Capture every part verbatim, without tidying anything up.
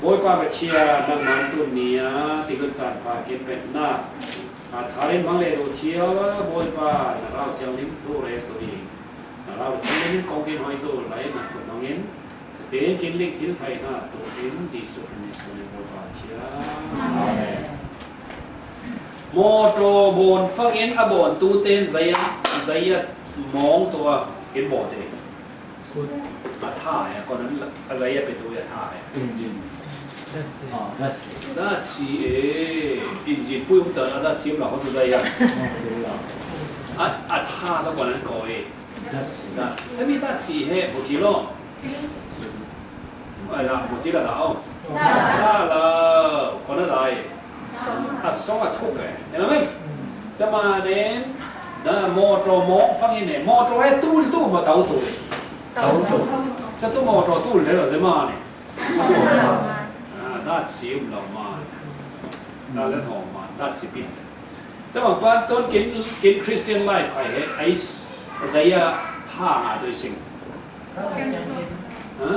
Bawipa Pathian, nangman tuni-a tikhun caan pha kin pekna a tharin hmang leh duh thiam a, Bawipa na rau thianghlim thu rel tuh ing. Na rau thianghlim in kong kin hoi tuh lai na thu hmangin, cate kin ling thil thaina tuh in Jesuh Khrih min suangin Bawipa Pathian. Amen. Mawtaw bawn fangin a bawntute in zai a, zai a mawng tuah kin bawh te. A tha e, kawnan a zai a petu e a tha e. Engine. Datsi. Ah, datsi. Datsi e. Engine pui um ta a datsi um la hon zai a. A, a tha ta kawnan ko e. Datsi. Datsi. Sami datsi he, buti lo. Ai la, buti la da o. Da la, kawnan da e. A song a thuk e. Amen. Samanen, da mawtaw mawng fangin e. Mawtaw he tul tu ma tau tu. Tau tu. Sa tu mawtaw tul le lo samanen. Ah, datsi um lo ma. Da le no ma, datsi pin. Sa bang pan tun kin, kin Christian life khai he, ai, zai a tha nga doi sing. Ha?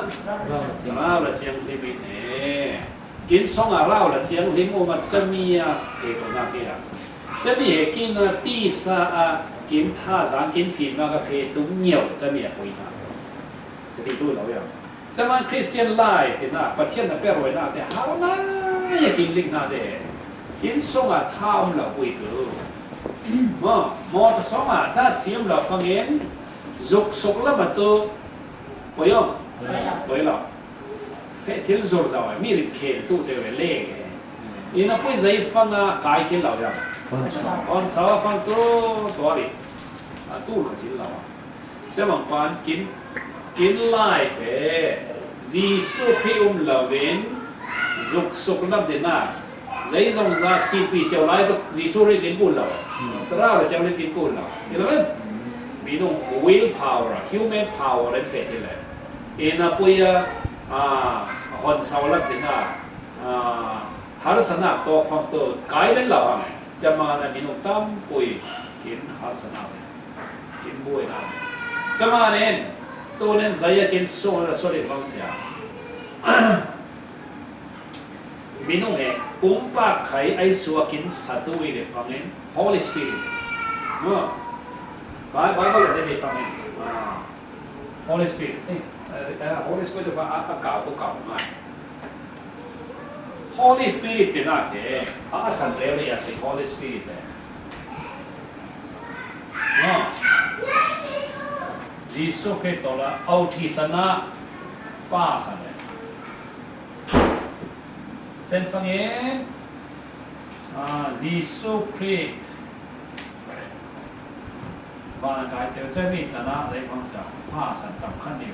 Rau la ciang lim in e. Kin song a rau la ciang lim um a chami a, he ko na ke a. Chami he kin a tisa a, kin tha zang, kin fin ma ka fe tung ngiau chami a pui na. Chati tu lo ya. Chaman Christian life tina, Pathian na pe roi na te, hau na, ya kin ling na te. Kin song a tha um lo pui tu. Mo, mo ta song a, ta si um lo fangin, zuk suk la ma tu, poi om? Poi lo. Fe thil zor zau, mi rim khel tu te ve le. Ina pui zai fanga, kai thil lo ya. On sa fang tu, tu ri. A tu ka thil lo. Cemang pan kin, kin life e, Jesu Khrih um lovin, zuk suk lam te na, zai zong za sipi siau lai tu Jesu Khrih kin kun lo. Tara la ciang kin kun lo. Ila men? Minung will power, human power en fe thil le. Ina pui a, a, hon sau lam te na, a, har sana tok fang tu, kai men lo hang. Cemang na minung tam pui, kin har sana. Kin buaina. Camanin, tunin zaya kin sung la soli fang sia. Minung e, pumpak khai ai sua kin satu i le fangin, Holy Spirit. No. Bai, Bible le fangin. Ah. Holy Spirit. Eh, eh, eh, Holy Spirit ba a, a kau tu kau mai. Holy Spirit te na ke, a, a san reu le ya si Holy Spirit te. No. Jesu Khrih to la, au thi sana, pa san le. Chen fangin, a, Jesu Khrih, Vana kai teu che mi chana lei phang sia, fa san cham khan ni.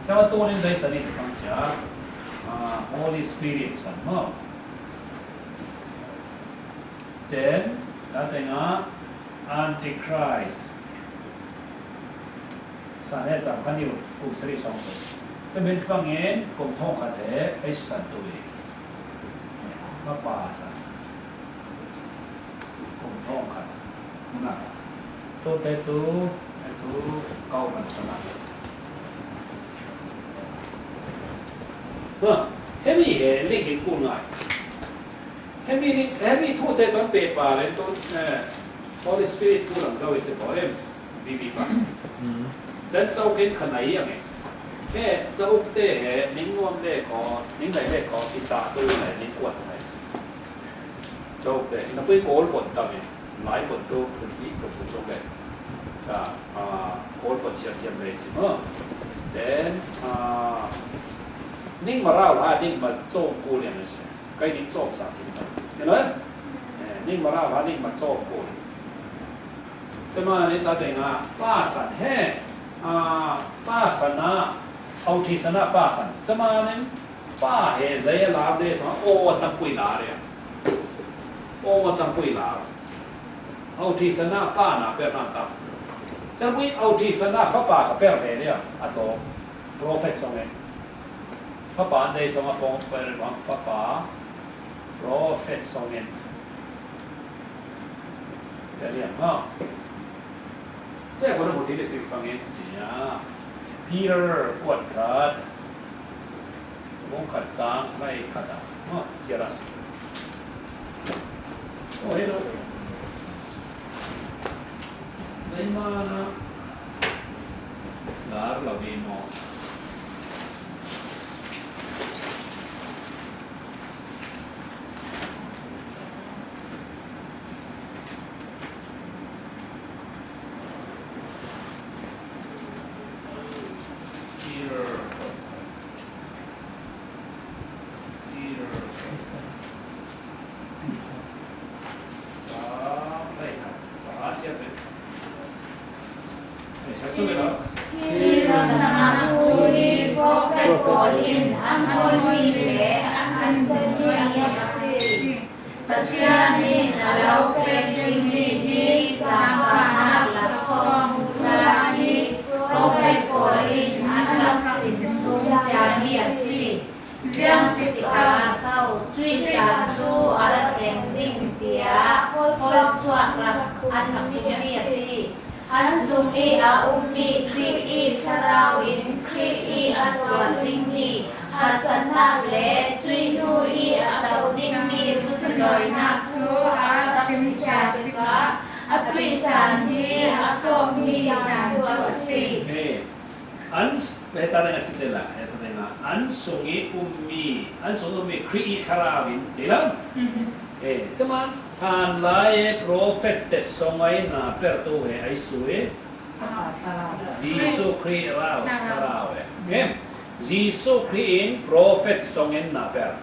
Che wa tu nin dei san ni phang sia, a, Holy Spirit san mo. Chen, ta te nga, Antichrist. San he cham khan ni, kum sari song. Che min phang in, kum thong khat he, ei su san tu i. Ma pa san. Kum thong khat. Na. Tu te tu, e tu, kau man sana. Ha, hemi he, ling kin ku ngai. Hemi, hemi thu te ton pe pa le ton, eh, Holy Spirit tu lang zau i se po em, V V pa. Chen chau ken khanai yang e. He, chau te he, ning nuam le ko, ning nai le ko, ki cha tu nai, ning kuat nai. Chau te, na pui kol pon tam e, lai pon tu, pun pi, pun tu chau le. Sa, a, kol pon sia tiam le si mo. Chen, a, ning ma rau ha, ning ma chau ku liang le si. Kai ning chau sa tiam ta. Hello? Eh, ning ma rau ha, ning ma chau ku. Chama ni ta te nga, pa san he, a, pa san na, au thi san na pa san. Chama ni, Pa he zei a lar de fa, o, a tam pui lar ia. O, a tam pui lar. Au thi sana pa na per na tam. Chapui au thi sana fa pa ka per he dia. A to. Prophet song e. Fa pa zei song a pong per bang fa pa. Prophet song e. Te liang ma. Che ko na mu thi de sing fang e chia. Peter kuat khat. Mong khat chang lai khat a. Maw, sialas. Oh, hello. Leimana gar lo ve maw. Peter. Peter. Sa, lai khat. Sa, siap, eh. Eh, siap tu, eh, lah. Hi rundamna thu hi prophet pawl in an hawlmi le an sunmi a si. Pathian in a lo pek dingmi hi zangfahnak laksawng thu hi prophet pawl in an rak simsuk ciami a si. Ziang tikah so cuih caan cu a rak thleng ding tiah holsuak rak an rak duhmi a si. An sung i a ummi Khrih i thlarau in Khrih i a tuar dingmi harsatnak le cuih hnu i a co dingmi sunlawinak thu a rak simkhia tikah a tuih caan hi a sawmmi caan cu a si. An s-, heta dang a si te la, heta dang a, an sung i ummi, an sung i ummi Khrih i thlarau in ti lo. Eh, cuma hlanlai e prophet te song ai na per tu he ai sui. Jesu Khrih rau, thlarau e. Eh, Jesu Khrih in prophet song in na per.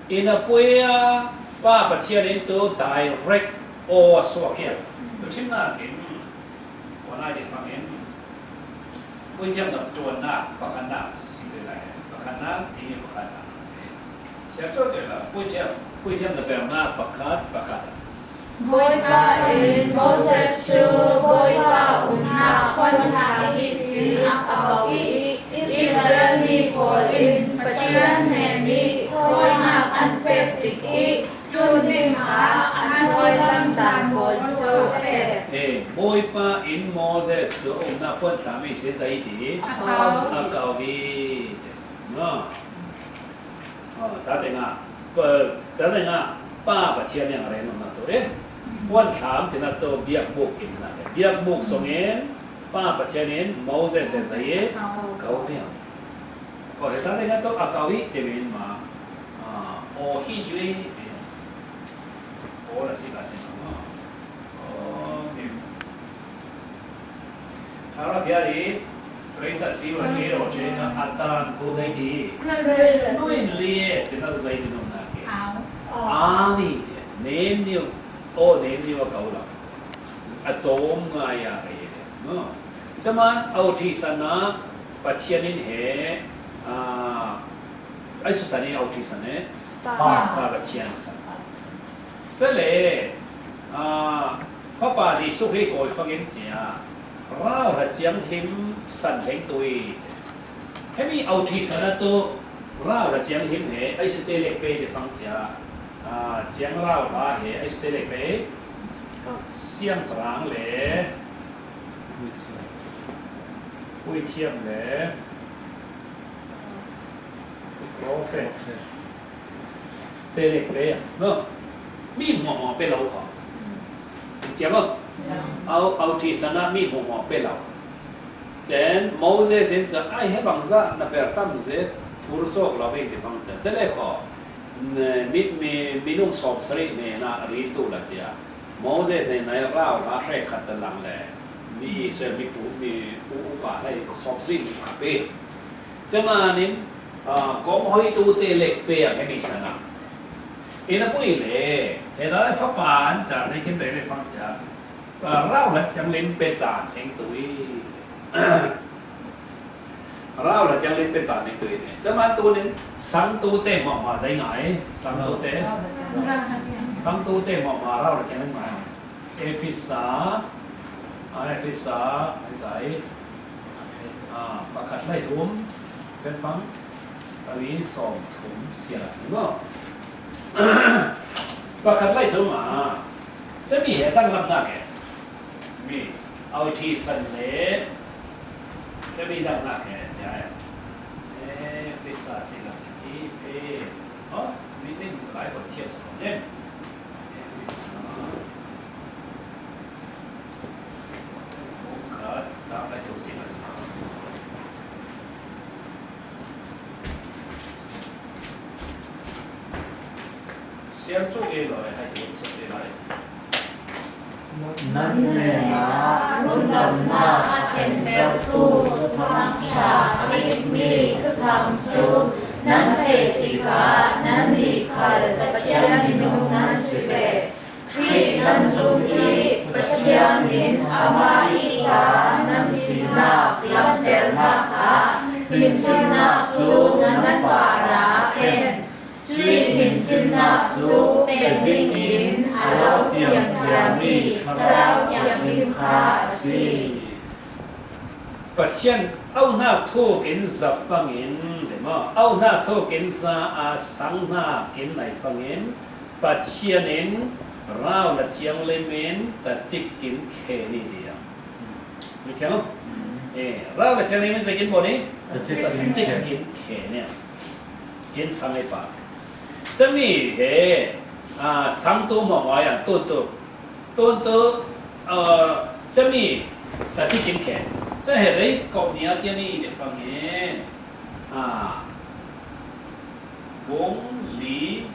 In a pui a Pa Pathian in tu direct aw a suak hiam. Tu chim na kin. Khuanai te fangin puithiam na tuannak pakhatnak si te lai. Pakhatnak timi pakhat a. Siar cuah te la puithiam, puithiam na pernak pakhat pakhat a. Bawipa in Moses cu Bawipa umnak khuantlang ihsin a ko i Israel mi pawl in Pathian hnen i thawinak an pek tik i Tun ding ah an hawillam tlan pawl cu a pek. Eh, Bawipa in Moses cu a umnak puan tlam i si zei ti? A ko. A ko i ti. No. Oh, ta tengah, pa, ta tengah Pa Pathian nih a rel umnak tu in puan tlam tinat tu biakbuk in na le. Biakbuk sungin Pa Pathian in Moses he zei i ko viang. Ko he ta tengah tu a ko i ti min ma. Ah, aw hi zui. Aw la si ka si ma. Aw, mi. Thara bia di, train ta si wa ke ro che ka atan ko zai di. Nui li e, te na zai di nom na ke. Aw. Aw ni te. Nem ni, aw nem ni wa kau la. A zom nga ya ke ye. No. Zaman au thi sana, Pathian in he, ah, Ai susan i au thi san e. Pa. Pa Pathian san. Cele, ah, Fapa Jesuh Khrih kawi fangin cia. Rauhla ciang hlim san hleng tu i. Hemi au thi san atu rauhla ciang hlim he ai sute lek pe te fang cia. Ah, ciang rauhla he ai sute lek pe. Siangpahrang le. Puithiam le. Prophet. Te lek pe. No. Mi hmuahhmuah pe lo kho. Ciam ah. Au, au thi sana mi hmuahhmuah pe lo. Cen Moses in ca ai he bangzah na per tam zet phur cawk lo ve ti bang ca. Cele kho. Mi, mi, minung sawmsarih hnenah a riltu la tiah. Moses hnenah rauhla hrekkhat te lang le mi Israel mipu, mi u, upa hlei sawmsarih nih kha pe. Cemanin, ah, kong hoitu te lek pe ang hemi sana. Ina pui le, hena fapa an ca hnei khin pe le fang cia. Ah, rauhla ciang len pe caan heng tu i. Rauhla ciang len pe caan heng tu i. Cama tu nin sang tu te mah mah zai ngai. Sang tu te. Sang tu te mah mah rauhla ciang len ngai. Efesa. Ah, Efesa. Ai zai. Ah, pakhat lai thum. Kan fang. Kali sawm thum sia la sing lo. Pakhat lai thum ah. Cami he dang lam na ke. Mi, au thi san le, ka mi dang nak he, cia. Eh, Efesa sing a sing i phe. Aw, mi ning lai ko thiam sawm em. Efesa. Khat, chang lai to sing a sing. Siar cu ei lai, hai to siar ei lai. Nan hnenah rundamnak a thentertu thuthang ṭha a dikmi thuthang cu nan theih tikah nannih khal Pathian minung nan si ve. Khrih nan zum i Pathian in amah i ta nan sinak lamternak ah hminsinnak cu nan parah a khen. Cuih hminsinnak cu pek dingin a lo tiam ciami Thlarau Thianghlim kha a si. Pathian auhnak thuk in zafang in, le maw? Auhnak thuk in za a sanghnak in naifang in, Pathian in rau le thianghlim in tacik in khen i tiang. Mi thiang lo? Eh, rau le thianghlim in zekin bawn i? Tacik in khen. Tacik in khen i. Kin sang ei pa. Cami he, ah, sang tu maw maw yang tu tu. Tun tu, ah, cami tacik in khen. Cami he zei kau ni a tiang i tiang fangin. Ah, bung li,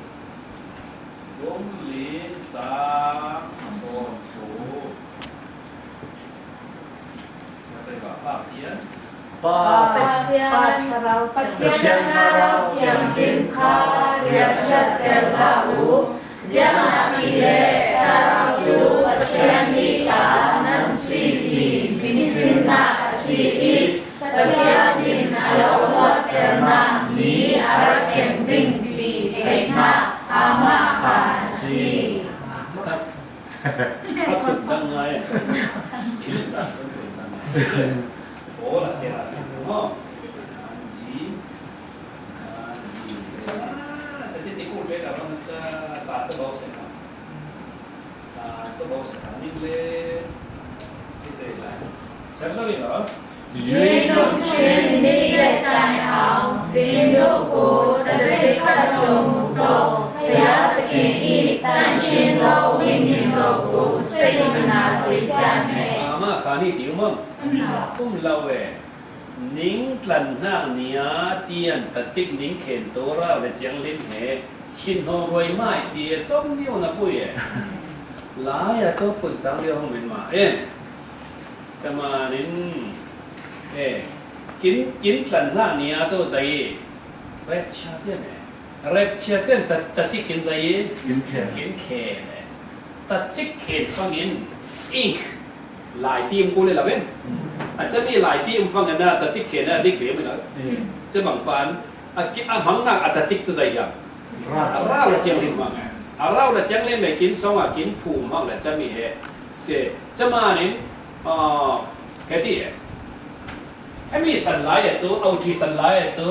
bung li ca sawm tu. Siate ba pa cian. Pa, Pathian, Pa Thlarau Thianghlim. Pathian Thlarau Thianghlim kha riahsiat tel hlah u. Ziangahtile Thlarau cu Pathian nih ta nan si ti hminsinnak a si i Pathian in a lo ruahternak ni a rak thleng ding ti theihnak amah kha a si. A phun dang ngai. Paul a si a si tu maw? Kanji, kanji. Cati ti kul pek a bang ca ca tu bau se ma. Ca tu bau se ma ning le. Ci tu lai. Siar zo i lo. 願你們全心的愛好，並勞苦，得藉各樣的努力，在基督的愛中，同心， Amah kha ni ti um am? Um lo e. Ning tlanhnak ni ah tian tacik ning khen tu rau le thianghlim he thinhawng ruai mai ti a com nio na pui e. Lai a tu phun cang lio hong men ma e. Camanin e, kin, kin tlanhnak ni ah tu zei rapture tian e. Rapture tian ta, tacik kin zei i? Kin khen. Kin khen e. Tacik khen fangin ink lai ti um ko le lo in. A cami lai ti um fangin a tacik khen a dik ve mi lo. Cabang pan a ki, a hmangnak a tacik tu zei hiam? Rau. A rau le thianghlim hmang e. A rau le thianghlim le kin song a kin phu hmang le cami he. Se, camanin, ah, heti e. Hemi san lai e tu, authi san lai e tu,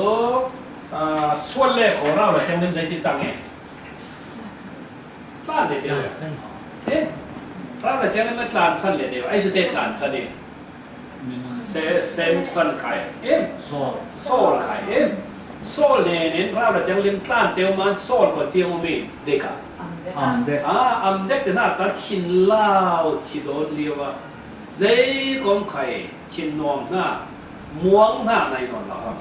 ah, sual le ko rau le thianghlim zei ti cang e. Tlan le teu. Tlan san. Eh? Rau le thianghlim tlan san le teu. Ai su te tlan san e. Se, sem san khai. Em? Saul. Saul khai. Em? Saul ne nen rau le thianghlim tlan teu man Saul ko tiang um i deka. Am dek. Ah, am dek te na ta thin lau thi dawn lio a. Zei kom khai. Thin nuam hna, muang hna nai nawn lo hang.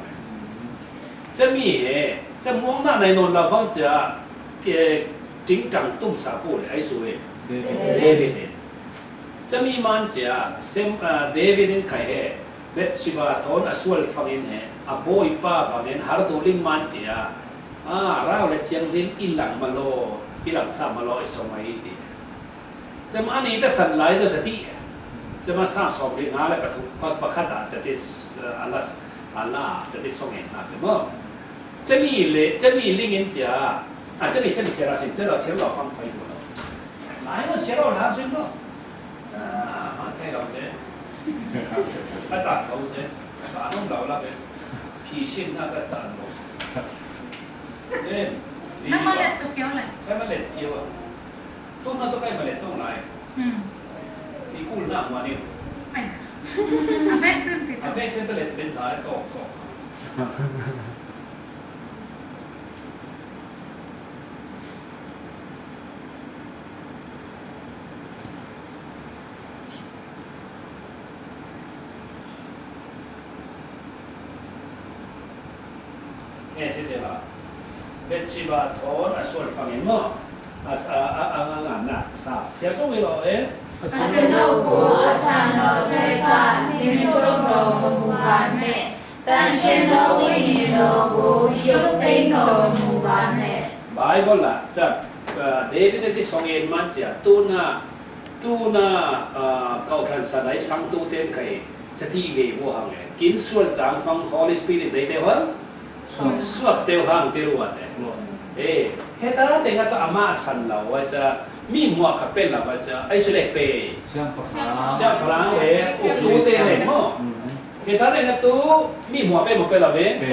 Cami he, ca muang hna nai nawn lo hang cia, ke, tingtang tum sa ko le ai su e. David. David in. Cami man cia, sem, ah, David in khai he, Bathsheba thawn a sual fangin he, a bawipa bangin har tu ling man cia, ah, rau le thianghlim i lang ma law, i lang sa ma law i song ai ti. Cama ani ta san lai tu cati. Cama sang sawm ri nga le pathum, pa, pakhat ah cati, eh, a la, a la cati song en hna pe maw. Cami le, cami ling in cia. A cami, cami siar a sin, cia lo, siar lo fang fai tu lo. Lai lo, siar lo, lam sin lo. Ah, ma thei lo se. Ka caan lo se. Ka caan lo la pe. Phi sin na ka caan lo se. Eh, nang ma let tu kio le. Sai ma let kio a. Tawng na tawh kai ma let tawng lai. Hmm. Ti kul na ma ni. Ai. A vek sin ti. A vek te ta let ben ta tawng so. Bathsheba thawn a sual fangin maw? A, a, a, a, a, a, na, sa, sia zong i lo e. A tano ko, a tano taika, ni mi tong ro mo mu ban ne. Tan shen no wi ni no ko, yo te no mu ban ne. Bible ah, ca, ah, David a ti song en man cia, tuna, tuna, ah, kau hran sa dai sang tu ten kai, ca ti ve bu hang e. Kin sual cang fang Holy Spirit zai te hang? Suak. Suak teu hang te ruat e. Suak. Eh, heta te nga to ama san lo wa ca, mi mua ka pe lo wa ca, ai su le pe. Siang pha. Siang pha le, u tu te le mo. Mm. Heta te nga tu, mi mua pe mo pe lo ve. Pe.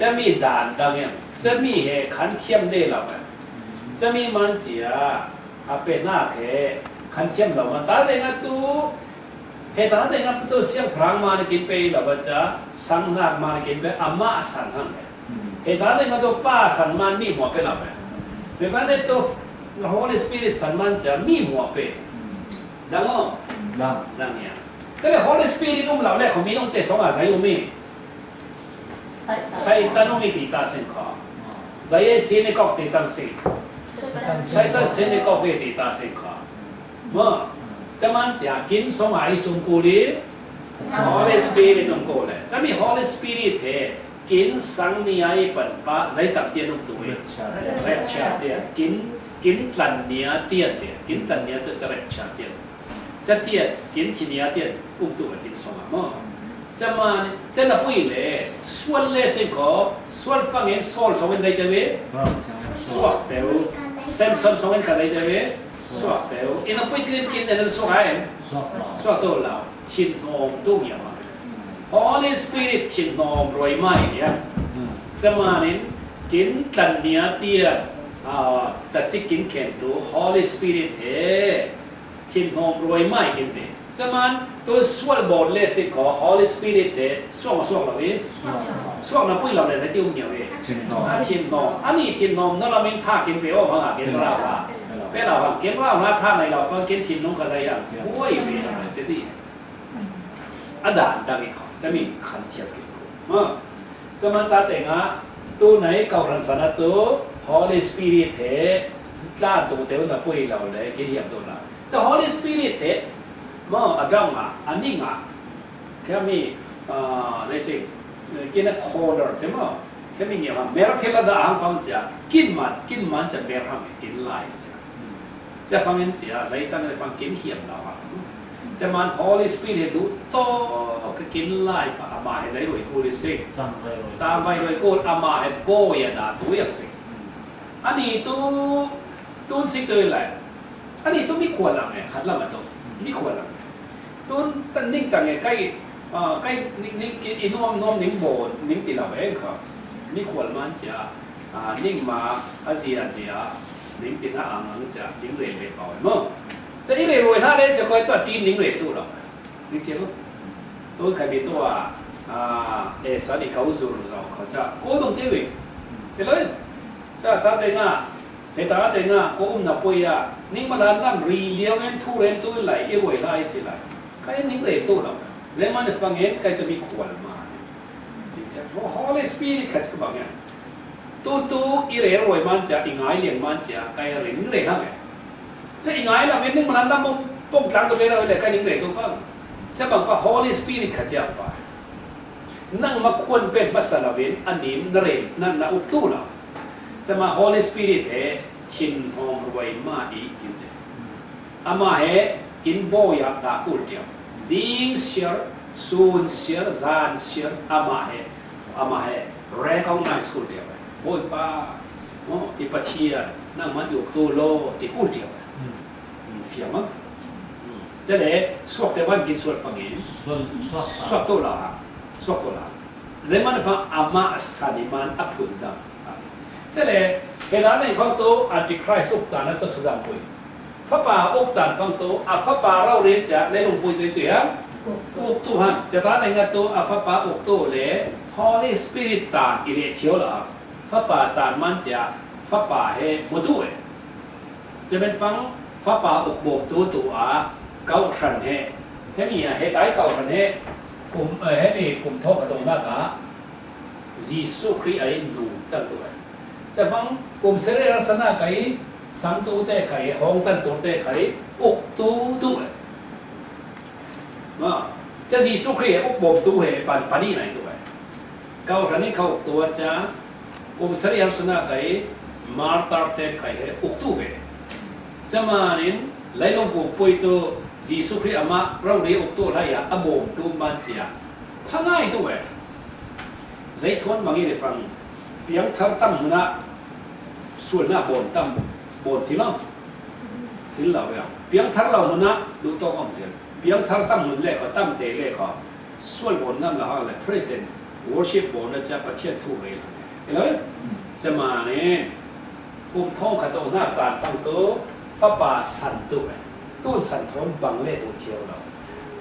Ca mi dan dang yang. Ca mi he khan thiam de lo ve. Ca mi man cia, a pe na ke, khan thiam lo man ta te nga tu, Heta te nga tu siang pha man kin pe lo ba ca, sang nak man kin pe ama san hang. Hmm. Heta te nga tu pa san man mi mua pe lo ba. Hmm. Heta te tu Holy Spirit san man ca mi mua pe. Hmm. Dang o? Dang. Dang ya. Ca le Holy Spirit um lo le ko mi nong te song a zai um mi. Satan. Satan nong i ti ta sing ko. Zai e synagogue ti tang sing. Satan. Satan synagogue e ti ta sing ko. Mo, ca man cia kin song ai sung ku li, Holy Spirit nong ko le. Ca mi Holy Spirit he, kin sang ni ai pan pa, zai cam tian nong tu e. Rapture. Rapture tian. Kin, kin tlan nia tian tian. Kin tlan nia tu ca rapture tian. Ca tian, kin thi nia tian, um tu e kin song a mo. Ca man, ca na pui le, sual le sing ko, sual fangin, sual song in zai te ve? Suak teu. Samson song in ka zai te ve? Suak teu. Ina pui kin kin ina suak ai? Suak teu lau. Thin hnom tu ya ma. Holy Spirit thin hnom roi mai ya. Ca man in, kin tlan nia tia, ah, ta cik kin khen tu, Holy Spirit he. Thin hnom roi mai kin te. Ca man, tu sual bawl le si ko, Holy Spirit te, suak ma suak lo i? Suak. Suak na pui lo le sa ti um niau i? Thin hnom. A thin hnom. Ani thin hnom, no la min tha kin pe o, hang a kin rau ha. Pe rau ha, kin rau ha tha nai lo fang, kin thin hnom ka zai yang. Ui, pe ha, se ti. A dan dang i ko, ca mi khan thiam kin ko. Ma. Ca man ta te nga, tu nai kau hran sana tu, Holy Spirit he, tlan tu te na pui lo le, kin hiam tu la. Ca Holy Spirit he, mo, a dang a, a ning a, kami, ah, let's say, kin a corner te mo, kami ngi ha, mer te la da hang fang cia, kin man, kin man ca mer hang, kin lai cia. Cia fangin cia, zai cang le fang kin hiam lo ha. Cia man Holy Spirit he du to ka kin lai fa ama he zai roi ku le sing. Cang vai roi. Cang vai roi ku ama he bo ya da tu yang sing. Ani tu, tun sik tu lai. Ani tu mi khual lang e, khat lang a tu. Mi khual lang e. Tun tan ning tang e kai, ah, kai ning, ning ki i nuam nuam ning bo, ning ti lo e kha. Mi khual man cia. Ah, ning ma a zia zia, ning tin a ang ang cia, ning rel ve pau e mo. Cia i rel ve hna le cia koi tua tin ning rel tu lo. Ning cia lo. Tu khai mi tua, ah, e sa ni kau zur zau kha cia. Ko dong te ve. Te lo. Cia ta te nga, he ta te nga, ko um na poi a. Ning ma lan lam ri liang en thu ren tu lai, i rel lai si lai. Kai ning rel tu lo. Zai man fang en kai tu mi khual ma. Ning cia. Holy Spirit kha cia bang ya. Tu tu i rel roi man cia, i ngai liang man cia, kai ring rel hang e. Cia i ngai lam in ning man lam mo pong tlang tu rel roi le kai ning rel tu pang. Cia bang pa Holy Spirit kha cia pa. Nang ma khuan pen masa lo in, a nin na rel, na, na uk tu lo. Cia ma Holy Spirit he, thin hnom roi ma i kin te. Ama he kin bo ya da kul tiam. Zing siar, sun siar, zan siar, ama he, ama he recognize kul tiam. Bawipa, mo, i Pathian, nangman i uk tu lo, ti kul tiam. Hmm. Hmm, fiam a. Hmm. Cia le, suak te van kin suak pangin. Suak, suak. Suak tu la ha. Suak tu la. Zai man fa ama sani man a phun zam. Cia le, he la nei khong tu Antichrist uk caan a tu thu dam pui. Fapa uk caan fang tu, a fapa rau re cia, le lung pui zui tu ya. Uk tu han, cia ta nei nga tu, a fapa uk tu le, Holy Spirit caan i le thiau la. Fapa caan man cia, fapa he mu tu e. Cia men fang, fapa uk bawm tu tu a, kau hran he. He mi a, he tai kau hran he. Kum, eh, he mi kum thawk a dong nak a. Jesu Khrih a in nu cang tu e. Chavang kum sari harsana kai, sangtu te kai, hong tan tur te kai, uk tu tu e. Ma, cha Jesu Khrih uk bom tu he, pan pani nai tu e. Kau rani kau tu cha, kum sari harsana kai, martar te kai he, uk tu ve. Chamanin, leilung kum pui tu, Jesu Khrih ama, rau ri uk tu lai ya, a bom tu man chia. Phangai tu e. Zei thuan mangi le fang. Piang thar tam huna, sual na bon tam, bon thil om. Thil lo ya. Piang thar lo huna, du tawk om thil. Piang thar tam hun le kho, tam te le kho. Sual bon ngam la hang le, praise and worship bon na cha Pathian thu rei la. Hello? Chamanin, kum thawng khat to na chan fang tu, fapa san tu e. Tun san thon bang le tu thiau lo.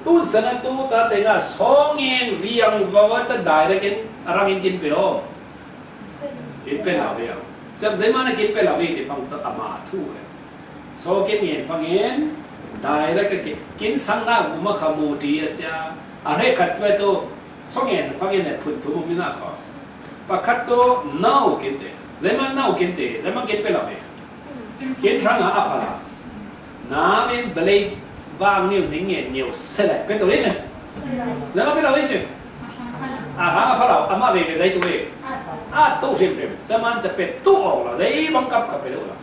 Tun san a tu ta te nga song in viang vawa cha direct in a rang in kin pe o. Kin pe lo ve o. Cham zei mana kin pe lo ve ti fang ta ama thu e. So kin ngen fang in direct kin, kin sang na uma kha mu ti a cha. A re khat pe tu song in fang in le phun thu mu mi na kho. Pakhat tu nau kin te. Zei ma nau kin te, zei ma kin pe lo ve. Kin rang a a pha la. Namin belei vang niu ning ngen niu se le. Pe to le se. Le ma pe to le se. A ha a pha la, ama ve ve zai tu ve. A to rim rim. Cha man cha pe tu ong la. Zai bang kap kap pe lo la.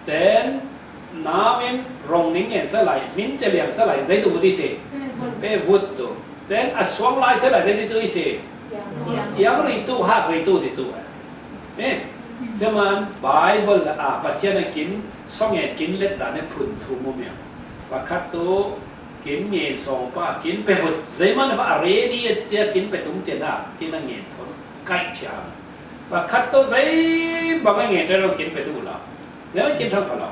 Chen namin rong ning ngen sa lai, min che liang sa lai, zai tu bu ti se. Pe vut tu. Chen a suang lai sa lai, zai tu tu i se. Yang ri tu, hak ri tu ti tu. Eh, chaman Bible a Pathian a kin, song e kin let ta ne phun thu mu mia. Pakhat tu kin ngen song pa kin pe vut. Zei man pa a ready a chia kin pe tung chen a, kin a ngen thon kai chia. Pakhat tu zei bang a ngen chen kin pe tu la. Zei kin thang pa la.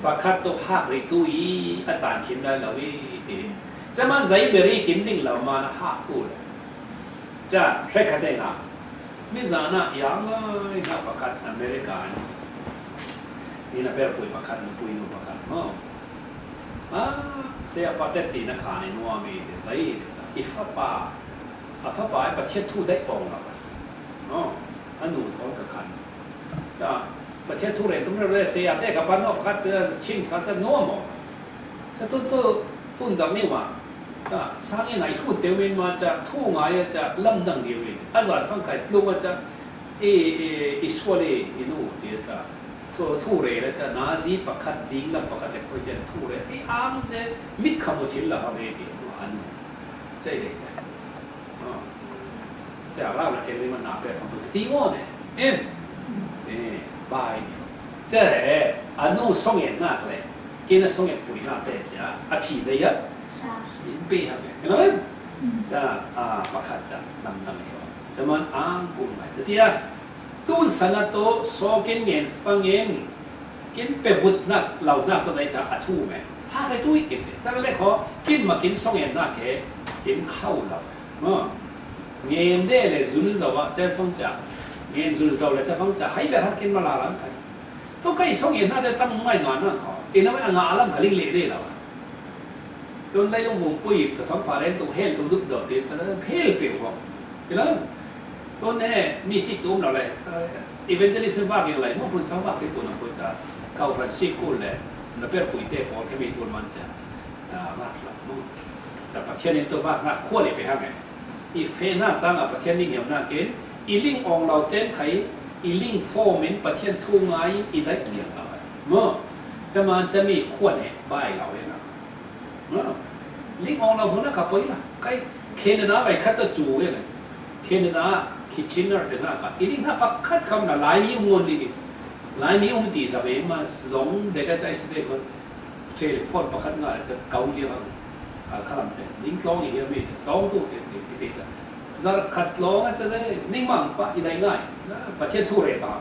Pakhat tu hak ri tu i a chan kin lai la wi ti. Chaman zei beri kin ding la man a hak ku la. Cha, hre khat e nga. Mi zana yang lai na pakhat America ni. Ni na per pui pakhat, na pui nu pakhat mo. A, se a patet ti na kha ni nuam i te zai te sa. I fapa, a fapa e Pathian thu dai pong la. No, a nu thon ka khan. Cha, Pathian thu ren tum re se a te ka pan no pakhat, eh, ching sa sa nuam mo. Cha tu tu, tun zang ni wa. Cha, sang e nai thu te min ma cha, thu ngai a cha, lam dang ni wi. A zan fang kai tlung a cha, e, e, i sual e, i nu, ti cha. Thu, thu re la cha, na zi pakhat, zi lam pakhat e khoi te thu re. E, ang ze, mit kha mo thil la ha re ti, tu a nu. Cha e. Cha rau la cheng le man na pe fang tu sti ngo ne. Em. Eh, bai ni. Cha le, a nu song en nak le. Kin a song en pui nak te cha. A phi ze ya. In pe ha me. Hello em. Cha, a, pakhat cha. Nam nam yo. Chaman ang kum mai. Cha tia. Tun sana to so kin ngen fang ngen. Kin pe vut nak, lau nak to zai cha a thu me. Ha kai tu i kin te. Cha le kho, kin ma kin song en nak ke. Kin khau lau. Mo. Ngen de le zul zau a, cha fang cha. Ngen zul zau le cha fang cha. Hai be ha kin ma la lam kai. To kai song en nak te tam ngai nga nak kho. E na me nga lam ka ling le de lau. Tun lai long vung pui, to thong pha ren, to hel, to dup do te sa, hel pe vong. Ila, tun e, mi si tum lo le, eh, evangelism vak yang lai, mo pun chang vak si pun pun cha, kau pran si ku le, na per pui te pon ke mi pun man cha. Ah, vak la, mo. Cha Pathian in to vak na, khua le pe hang e. I fe na chang a Pathian ning yau na ken, i ling ong lau ten khai, i ling form in Pathian thu ngai, i dai liang lau. Mo, cha man cha mi khua ne, bai lau e na. Ling ong lo huna ka poi la. Kai Canada bai khat ta chu e le. Canada Kitchener te na ka. I ling na pakhat kham na lai mi um ngon li ki. Lai mi um ti sa ve ma zong de ka chai su de ko. Telephone pakhat nga sa kau li ha. A khalam te. Ning tlong i mi. Tlong tu ke ni te sa. Zar khat tlong sa de. Ning mang pa i dai ngai. Pathian thu re ba.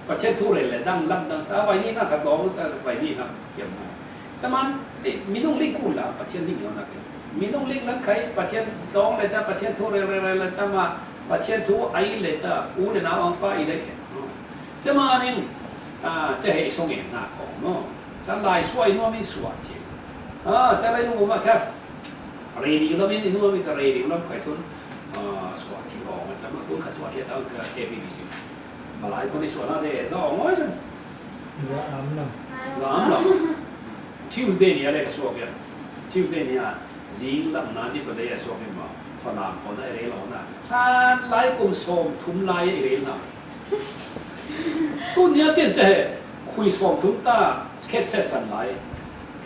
Pathian thu re le dang lam dang sa vai ni na ka tlong sa vai ni na. Yam ngai. Chaman, eh, minung ling kun la, Pathian ning yau nak. Minung ling lan khai, Pathian tong le cha, Pathian thu re re re le cha ma, Pathian thu ai le cha, u le nau ang pa i le. Chamanin, ah, cha hei song en na kong, no. Cha lai suai no min suai ti. Ah, cha lai nu ma kha. Ready no min, nu min ka ready no kai tun. Ah, suai ti ong, cha ma tun ka suai ti ta ka K B B C. Lai pawh ni sual a de, za awng awi chuan. Za am lo. Za am lo. Tuesday ni a le ka suak em. Tuesday ni a zing lam na zin pa zai a suak em ma. Falam pawh na i rel awna. Han lai kum sawm thum lai i rel na. Tu nia tian che he. Khui sawm thum ta khet set san lai.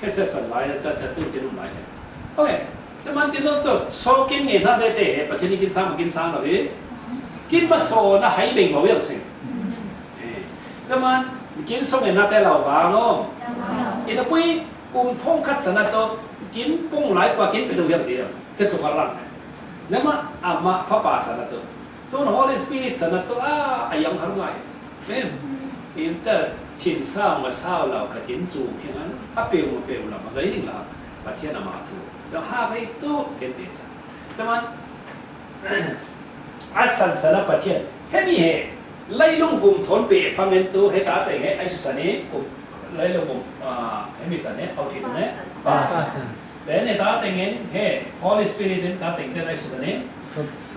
Khet set san lai, cha cha tu tin um lai he. Okay. Chuman tin lo tu, saw kin nge hna te te he, Pathian in kin sang, kin sang lo hi. Kin ma saw na hai beng lo yang sing. Eh. Chuman kin saw nge hna te lo vang om. Ina pui, kum thong khat sana tu, kin pung lai pa kin pe tu yang dia. Che tu ka lang. Chuman ama fa pa sana tu. Tun Holy Spirit sana tu a, a yang har ngai. Em. In cha thin sau ma sau lo ka kin chu phiang an. A peu ma peu lo ma zai ning la. Pathian ama thu. Cha ha bai tu ken te cha. Chuman a san sana Pathian. Hemi he. Lailung vum thon pe fang en tu he ta te nge ai su sani. Kum lailung vum, ah, hemi sani. Au thi sani. Pa san. Chen he ta tengin he Holy Spirit in ta teng ten ai su sani.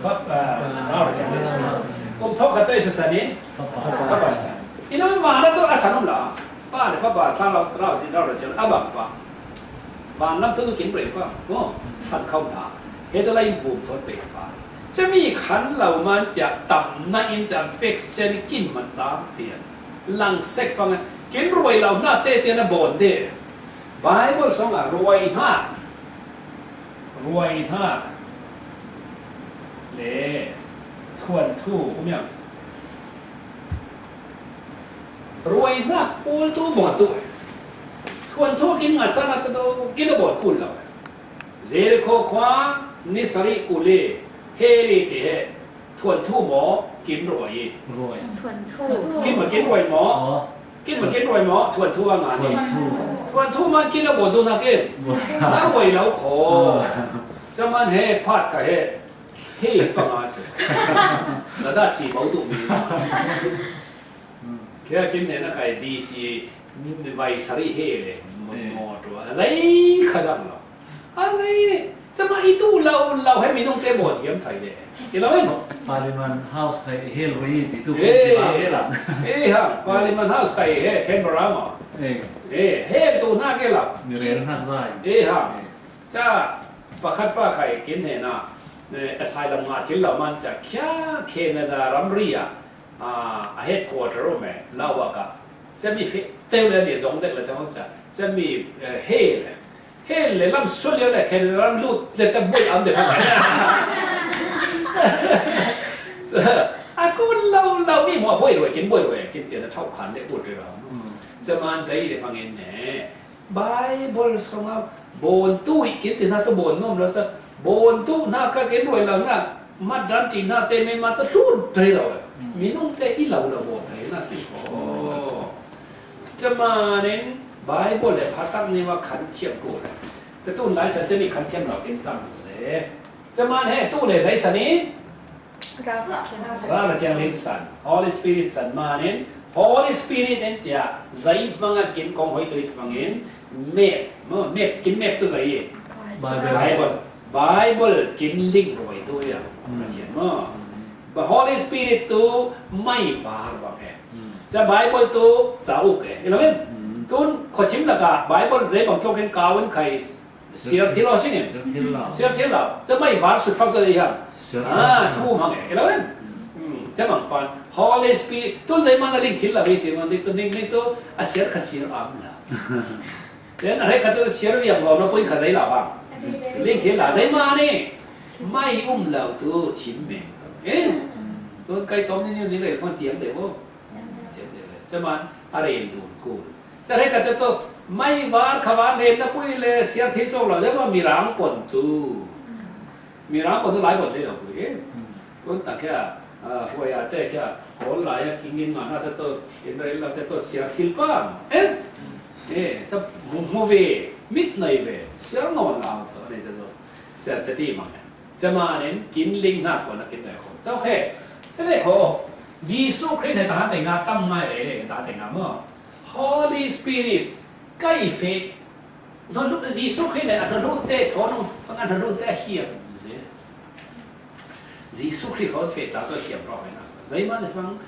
Fa, ah, rau ra chang le sa. Kum thok ka te su sani. Fa pa san. Ina ma na tu a san um la. Pa le fa pa tlang rau, rau si rau ra chang a bang pa. Van lam tu tu kin bre pa. Mo san khau na. He tu lai vum thon pe pa. Chami khan lo man cha tam na in cha fek sen kin man cha tian. Lang sek fang kin ruai lo na te tian a bon de. Bible sawngah ruai hnak, ruai hnak le thuanthu um yang. Ruai hnak pawl tu bawn tu. Thuanthu kin nga chang a tu kin a bawn kul lo. Jericho khua ni sarih kul i he li ti he. Thuanthu maw, kin ruai i. Ruai. Thuanthu. Kin ma kin ruai maw? Aw. Kin ma kin ruai maw? Thuanthu a nga ni. Thuanthu. Thuanthu man kin a bawn tu na kin. Bawn. Na ruai lo kho. Aw. Chaman he phat ka he. He pa nga se. Na da si bau tu mi. Khia kin he na kai D C vai sari he le. Mo, eh, mo tu. Zai kha dang lo. A le, chama i tu lo lo he minung te bawn hiam thai le. I lo em? Parliament House khai hel rui ti tu, eh, ti ba ve la. Eh, ha, Parliament House khai he Canberra ma. Eh. Eh, he tu na ke la. Mi rel na zai. Eh, ha. Eh. Cha, pakhat pa khai kin he na. Eh, asylum nga thil lo man cha kya Canada ram ria. A, a headquarter um e, Lawa ka. Chami fe, teu le ni zong dek la chang cha. Chami, eh, he le. He le lam sual le le khen lam lut le cha boi am de kha. A ko lo lo mi mo boi roi kin boi roi kin tia thau khan le ko te ra. Mm. Chaman zai le fangin ne. Bible song a bon tu i kin ti na to bon nom lo sa. Bon tu na ka kin roi lo na. Mat dan ti na te men ma to su dai lo. Mm. Minung te i lo lo bon thai na si ko. Chamanin Bible le phatak ni ma khan thiam ko. Cha tun lai sa chani khan thiam lo kin tam se. Chaman he tu le zai sa ni. Rau Thianghlim. Rau Thianghlim san. Holy Spirit san manin. Holy Spirit en tia. Zai hmanga kin kong hoi tui hmangin. Map. Mo, map. Kin map tu zai. Bible. Bible. Bible kin link roi tu ya. Mm. Ka chian mo. Mm. Ba Holy Spirit tu mai var bang e. Mm. Cha Bible tu cha uk e. Ilo men? Mm. Tun khochim laka Bible zai bang tlok en kawin khai siar thil lo singin. Siar thil lo. Siar thil lo. Cha mai var sut fak ta ya. Siar thil lo. Ah, thu mang e. Ilo men? Mm. Mm. Cha mang pan. Holy Spirit. Tu zai mana link thil lo e si man dik tu nik nik tu a siar kha siar am la. Then a hek khat tu siar viang lo na pui kha zai la bang. Ling thil la zai ma ni. Mai um lo tu chim meng. Eh? Tu kai tom ni ni ni le fon chiam de bo. Chiam de. Chaman a rel dun kun. Cha hek khat tu mai var kha var le na pui le siar thil chok lo zai ma mirang pon tu. Mirang pon tu lai pon le lo pui. Hmm. Tun ta kya, ah, huai a te kya, hol lai a king in ngana te to, in rel la te to, siar thil pa, eh? Eh, cha mu, mu ve, mit nai ve, siar no la to, nei te to. Cha, cha ti mang. Chamanin, kin ling na ko na kin nai ko. Cha khe, cha le ko. Jisu Khrist he ta te nga tam ngai le le ta te nga mo. Holy Spirit, kai fe, no lu, Jisu Khrist le, a no lu te, ko no, a no lu te hiam, ze. Jisu Khrist hon fe ta to hiam ro na. Zai ma le fang,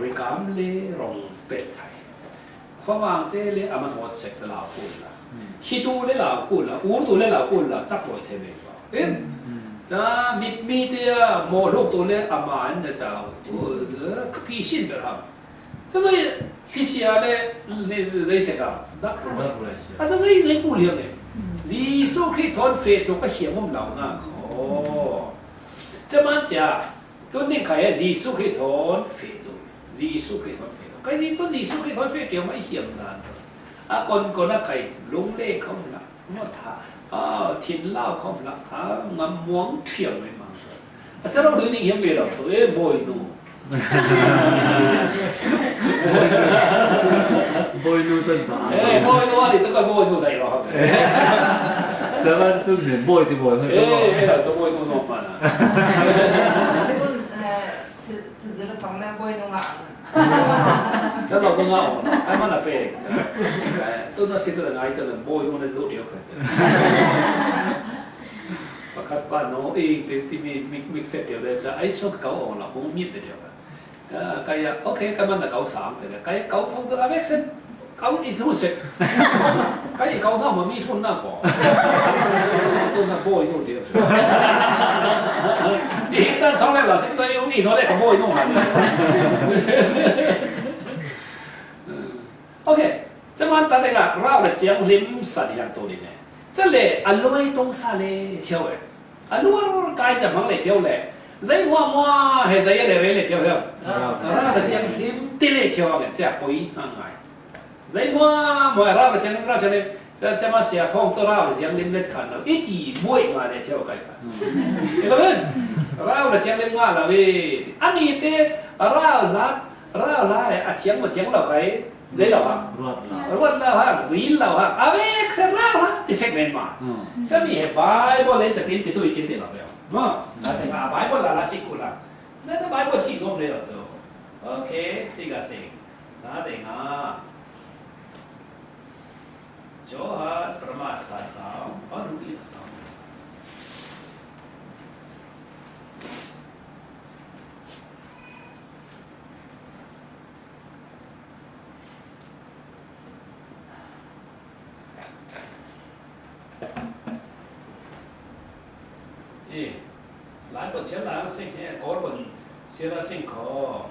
Rikam le rong pet thai. Khuavangte le a man hot sek sa lau kul la. Thitu le lau kul la, urtu le lau kul la, chak loi thei mai ba. Em? Cha mit mi te a mo luk tu le a man na cha. Ka pi sin ber ham. Cha zai khisia le ne zai sek a. Dak tu. A cha zai zai kul hiam le. Jesu Khrist thon fe tu ka hiam om lau na kho. Cha man cha. Tun ning khai Jesu Khrist thon fe tu. Jesu Khrist thon fe tu. Kai Jesu, Jesu Khrist thon fe keu mai hiam dan tu. A kon kon a kai lung le khom la. Mo tha. A thin lau khom la. A ngam muang thiam mai mang. A cha lo ni hiam be lo tu. E boi nu. Boi nu chan ta. E boi nu a ni tu ka boi nu dai lo. Cha lan chun ni boi ti boi. E e lo tu boi nu no ma na. Tun, eh, tu, tu zira song na boi nung a. Cha lo tu nga o. Ai mana pe. Tu na si tu na ngai tu na boi nung na tu tio ka. Pakhat pa no i ti ti mi mi mi set tio de cha ai so ka o la hong mi de tio ka. Ka ya, okay, ka mana ka o sang te ka ya ka o phong tu a vek sen. Kau i thu sek. Kai kau na ma mi thun na ko. Tu na boi nu ti sek. Ti tan song le la sek ta i no le ka boi nu ma. Okay. Cha man ta te ka rau le chiang lim sa di yang to ni ne. Cha le a loi tong sa le thiau e. A luar kai cha mang le thiau le. Zai mua mua he zai le re le thiau he. Rau le chiang lim ti le thiau le cha poi na ngai. Zai mua mua rau le chiang lim rau chiang lim. Cha cha ma sia thong to rau le chiang lim let khan lo. I ti boi ma le thiau kai khan. I lo ben. Rau le chiang lim nga la ve. Ani te rau la rau la a chiang ma chiang lo kai. Zai lo ha. Ruat la. Ruat lo ha. Win lo ha. A vek se rau ha. Ti sek men ma. Cha mi he Bible le cha tin ti tu i kin ti lo ve. Ma. Na te nga Bible la la si ku la. Na te Bible si gom le lo to. Okay, si ga si. Na te nga. Johan Prama sa sa. Ba lu li sa. E, lai pon sia la sing he, kor pon sia la sing ko.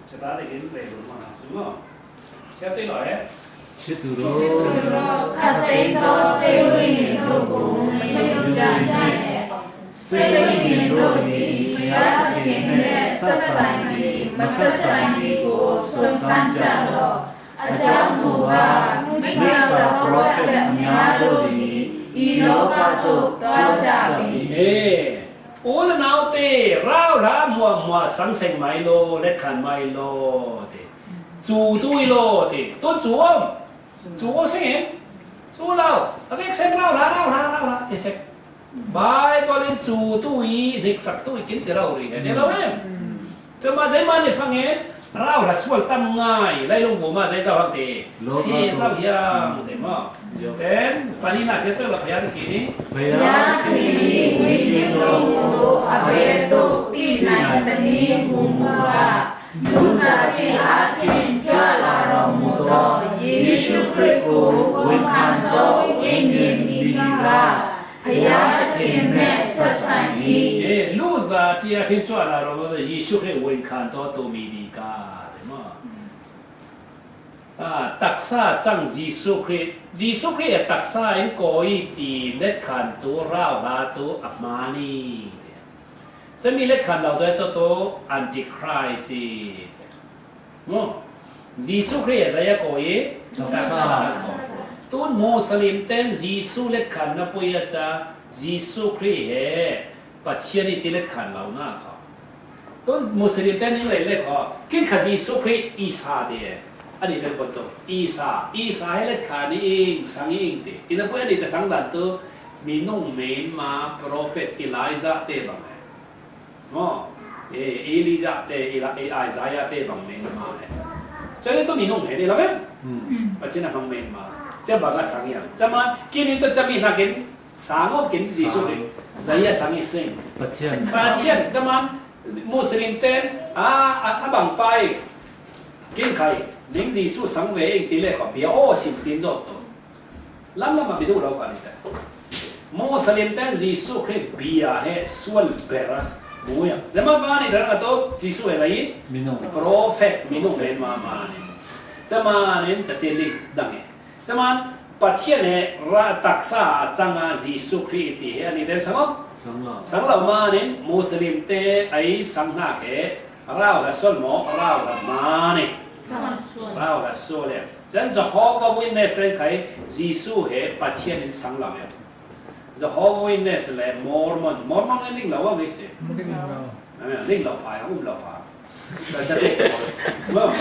Sia ta de in re lu ma su mo. Sia te lo e. Sia tu ro. Ka te to se wi ni lu bu, mi lu jan jan e. Seimin lo hi, Pathian le sasai hi, masasai hi ko song san ja lo. A ja mu ba, misa prophet nya lo hi, i lo pa to to ja bi. Eh, u le nau te, rau la mua mua sang seng mai lo, let khan mai lo te. Chu tu i lo te, to chu om. Chu o sing in, chu lo, a vek sen rau la, rau la, rau la, te sek. Bible in chu tu i, dik sak tu i kin ti rau ri he, ne lo em. Chu ma zai ma ni fang in, rau la sual tam ngai, lai lung bu ma zai zau hang te. Lo fe ka tu. Zau hiang te mo. Yo. Then, pani na se tu la phaya ki ni. Phaya ki ni, wi ni lo tu, a be tu, ti nai ta ni, bu mu ba. Luzati a thin chua la ro mu to, Jisu Khrih ku win khan to, win yin mi di ka. Aya ta thin me sa sa ni. Eh, luzati a thin chua la ro mu to, Jisu Khrih win khan to, to mi di ka. Te mo. Ah, taksa chang Jisu Khrih. Jisu Khrih a taksa in ko i ti let khan tu, rau la tu, a ma ni. Chami let khan lo tu, to, to, Antichrist i. Mo. Jisu Khrih a zaya ko i. Taksa. Tun Muslim ten Jisu let khan na pui a cha, Jisu Khrih he, Pathian i ti let khan lo na kha. Tun Muslim ten ning le le kho. Kin kha Jisu Khrih Isa te. Ani ten pon to. Isa. Isa he let khan i ing, sang i ing te. Ina pui ani te sang dan tu, mi nung men ma, prophet Elijah te bang. Mo, eh, Elijah te, Eli-, eh, Isaiah te bang men ma eh. Chale to mi nung he ni la ben. Hmm. Pathian a bang men ma. Cha bang a sang yang. Cha man, kin in to cha mi na kin, sang o kin Jisu ni. Isaiah sang i sing. Pathian. Pathian, cha man, Muslim te, a, a, a bang pai. Ken khai, ning Jesu sang ve eng ti le kho, bia aw sim tin zot to. Lam lam a bi du lo kha ni te. Muslim ten Jesu Khrih bia he sual ber a mu ya. Zema mani dang a to Jesu he lai. Minung. Prophet minung he ma mani. Zema nen zati ling dang he. Zema Pathian he ra taksa a chang a Jesu Khrih ti he ani den sang lo. Sang lo. Sang lo manin Muslim te ai sang na ke rau la sol mo rau la mani. Sang sol. Rau la sol ya. Zan Jehovah Witness ten khai Jesu he Pathian in sang lo ya. Jehovah Witness le Mormon. Mormon le ning lo wa ngai se. Ning lo. Ning lo pa ya, um lo pa. Sa sa te. Mo.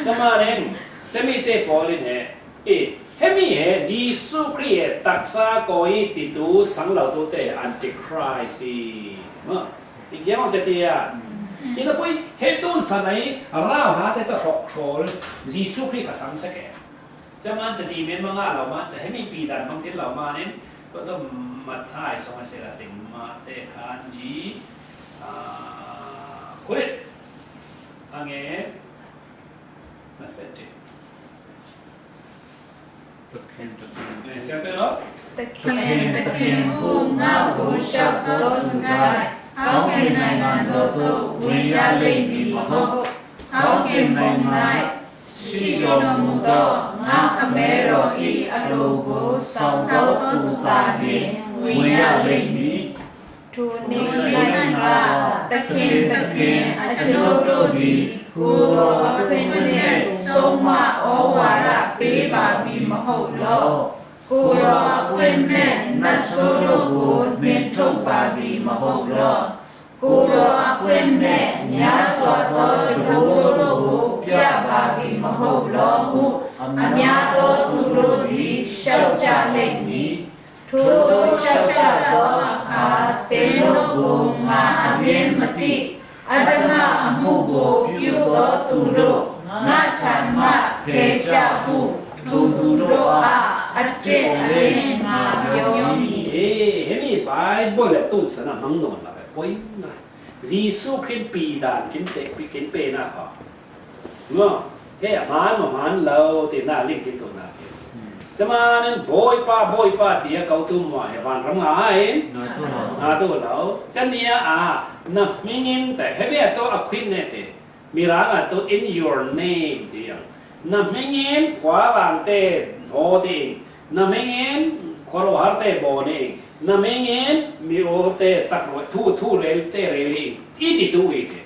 Zema nen. Zemi te Paul in he. E, hemi he Jesu Khrih he taksa ko i ti tu sang lo tu te Antichrist i. Ma, i kiang ong chati a. Ina poi he tun sa nai rau ha te to hok sol Jesu Khrih ka sang sa ke. Cha man chati men ma nga lo man cha hemi pi dan bang tin lo manin ko to Mathai song a se la sing ma te khan ji. Ah, kulit. Ange. Na se te. Thakhen, thakhen. Thakhen, thakhen, bu ngau bu shau do du dai. Hau ke nai ngan do tu, wi ya lei mi ho. Hau ke mong nai, shi do mu do, ngau ka me ro i a lo bu, sau do tu ta he, wi ya lei mi. Thu ni lainga, thakhen thakhen, a chalo do di, kuro a khwene, soma o wara pe ba bi maho lo. Kuro a khwene, na so do gu, men thok ba bi maho lo. Kuro a khwene, nya swa do do gu, pya ba bi maho lo. Hu, a mya do tu do di, shau cha lei ni. Thu to shau cha do a kha, te lo gu nga a myen ma ti, a da ma a mu gu pyu do tu do, nga cha ma phe cha hu, tu du do a, a te a ne nga yo ni. E, hemi Bible le tun sana mang non la pe poi na. Jesu Khrih pi dan kin te, pi kin pe na kha. Ngo, he a man ma man lo ti na ling ti tu na. Cha man nen boy pa, boy pa ti a kau tu mo he van ram nga in. Nga tu lo. Nga tu lo. Cha nia a, na mingin te, he be to a khwene te. Mirang a to in your name ti yang. Na mingin khwa van te ho ti. Na mingin khwa lo har te bo ni. Na mingin mi o te chak lo thu, thu rel te rel i. I ti tu i te.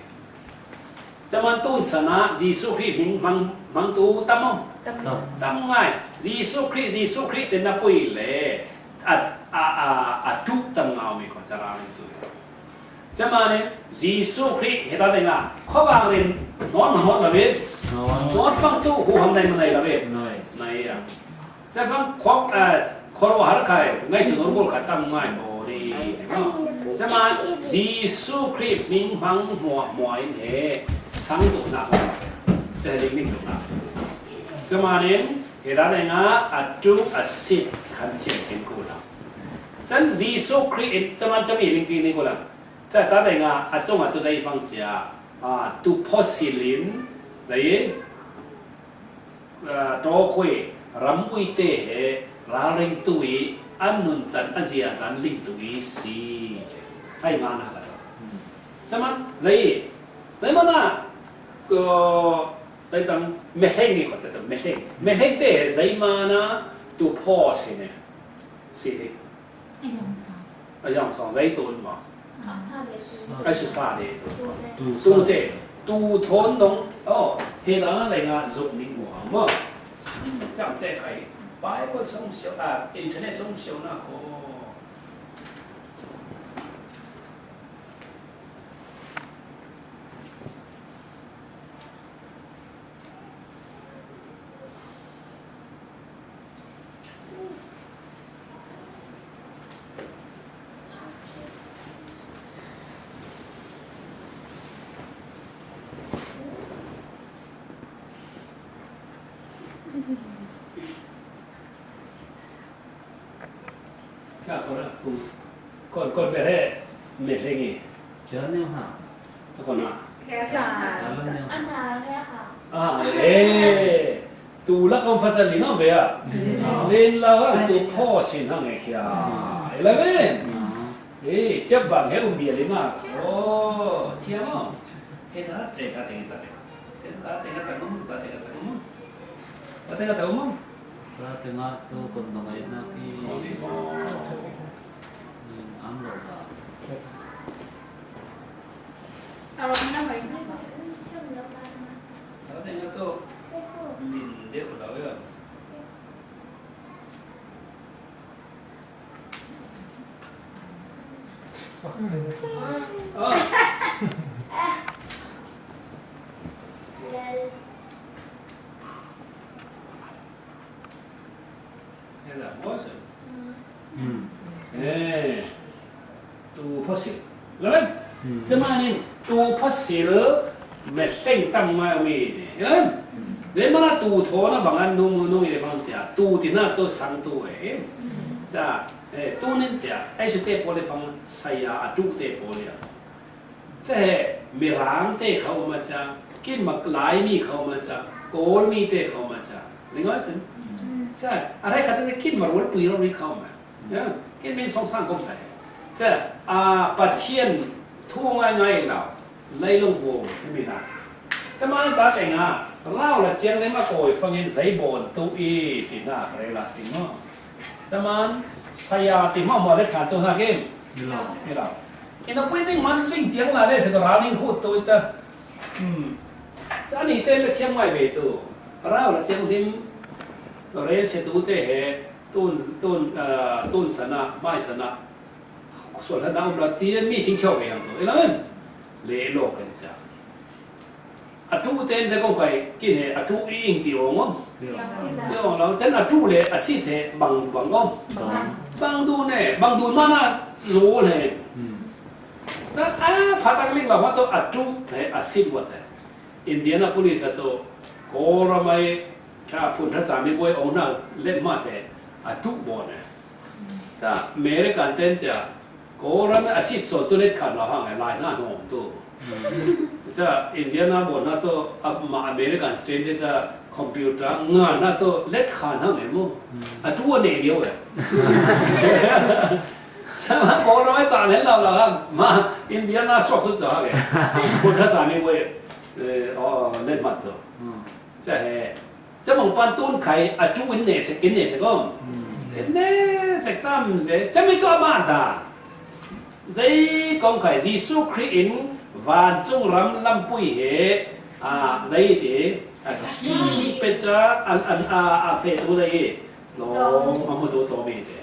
Cha man tun sana Jesu Khrih hming mang, mang tu tam om. Tam. Tam ngai. Jesu Khrih, Jesu Khrih te na pui le. A, a, a, a tu tam ngau mi ko cha ra tu. Cha man Jesu Khrih he ta te nga. Kho bang rin non non la ve. Non. Non bang tu hu ham nai ma nai la ve. Nai. Nai ya. Cha bang khok, eh, khoro har khai, ngai su nor gol khai tam ngai bo ni, no? Cha man, Jesu Khrih hming hmang hmua, hmua in he, sang tu na hmua. Cha ling ling tu na. Cha man in, he da ne nga, a tu a sit, khan thian kin ku la. Chan Jesu Khrih in, cha man cha mi ling ti ni ku la. Cha ta ne nga, a chung a tu zai fang chia, a tu pho silin, zai, Aa, tawkhoi ram uite he ralring tui a nunchan a ziazan ling tui si. Hai mana ka ta. Chaman, zai, zai mana, ko, zai chang, mehleng ni ko chata, mehleng. Mehleng te he zai mana tu pho si ne. Si ne. A yawng sawng zei tun maw? Ai su sa de. Tu te, tu thon nong, oh, he la nga lai nga zuk ning mu hang maw? Chang te kai, Bible song siau, ah, internet song siau na ko. Ka kora ku kon kon bere me lengi. Kya ne ha? Ka kona. Kya ne ha? Ana ne ha. A, e, tu lak om fasa lin om ve a. Lin la a, tu pho sin hang e kia. Eleven. E, cia bang he um bia lin a. O, cia mo. He ta te ta te ta te. Cia ta te ta ta mo, ta te ta ta mo. Ta te ta ta mo. Ta te nga tu kon bang ai na pi. Ko ni mo. Am lo la. He la mo se. E, tu phasil. Lamen. Camanin tu phasil me hleng tam ngai mi. Lamen. Le mana tu tho na bang an nung nung i le bang cia. Tu ti na tu sang tu e. Ca, e, tu nin cia. Ai su te pole fang saya a tu te pole a. Ca he, Mirang te khau ma ca, kin mak lai mi khau ma ca, Kawl mi te khau ma ca. Lingoi sin. Ca, a rai khat te kin ma rual pui ro ri khau ma. Ya, kin min song sang kong thai. Ca, a, Pathian thu ngai ngai lau. Lai long vo, mi na. Ca ma ta te nga, rau la ciang le ma koi fangin zai bon tu i, ti na, rei la sing mo. Ca man, saya ti hmahmah le khan tu hna kim? Milo. Milo. Ina pui ding man ling ciang la le se ka rau ning hut tu ca. Hmm. Ca ni te le thiang mai ve tu. Rau la ciang him. Rel se tu te he. Tun, tun, ah, tun sana, mai sana. Sual hana um la ti mi ching chau ve yang tu. Ina men. Le lo kan ca. A tu ten te kong kai kin he a tu i ing ti ong om. Ti ong lo. Ten a tu le a si te bang bang om. Bang. Bang du ne, bang du mana lo le. Sa a phatak ling lo ma to a tu he a si wa te. Indianapolis a to ko ra mai ka phun tha sa mi boi ong na le ma te a tu bo ne. Ca American ten cia ko ram a sit so tu let khan la hang lai na hong tu. Ca Indiana bon na to a ma American strain te ta computer nga na to let khan hang e mo. A tu ne liu e. Ca ma ko ram a ca ne la la hang ma Indiana sok su ca e. Ko ta sa ni we, eh, oh, let mat to. Ca he. Ca mong pan tun khai a tu in ne sek, in ne sek om. In ne sek tam ze. Ca mi tu a ma da. Zei kong khai Jesu Khrih in van cung ram lampui he, a, zei ti, a, khi pe ca, an, an, a, a fe tu zei. Tlom, a mu tu tlom i te.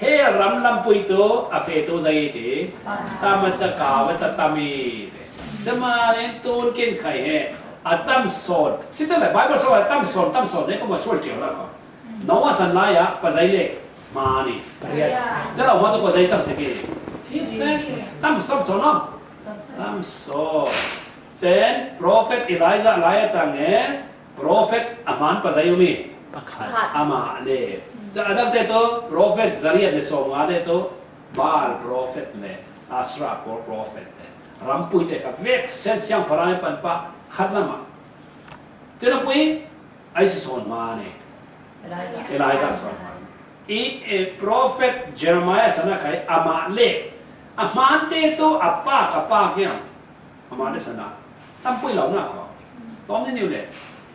He ram lampui tu a fe tu zei ti. Tam a ca ka va ca tam i ti. Cama nen tun kin khai he. A tam son. Si te le Bible so a tam son, tam son ne ko ma sual tiu la ko. Noah san lai a pa zei le ma ni. Ca lo ma tu ko zei sam se ki. Ti se tam son son no. Tam son. Cen prophet Elijah lai a tang e. Prophet a hmaan pa zei um i? Pakhat. Amah le. Ca Adam te tu prophet zariat le sawmnga te tu Baal prophet le Asherah pro-, prophet te. Rampui te kha vek sen siang parang pan pa khat lama. Cina pui ai si son ma ne. Elijah. Elijah son ma. I, e, prophet Jeremiah sana khai amah le. A hmaan te tu a pa ka pa hiam. Amah le sana. Tam pui lo na ko. Tom ni niu le.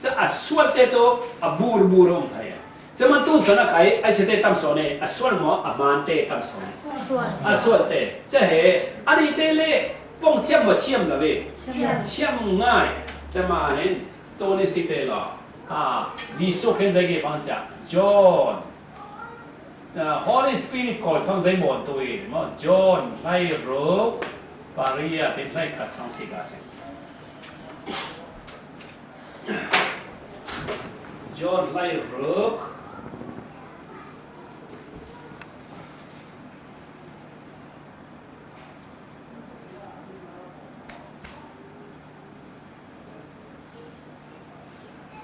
Ca a sual te tu a bur bur om thai a. Ca man tun sana khai ai se te tam so ne. A sual mo a man te tam so ne. A sual. A sual te. Ca he. Ani te le. Pong thiam mo thiam la ve. Thiam. Thiam ngai. Ca ma hin. To ni si te lo. Ha. Jesu khen zai ke pang ca. John. Uh, Holy Spirit kawi fang zei mawn tu in, maw, John hlai ruk, pariat in hlai khat sang si ka seng. John hlai ruk.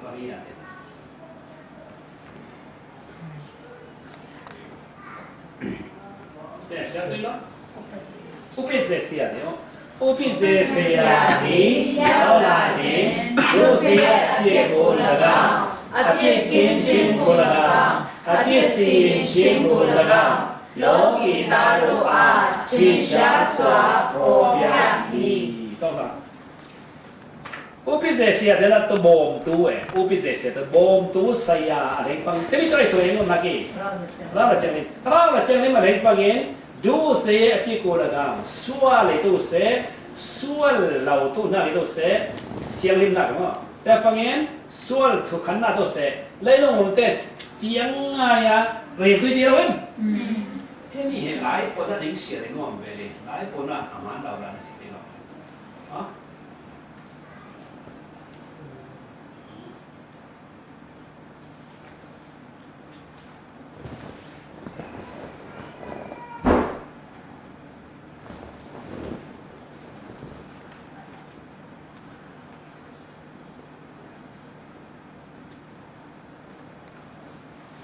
Maria te. Te sia te lo. Upi ze sia te o. Upi ze sia ni, yau la ni. ဒုစရိုက်အပြစ်ကို၎င်း၊ အပြစ်ကင်းခြင်းကို၎င်း၊ အပြစ်စီရင်ခြင်းကို၎င်း၊ လောကီသားတို့အား ထင်ရှားစွာဖော်ပြမည်။ တော့ပါ ဥပိ္ပဇော်ဆရာတဲ့လား တဘုံတူဝဲ ဥပိ္ပဇော်ဆရာ တဘုံတူဆရာအရင်ဖန် တမီးတော့ဆိုရင်တော့ နားကီး ရပါချင်နေ ရပါချင်နေ မလဲဖန်ရင် ဒုစရိုက်အပြစ်ကို၎င်း စွဲလေတော့စေ စွဲလောက်တော့ နားကီးတော့စေ ထျံလိမ်နားကီး မ ဆဲဖန်ရင် စွဲထုတ်ခံနားတော့စေ လဲလုံးဝတဲ့ ကျန်ငါရ ရေသွေးတည်းဝဲ ဟဲမီးဟဲလိုက် ပေါ်တာနေရှိတယ်နော် ဘယ်လေ လိုက် ပေါ်နာ အမှန်တော့ လာနေစီတယ်နော် ဟမ်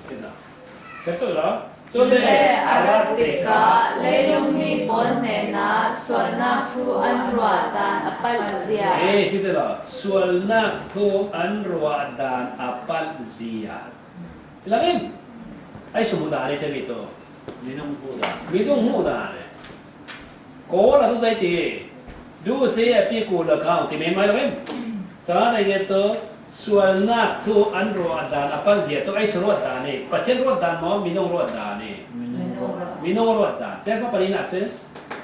ကဲနော် ဆက်ကြည့်နော် သူလည်းအရပ်တွေက လေလုံးမီးပေါ်နေနာ စွဲနာထူအန်ရွာတန်အပလ်ဇီယာ အေး ရှိတယ်နော် စွဲနာထူအန်ရွာတန်အပလ်ဇီယာ လမင်း အဲ့ဆိုမူတားလေးချက်ပြီးတော့ မင်းတို့မူတား မင်းတို့မူတားလေ ကိုလာသူစိုက်တည် ဒုစရိုက်အပြစ်ကို၎င်း တင်မင်းမလုပ်ရင် တခါတည်းကဲတော့ စွဲနာထူအန်ရွာတန်အပလ်ဇီယာ တော့ အဲ့ဆိုရွာတန်နေ ပချက်ရွာတန်မ မင်းတို့ရွာတန်နေ မင်းတို့ရွာတန် ချက်ဖတ်ပါလိမ့်နော် ချက်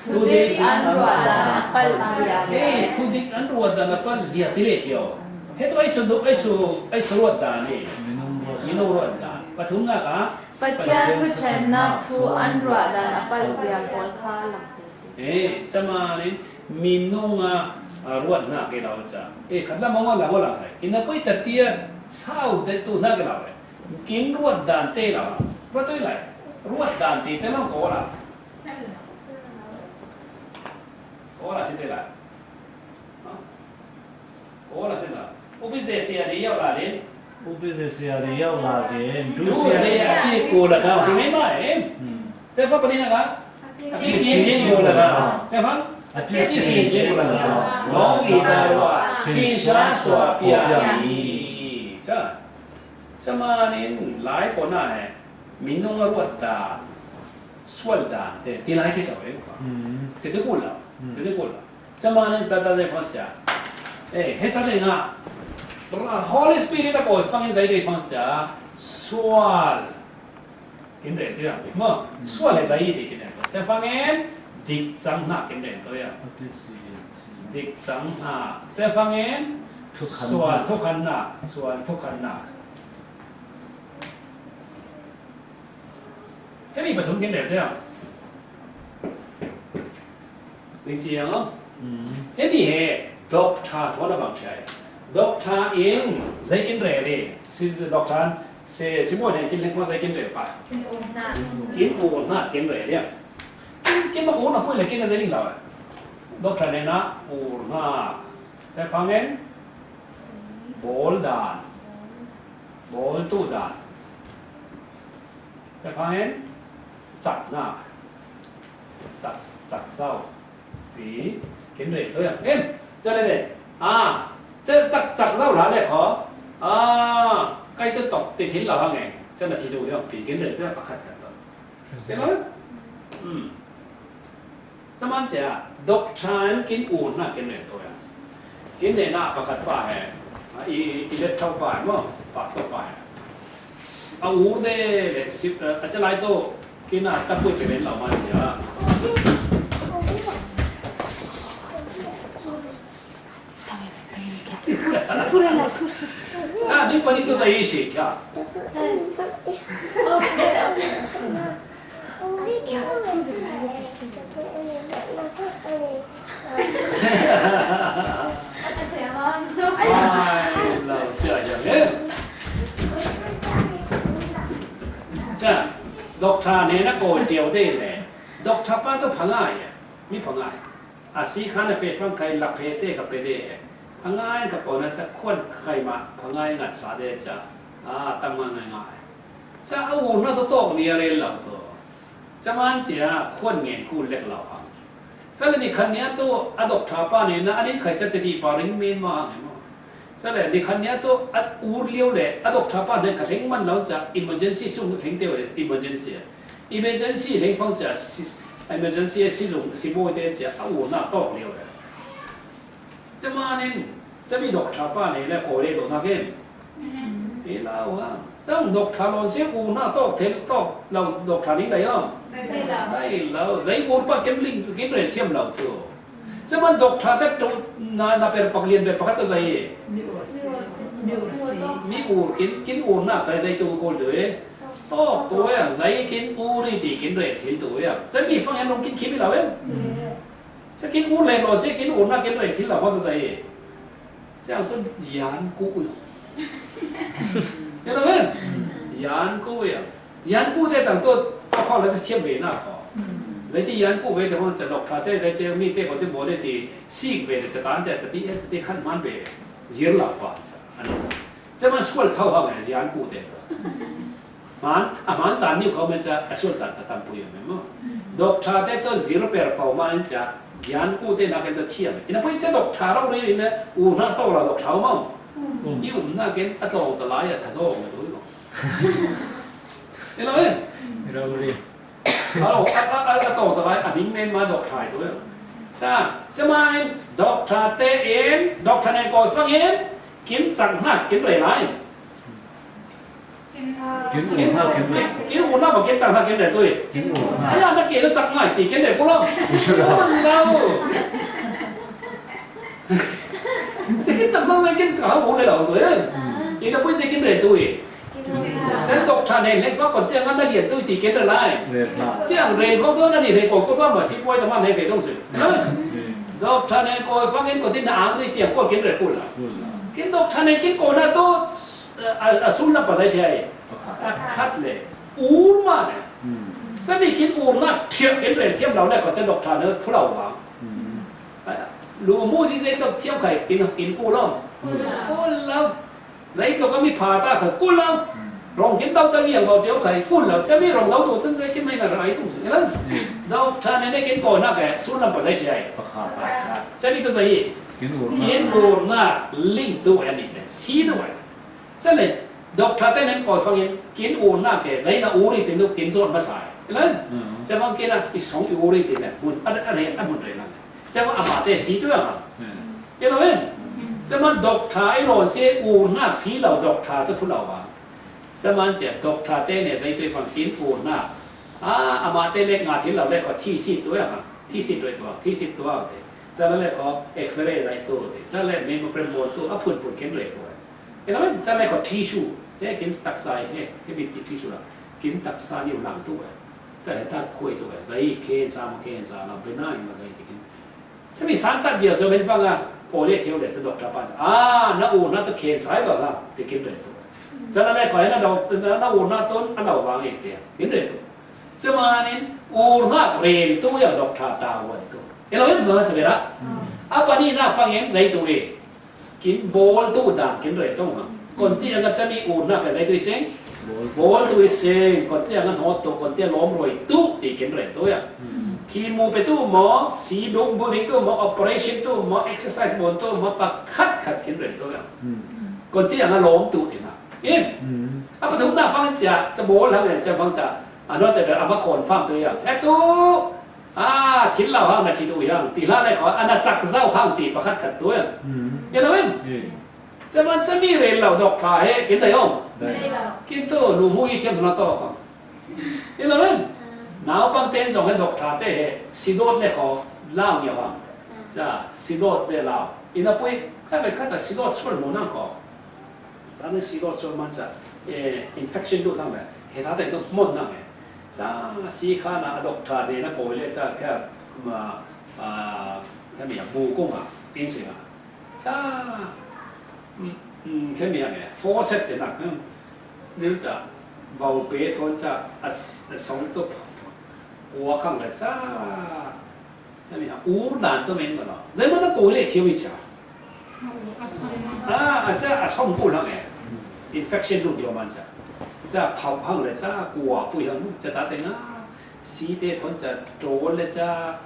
ထူဒိတ်အန်ရွာတန်အပလ်ဇီယာ အေး ထူဒိတ်အန်ရွာတန်အပလ်ဇီယာ တလေချော ဟဲ့တော့ အဲ့ဆိုတော့ အဲ့ဆို အဲ့ဆိုရွာတန်နေ မင်းတို့ရွာတန် ပထုံးနာက ပချက်ထူထန်နာထူအန်ရွာတန်အပလ်ဇီယာ ပေါ်ခါလမ်း အေး ကျမလေး မင်းတို့က ရွာတန်ကဲတော့ ကျ အေး ခတ်လာမဝလာမဝလာ ခိုင် အင်း နပွေးချက်တည်း ဆောက်တဲ့တူနာကလာပဲ ကင်းရွာတန်တဲလာ ရွာတန်လိုက် ရွာတန်တဲတဲလောက်ကောလာ ကောလာစစ်တဲလာ နော် ကောလာစစ်လာ ဥပိ္ပဇော်ဆရာတွေရောက်လာတယ် ဥပိ္ပဇော်ဆရာတွေရောက်လာတယ် ဒုစရိုက် ဒုစရိုက်အပြစ်ကို၎င်း တင်မင်းမ ဟဲ့ อืม ချက်ဖတ်ပါလိမ့်နော် အပြစ်ကင်းခြင်းကို၎င်း ချက်ဖတ် အပြစ်စီရင်ခြင်းကို၎င်း လောကီသားတို့အား ထင်ရှားစွာပြမည် ချက် ကျမလေး လိုက် ပေါ်နာဟဲ့ မင်းတို့ရွာတန် စွဲတန်တဲ တင်လိုက်ချက်တော့ ဟဲ့ อืม တဲတဲကိုလာ อืม တဲတဲကိုလာ ကျမလေး ဇာတ်တိုက်တဲ့ဖန်ဆရာ အေး ဟဲ့ တတဲ့ငါ Holy Spirit ကပေါ် ဖန်ဆရာ တဲ့ဖန်ဆရာ စွဲ ကင်းတယ် တရား မ စွဲလေ ဇာတ်ရည် ကင်းတယ် ချက်ဖန်ရင် ဒိတ်စံနာ ကင်းတယ် တရား ဒိတ်စံနာ ချက်ဖန်ရင် ထုတ်ခံနာ စွဲထုတ်ခံနာ စွဲထုတ်ခံနာ ဟဲ့ မီးပထုံးကင်းတယ် တရား နေချင်အောင် ဟဲ့ မီးဟဲ့ doctor ထောနဘန်ချာ doctor အင်း ဇိုက် ကင်းတယ် လေ စီ doctor စီ စီမို့ ဟဲ့ ကင်းတယ် ဇိုက် ကင်းတယ် ပါ ကင်းအိုနာ ကင်းတယ် လေ ကင်းမအိုနာ ပွေးလေ ကင်းတယ် ဇိုက် လင်းလာ doctor နဲ့ နာ အိုနာ ချက်ဖန်ရင် ဘောလ်ဒန် ဘောလ်တူဒန် ချက်ဖန်ရင် စက်နာ စက် စက်စောက် ပြီး ကင်းတယ် တို့ရ အင်း ချက်လေ အာ ချက် ချက် စက်စောက် လာလေ ခေါ် အာ ကိုက်တော့ တည်ထင်လာ ဟောင်းငယ် ချက် နာ ထီတူ ရော ပြီး ကင်းတယ် တို့ရ ပကတ် ကတ်တော့ စဲလို့ อืม ကျမန်စရာ doctor ကင်းအိုနာ ကင်းတယ် တို့ရ ကင်းတယ် နာ ပကတ် ပါ ဟဲ့ အီ အီလက်ထောက် ပါ မ pastor ပါ ဟဲ့ အဝူးတဲ့လေ စစ် အကျလိုက်တော့ ကင်းနာ တပ်ဖွဲ့ ပဲ လောက် မန်စရာ ထူရဲလာ ထူရဲ အာ ဒီပနိတူ တရေးရှိ ခါ အာ လောက် ကြာ ကြာ လေ ကြာ doctor နဲ့ နကို တယောက်တည်းလေ doctor ပါတော့ ဖငါရ မီးဖငါရ အစီခါနဲ့ ဖေဖန်ခိုင် လက်ဖဲတဲ့ ကပဲတဲ့ အငိုင်းကပေါ်နဲ့ ချက်ခွန်ခိုင်မှာ ဖငိုင်းငတ်စားတဲ့ ချက် အာ တမန်ငိုင်းငိုင်း ချက် အဝူးနာတော့ တော့ နေရ လေ လောက်တော့ ချက် မန်စရာ ခွန်ငယ် ကူ လက် လောက် အောင် ချက် လည်း နေ ခဏ တော့ အ doctor ပါ နဲ့ နာ အ နေ ခိုင် ချက် တတိ ပါ ရင်း မင်း မ ဟဲ့ မ Chale, ni khat nia to a ur liau le, a doctor pa nen ka leng man lo cha, emergency sung leng te le, emergency. Emergency leng fang cha, si, emergency si zung, si boi te cha, a ur na tok liau le. Chama nen, chami doctor pa ne le ko le do na ken. E la wa. Chang doctor lon se ur na tok, thel tok, lo doctor ni da yom. Dai lo. Dai lo. Zai ur pa ken ling, ken rel thiam lo tu. Chama doctor te tu, na, na per pak lian per pak ta zai. Mi ur si. Mi ur kin, kin ur na ta zai tu ko tu e. Tok tu e, zai kin ur i ti kin rel thil tu e. Chami fang en long kin kimi lo e. Sa kin ur le lo, sa kin ur na kin rel thil la fang ta sa e. Sa ang tun yan ku u. Ila wen? Yan ku u ya. Yan ku te tang to, to fang la thiam ve na fo. Zai ti yan ku ve te hong cha doctor te, zai te mi te ko te bo le ti sik ve te cha tan te cha ti, cha ti khan man ve. Zir la fo cha. Ani. Cha man school thau ha ve yan ku te. Man, a man chan ni ko me cha, a sual chan ta tam pu yom me mo. Doctor te to zero per pau man cha, yan ku te na ken to thiam. Ina pui cha doctor lo ri ne, u na to la doctor mo. I um na ken a to ta la ya ta zo me do mo. Ina wen? Ina wen. A lo, a, a, a, a to ta la, a ding men ma doctor to. Cha, cha man doctor te en, doctor ne ko fang en, kin chang na, kin re lai. Kin ur na, kin ur. Kin ur na ba kin chang na kin re tui. Kin ur na. Aya na ke na chang ngai ti kin re ko lo. Ko man lo. Che kin chang na kin chang ko le lo tui. Ina pui che kin re tui. Chen doctor ne le fa ko te ngan na lian tui ti kin re lai. Re na. Chiang re ko to na ni re ko ko ba ma si poi ta ma ne fe dong sui. Doctor ne ko fa kin ko ti na ang tui ti ko kin re ko la. Kin doctor ne kin ko na to A, a, a sun lam pa zai thiai. A khat le. Ur ma ne. Sa mi kin ur na thiam ken rel thiam lo ne ko che doctor ne thu lo wa. Lu mu si zai tok thiam khai kin, kin ku lo. Ku lo. Zai tok mi pha ta kha ku lo. Rong kin dau ta liang lo thiam khai ku lo. Cha mi rong dau tu tun zai kin mai na rai tu si la. Doctor ne ne kin ko na ke sun lam pa zai thiai. Sa mi to zai. Kin ur na ling tu ani te. Si tu ai. Chale, doctor te nen koi fangin, kin ur na ke, zai na ur i tin du kin zon ma sai. Ilan? Chevang kin a, i song i ur i tin a, mun, a, a, a, a mun re lang. Chevang ama te si tu yang a. Ilo en? Chevang doctor i lo se ur na si lo doctor tu tu lo ba. Chevang che doctor te ne zai tu fang kin ur na. A, ama te le nga thil lo le ko thi si tu yang a. Thi si tu tu, thi si tu te. Chale le ko X-ray zai tu te. Chale mammogram bol tu, a phun phun kin re tu. Ina men, cha le ko tissue, he kin taksa he, he mi ti tissue la, kin taksa ni lang tu e. Cha he ta khuai tu e, zai cancer ma cancer la, benign ma zai kin. Cha mi san ta bia so men fang a, ko le thiu le cha doctor pan cha. A, na u na to cancer ba la, te kin re tu e. Cha la le ko na do, na, na u na to, a lo wang e te, kin re tu. Cha ma nin, u na re tu ya doctor ta wan tu. Ina men ma sa bera. A pa ni na fang en zai tu e. Kin bol tu dan kin rel tu ma. Kon ti anga chami u na ka zai tu seng. Bol tu seng, kon ti anga hot tu, kon ti lom roi tu, ti kin rel tu ya. Ki mu pe tu mo, si dong bu ding tu mo, operation tu mo, exercise bon tu mo, pa khat khat kin rel tu ya. Kon ti anga lom tu ti na. Im. Apa tu na fang cha, cha bol ha le cha fang cha. Ano te ama confirm tu ya. He tu, A, thil lo hang na thi tu yang, ti hla le kho, a na chak zau hang ti pakhat khat tu yang. Ina men? Chaman chami rel lo doctor he, kin dai om? Kin tu, lu mu i thiam na to kho. Ina men? Naupang ten zong he doctor te he, si dot le kho, lau nia hang. Cha, si dot le lau. Ina pui, kha be kha ta si dot chul mu nang kho. Tana si lo cho man cha, eh, infection do thang le, he ta te do mon nang e. Cha, si kha na doctor de na ko le cha ka ma, a, ka mi a bu ko ma, in si ma. Cha, mm, mm, ka mi a me, forceps de na, mm. Ni cha, vau pe thon cha, a, a song to, wa kang le cha, Ani ha, ur dan to men ma lo. Zai ma na ko le thiu i cha. A, a cha, a som ko lang e. Infection lu dio man cha. Cha, phau hang le cha, kua pui hang cha ta te nga. Si te thon cha, to le cha,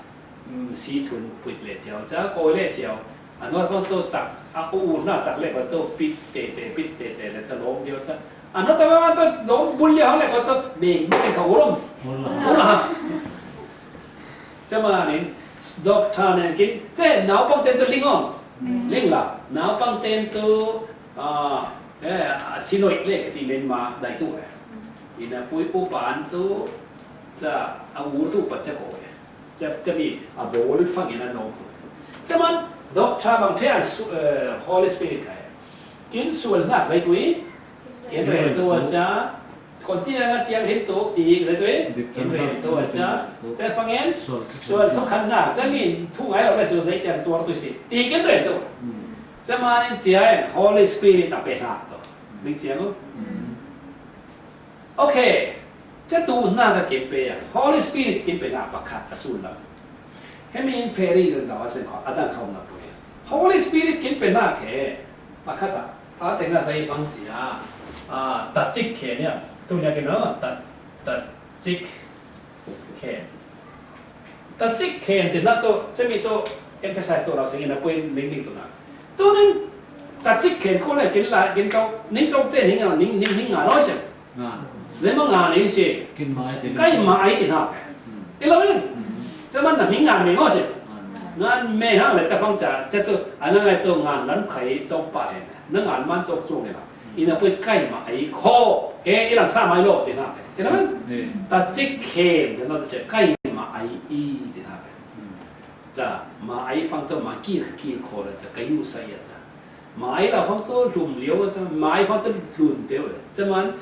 mm, si thun pui le thiu cha, ko le thiu. A nuat hmang tawh cak, a u u hna cak le kua tawh pit tete, pit tete le ca lawm lio ca. A nuat hmang tawh lawm bul lio hang le kua tawh meng bul in kha u lawm. U lawm. U lawm. Camanin doctor nen kin, ce naupang ten tu ling om. Ling la, naupang ten tu, a, eh, a sinoik le kati men ma dai tu eh. Ina pui upan tu, ca a ur tu upat ca ko eh. Ca, ca mi a bawl fangin a lawm tu. Caman doctor bang ṭhe an su, eh, Holy Spirit kai. Kin sual hnak zai tu i, kin rel tu a ca, Kon ti a ciang hin tu ti le tu i, kin rel tu a ca. Ca fangin, sual thok khan hnak, ca min thu ngai lo le sual zai tiang tuar tu si. Ti kin rel tu. Ca manin cia in Holy Spirit a pe hnak tu. Ning ciang u. Okay. Ca tu hna ka kin pe a. Holy Spirit kin pe hna pakhat a sul lam. Hemi in feri zan zawa sen kho, a dang khom na pui. Holy Spirit kin pe hna khe, pakhat a, a te hna zai bang cia. A, ta cik khe nia. Tu nia kin na, ta, ta cik khe. Ta cik khen ti na to, cemi to emphasize to lau sing in a point ning ding to na. To ning ta cik khen ko le kin la, kin to, ning to te ning a, ning, ning, ning nga no se. Nga. Zai ma nga ning se. Kin ma ai ti. Kai ma ai ti na. Hmm. I lo ning. Hmm. Ca man na ning nga me ngo se. Nga. Nga me hang le ca fang ca, ca to, a na ngai to nga lan khai chau pa he. Na ngan man chok chung ina. Ina pui kai ma ai kho. E, i lang sa mai lo, ti na. Ina man. Eh. Ta cik khen, ti na ta cik kai ma ai i, ti na. Hmm. Ca, ma ai fang to ma kil, kil kho la ca, kai u sa ia ca. Ma ai la fang to lum liu ca, ma ai fang to lum teu. Ca man,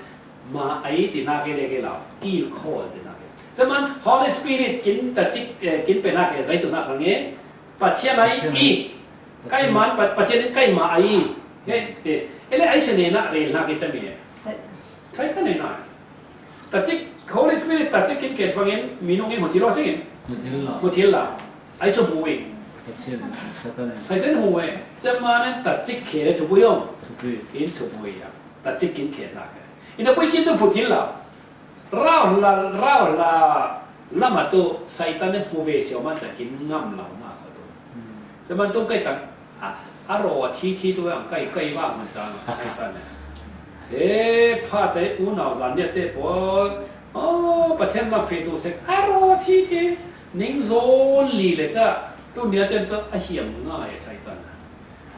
ma ai ti na ke le ke la, kil kho ti na ke. Ca man, Holy Spirit kin ta cik, eh, kin pe na ke, zai tu na kang e. Pathian ai i. Kai man, pa, Pathian in kai ma ai. He, te. Ele ai se ne na rel na ke chami. Sai. Sai ka ne na. Ta cik, Holy Spirit ta cik kin ken fangin, minung in muthil lo singin. Muthil lo. Muthil lo. Ai so mu i. Pathian, Satan. Satan mu e. Chamanin ta cik ke le thupu yong. Thupu. In thupu ya. Ta cik kin ken na ke. Ina pui kin tu muthil lo. Rau la, rau la, lama tu Satan ne hmu ve sio man ca kin ngam lo na ko tu. Hmm. Ca man tu kai tang, a, a ro a thi thi tu ang kai, kai va man ca Satan ne. He, pha te u nau zan ne te pawl. Oh, Pathian ma fe tu se, a ro thi thi. Ning zon li le ca, tu nia ten tu a hiam ngai Satan ne.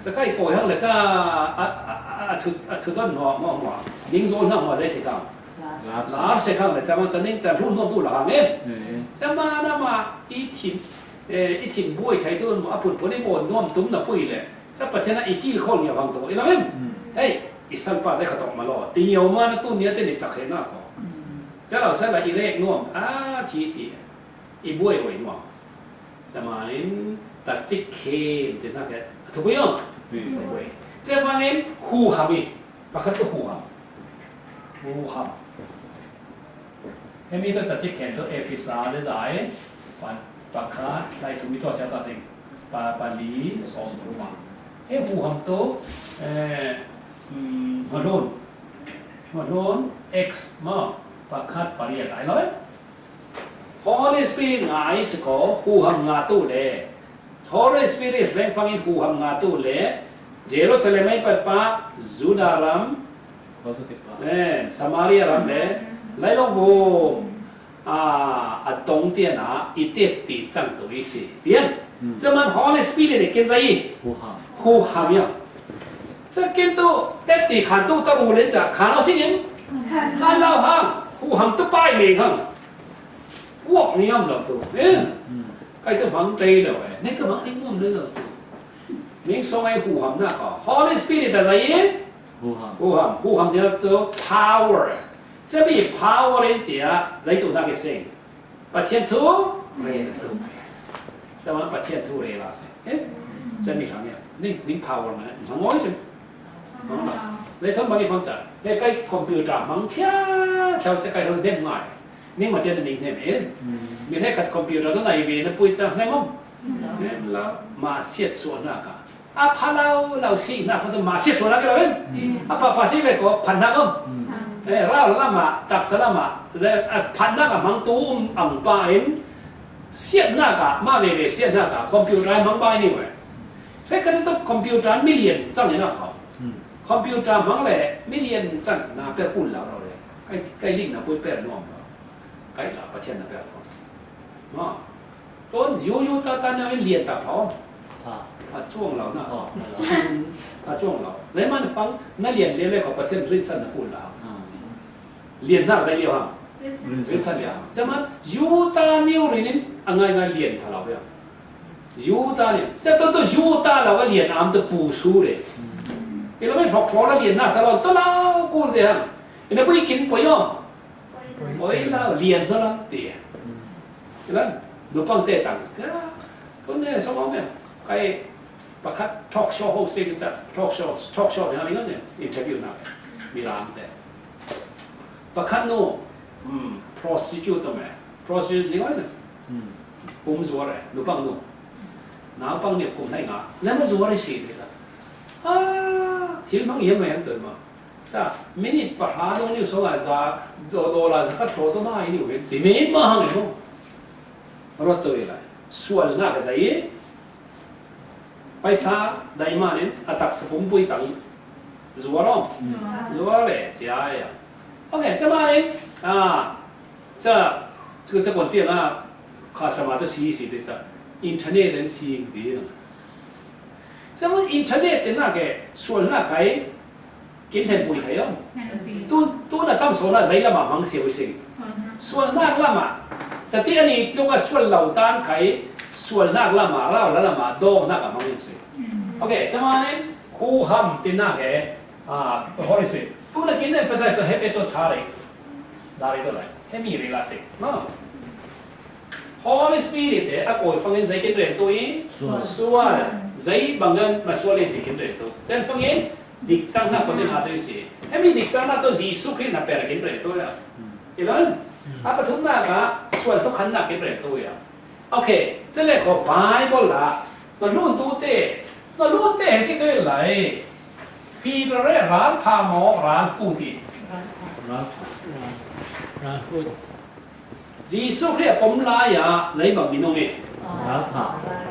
Sakai ko hang le ca a, a, a, a thu, a thu don hnuah, hnuah, hnuah. Ning zo hnuah, hnuah zai se kang. Lar. Lar se kang le ca ma ca ning ca hlun nuam tu la hang e. Eh. Ca ma na ma i thin, eh, i thin buai thai tu a pun pun i bawn nuam tum na pui le. Ca Pathian a i kil khol ngiau hang tu. I lam em? Hmm. Hei, i san pa zai kha tawk ma lo. Ti ngiau ma na tu nia te ni cak he na ko. Hmm. Ca lau sa la i rek nuam. A, thi, thi. I buai buai nuam. Camanin ta cik khem ti hna ke. A thupui om? Thupui. Thupui. Cemangin huham i. Pakhat tu huham. Huham. Hemi tu ta cik khem tu Efesa le zai. Pa, pakhat, lai thum i tuah sia ta sing. Pa, pali, sawm thum a. He huham tu, eh, mm, hmalun. Hmalun, X ma. Pakhat, pali a tai lo, eh? Holy Spirit nga ai si ko, huham nga tu le. Holy Spirit leng fangin huham nga tu le. Jerusalem ai pat pa, Juda ram, eh, Samaria ram le. Lailong vum, a, a tong tian a, i tet ti cang tu i si. Tian. Hmm. Caman Holy Spirit i ken zai i. Huham. Huham ya. Ca ken tu, tet ti khan tu ta ru le ca, khan au si in. Khan. Khan lau hang. Huham tu pai meng hang. Uak ni om lo tu. Eh? Hmm. Kai tu hmang tei lo eh. Ni tu hmang ni om lo tu. Ning song ai huham na ka. Holy Spirit a zai i. Huham. Huham. Huham dia tu power. Ca mi power in cia zai tu na ke seng. Pathian thu rel tu. Ca ma Pathian thu rel a si. Eh? Ca mi hang ya. Ning, ning power ma. Hmang ngoi si. Hmang ma. Lai thon ma ki fang ca. He kai computer hmang thia, thia ca kai thon dem ngai. Ning ma tian ning hnem in. Hmm. Mi he khat computer tu nai ve na pui ca hnem om. Hmm. Hnem la ma siat suah na ka. A pha lau lau si na ko tu ma siat suah na ka lau in. Hmm. A pha pha si ve ko phan na ko. Hmm. Eh, rau la ma, tak sa la ma. Ze, a phan na ka mang tu um ang pa in. Siat na ka, ma ve ve siat na ka. Computer mang pa in ni we. Hei, ka te to computer million chang ina kha. Hmm. Computer mang le million chang na per kul lau lo le. Kai, kai ling na pui per nuam lo. Kai la Pathian na per lo. Ma. Ton yu yu ta ta na lian ta pha. Ha. A chuang lo na. Oh, ha lo. A chuang lo. Zai man fang na lian le le ko Pathian rin san na kul la. Hmm. Lian na zai liu ha. Rin san. Rin san liu ha. Zai man yu ta niu rin in a ngai ngai lian pha lo ya. Yu ta ni, se to to yu ta la wa lian am to pu su le. I lo me hok hok la lian na sa lo to la kun se hang. I na pui kin poi yom. Poi la lian to la ti. I la, nu pang te tang. Ka, to ne so me. Kai pakhat talk show host se sa talk show, talk show ni na ni se interview na. Mi lam te. Pakhat nu, hmm, prostitute to me. Prostitute ni wa se. Hmm. Kum zuar e, nupang nu. Naupang ni kum hlei nga. Lama zuar e si ni sa. Ah, thil mang yem mai ang tu ma. Sa, minute pahra dong ni so nga za, do, do la za ka thlo to ma ni wen. Ti min ma hang e mo. Rot to i lai. Sual na ka za i. Paisa dai manin a taksa pumpui tang zuar om. Zuar. Zuar le cia ya. Ok, ca manin a ca ca ca kon tiang a kha sama to si si te ca internet den si ti. Ca ma internet te na ke sual na kai Kin hlen pui thei om. Hlen pui. Tu, tu na tam so na zei lama mang siau i sing. Sualnak. Sualnak lama. Sati ani tlung a sual lo tan khai sualnak lama, rau la lama, dawngnak a mang i sing. Mm. Ok, camanin, hu ham tinak e, ah, Holy Spirit. Tu na kin emphasize to hepe to thari. Dari to lai. Hemi rila sing. No. Holy Spirit e a kawi fangin zei kin rel tu i? Sual. Sual. Zei bangin ma sual in dik kin rel tu. Cen fangin dik cangnak ko ding a tu i si. Hemi dik cangnak tu Jesu Khrih na per kin rel tu ya. Hmm. Ilon? Hmm. A pathumnak a sual thokhannak kin rel tu ya. Ok. Cele ko Bible la. Ma lun tu te. Ma lun te he si tu lai. Peter e ral pha mo, ral hu ti. Ral pha. Ral hu. Jesu Khrih a pom lai-ah leibang minung i. Ralpha.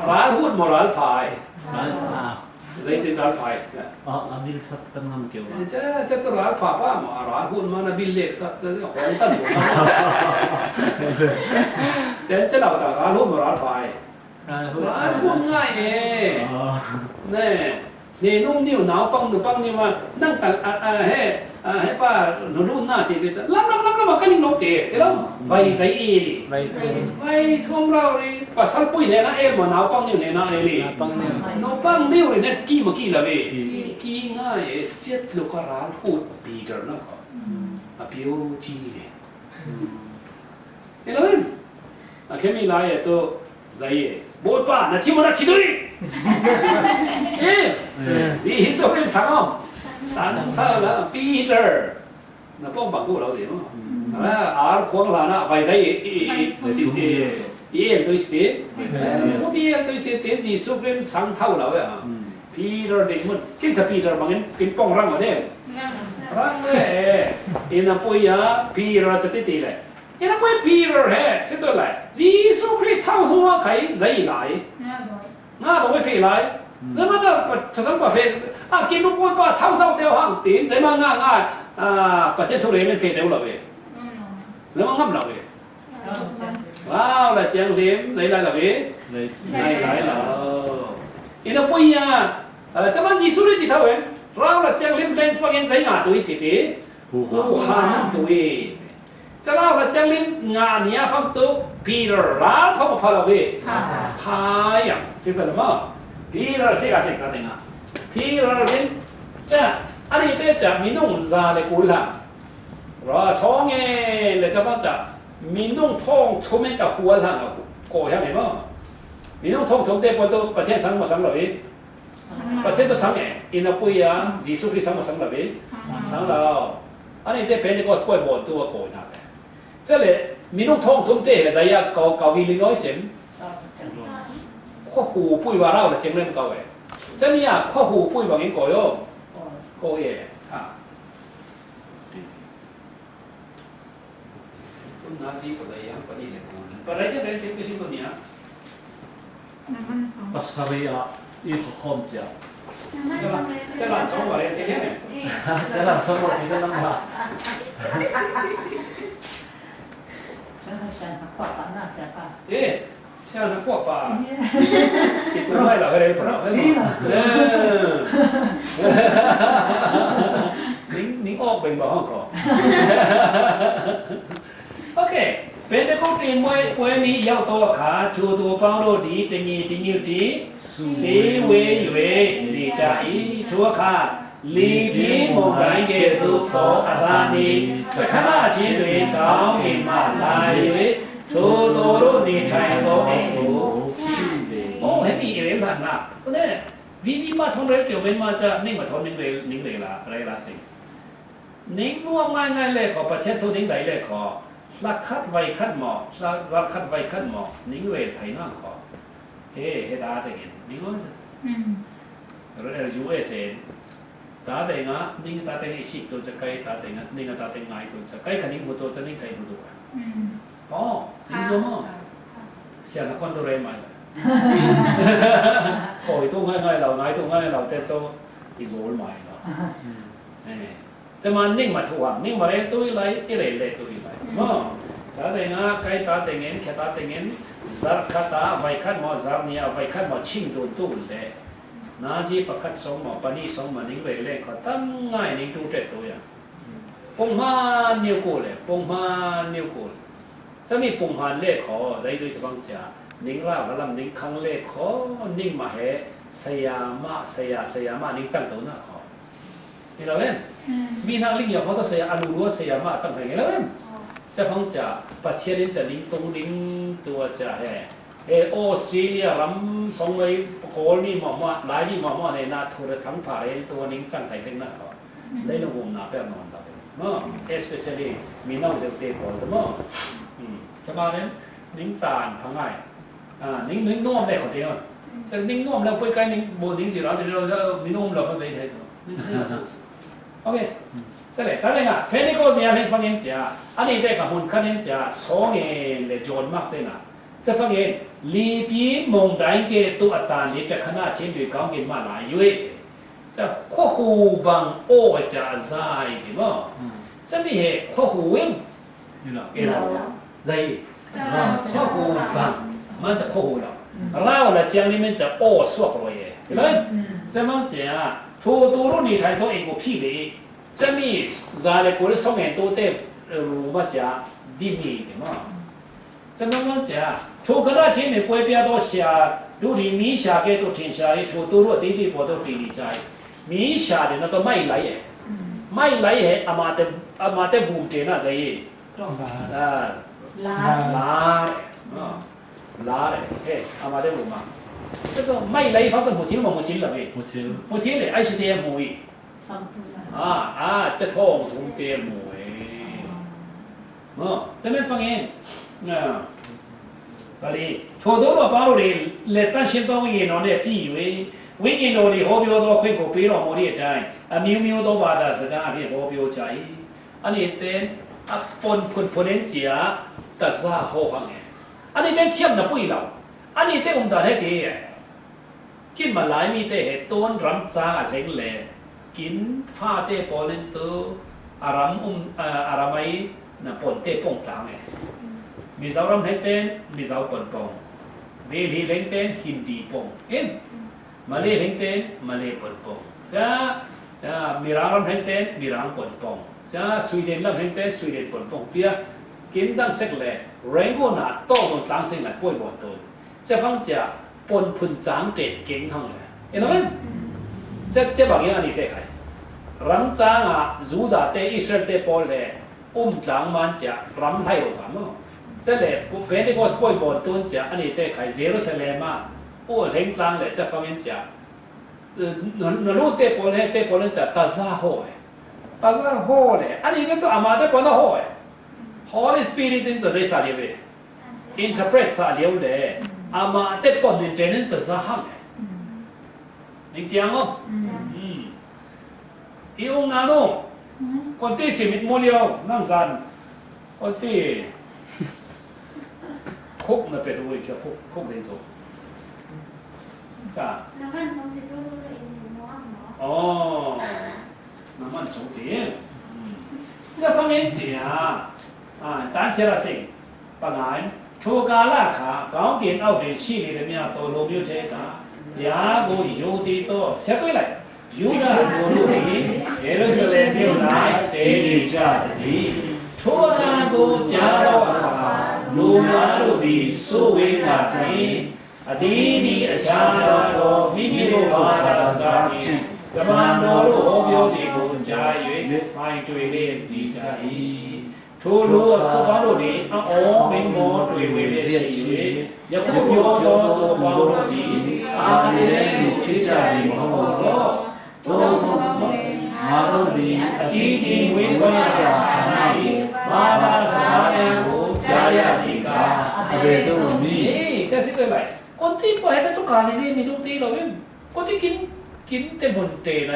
Ralhut maw ralpha ai? Ralpha. Zeitin ralpha ai? A, a bil sak tan ngam keu a. Ca, ca tu ralpha pa maw, a ralhut man a bil lek sak tan, a khawng tan maw. Cen, cen lau ta, ralhut maw ralpha ai? Ralhut. Ralhut ngai e. Ah. Ne. Hne nung niu naupang nupang niu ma nang tang a, a, he, a, he pa nu lu na si bi sa. Lam, lam, lam, lam, ka ning nop te, te lam. Mm. Vai zai e li. Vai thum. Vai thum rau li. Pasal pui ne na e ma naupang niu ne na e li. Naupang niu. Nupang niu ri ne ki ma ki la ve. Ki. Ki ngai e, ciat lu ka ralhut Peter na ko. Mm. A piu ci ne. Mm. Amen. A khemi lai e tu zai e. Bawipa, na thi maw, na thi dui. Eh, eh. Jesu Khrih sang om. Sang thau la, Peter. Na pawng bang tu lo ti maw. Mm. Ala, ar khuang la na, vai zai e, e, e, e, e, e, tu si. Vai thum. E, tu si te, Jesu Khrih sang thau lo e. Mm. Peter ding mun. Kin ka Peter bangin, kin pawng rang ma de. Rang le. Ina pui ya, Peter sa ti ti le. Ina pui Peter he, si tu lai. Jesu Khrih thau hua khai zai lai. Nga doi. Nga doi fe lai. Hmm. Zai ma na pa, thang pa fe. A kin nu pui pa thau sau teo hang tin. Zai ma nga nga, a, pa chen thu re men fe teo la ve. Hmm. Zai ma ngam la ve. Rau la ciang lim, zai lai la ve. Lai. Lai lai la. Ina pui ya. A, cama Jesu Khrih ti thau e. Rau la ciang lim leng fangin zai nga tu i si ti. Hu ham. Hu ham tu i. Ca rau la ciang lim nga nia fang tu Peter ral thong pha lo ve. Pha. Pha yang. Sing ta lo ma. Peter si ka sing ta ding a. Peter lim ca. Ani te ca minung za le kul ha. Ra song e le ca bang ca. Minung thong thum e ca hual ha nga ko yang e ma. Minung thong thum te poi tu Pathian sang ma sang lo ve. Pathian tu sang e, ina pui a, Jesu Khrih sang ma sang lo ve. Sang lo. Ani te Pentecost poi bon tu a ko ina ve. Ca le, minung thong thum te he zai a kau, kau vi ling oi sem. Khua hu pui va rau la ceng lem kau e. Ca ni a, khua hu pui va ngin ko yo. Ko e. Ha. Tun na si ko zai yang pa ni le ko. Pa rai te rai te ku si ko ni a. Pasal ya. I khawm cia. Calan sawng mah le thei hiam e? Calan sawng mah thei hiam e? Calan sawng mah thei hiam e? Eh, siang na kuak pa. Ki tu mai la ka rel pa na. Ning, ning awk beng ba hong ko. Ok. Pentecost tin muai puai ni yau to kha, thu tu pang ro di, tengi, tengi di, si wei yue, ni cha i, thu kha, li pi mong rai ge tu to a ra ni, sa kha na chi dui, kau ni ma lai yue, thu tu ru ni chai to e u. Oh, he mi i rel na na. Ko ne, vi vi ma thong rel kio men ma cha, ning ma thong ning rel, ning rel la, rel la sing. Ning nuam ngaingai le khaw, Pathian thu ning dai le khaw, hlak khat vai khat maw, hlak zar khat vai khat maw, ning rel thai nang khaw. He, he ta te ngin, ning nuam sa. Mm. Re-, U S A. Ta te nga, ning ta te ngai sik tu sa kai, ta te nga, ning ta te ngai tu sa kai, kha ning mu tu sa, ning thai mu tu. Mm. Oh, ning zo maw. Sian a kon tu rel mai. Oh, i tu ngaingai lau, ngai tu ngaingai lau, te tu, i zo mai lau. Eh. Cama ning ma thu hang, ning ma rel tu i lai, i rel le tu i lai. Maw, ta te nga, kai ta te ngen, khe ta te ngen, zar khat ta, vai khat maw, zar nia, vai khat maw, ching dun tu le. Na zi pakhat song maw, pani song maw, ning rel le khaw tam ngai ning tu tet tu ya. Pung hman niu ku le, pung hman niu ku le. Cami pung hman le khaw, zai dui cabang cia, ning rau ka lam ning khang le khaw, ning ma he, saya ma, saya, saya ma, ning cang to na khaw. Ni lo em? Mm. Mi nak ling ya khaw to saya, anu lua saya ma, cang thai ni lo em? Oh. Ca fang cia, Pathian in cia ning tung ning tua cia he. He, Australia ram song lei, Kawl mi mawh mawh, Lai mi mawh mawh ne, na thu le thang pha rel tua ning cang thai seng na khaw. Mm. Leilung vumna per nawn lo. Maw, especially mi nau deuh te pawl te maw. Mm. Tama nen, ning caan pha ngai. Ah, ning, ning nuam le khaw te maw. Mm. Cun ning nuam le poi kai ning bo ning zira te lo, mi nuam lo khaw te te. Ok. Cale, ta le nga, Pentecost nia hleng fangin cia, ani te ka hmun khanin cia, sawngin le John Mark te na. Ca fangin, lipi mong dain ke tu a tan ni ta khana chin dui kaung kin ma lai yue. Ca khuahu bang aw ca zai ti maw. Hmm. Ca mi he khuahu wing. Ila. Ila. Zai. Zai. Khuahu bang. Man ca khuahu lo. Hmm. Rau la ciang ni men ca aw suak lo ye. Ila. Hmm. Ca mang ca. Thu tu ru ni thai to ing ko phi le. Ca mi za le ko le song en to te ru ma ca di mi ti maw. Ca nang nang cia, thu ka na chin ni kuai pia to sia, du ni mi sia ke to thin sia i, thu tu ru ti ti po to ti ni cia i. Mi sia de na to mai lai e. Mm. Mai lai he, ama te, ama te vum te na zai e. To. Ah. La. La. Ah. La e. He, ama te vum ma. Ca to mai lai fa to mu chin ma mu chin la me. Mu chin. Mu chin le, ai si te mu i. Sam tu sa. Ah, ah, ca thong thum te mu e. Maw, ca men fangin. Ah. Bali, tho do ro pa ro ri, le tan shin tong wing no ne pi we. Wing no ri ho bio do kwe ko pi lo mo ri tai. A miu miu do ba da sa ka ri ho bio chai. Ani ten, a pon phun phun en cia, ta za ho hang e. Ani ten thiam na pui lo. Ani te um da he ti e. Kin ma lai mi te he ton ram cang a hleng le. Kin fa te pawl in tu a ram um, a, a ram ai na pon te pong tlang e. Mizoram hleng ten Mizo pon pong. Delhi hleng ten Hindi pong. In. Malay hleng ten Malay pon pong. Ca, a, Mirang ram hleng ten Mirang pon pong. Ca Sweden lam hleng ten Sweden pon pong. Tia kin dang sek le. Rangoon a tawng tlang seng le poi bon ton. Ca fang cia pon phun cang tet keng hang e. Ina men? Ca, ca bang yang ani te khai. Ram cang a Juda te Israel te pawl le um tlang man cia ram hlai ro ka mo. Ca le Pentecost poi bon tun cia ani te khai Jerusalem a u hleng tlang le ca fang in cia. Na, na lu te pawl he te pawl in cia ta za ho e. Ta za ho le. Ani ne tu ama te pawl na ho e. Holy Spirit in ca zai sa le ve. Interpret sa liau le, amah te pon nin tenin sa za hang e. Ning ciang aw. I ung na nu. Kon ti si mit mu liau, nang zan. Kon ti. Khuk na pe tu ui kia khuk, khuk ding tu. Ca. น้ำมันสองติดตัวตัวเองอยู่มองหมอ Ồ. Năm ăn số tiền. Ừ. Ca phong yên cia. À, tán xe là sinh. Bằng án. Thu ca la khả, cáo kiến ao hề si lì lì mia tô lô miêu thế cả. Yà bố yu ti tô. Xe tuổi lại. Yu đa bố lô đi. Yê-ru-sa-lem miêu nai. Tế đi cha đi. Thu ca bố cha lo khả. Lu ngã lu đi. Su wê cha đi. A ti ti a cha lo to mi mi lo ba da sa ti. Zaman do lo ho byo ni ko cha yue, mai tui le ni cha i. Thu lu a so ba lo ni a o mi mo tui we le si yue. Ya ko byo to to ba lo ni. A ni le ni chi cha ni mo lo. To mo mo. Ma lo ni a ti ti we ko ya cha na i. Ba da sa le ko cha ya ni ka. A be to mi. Cha si ko lai. คนที่ไปให้ตัวกาลิลีมีลูกตีเราเอง คนที่กิน กินเต็มผลเตะไหน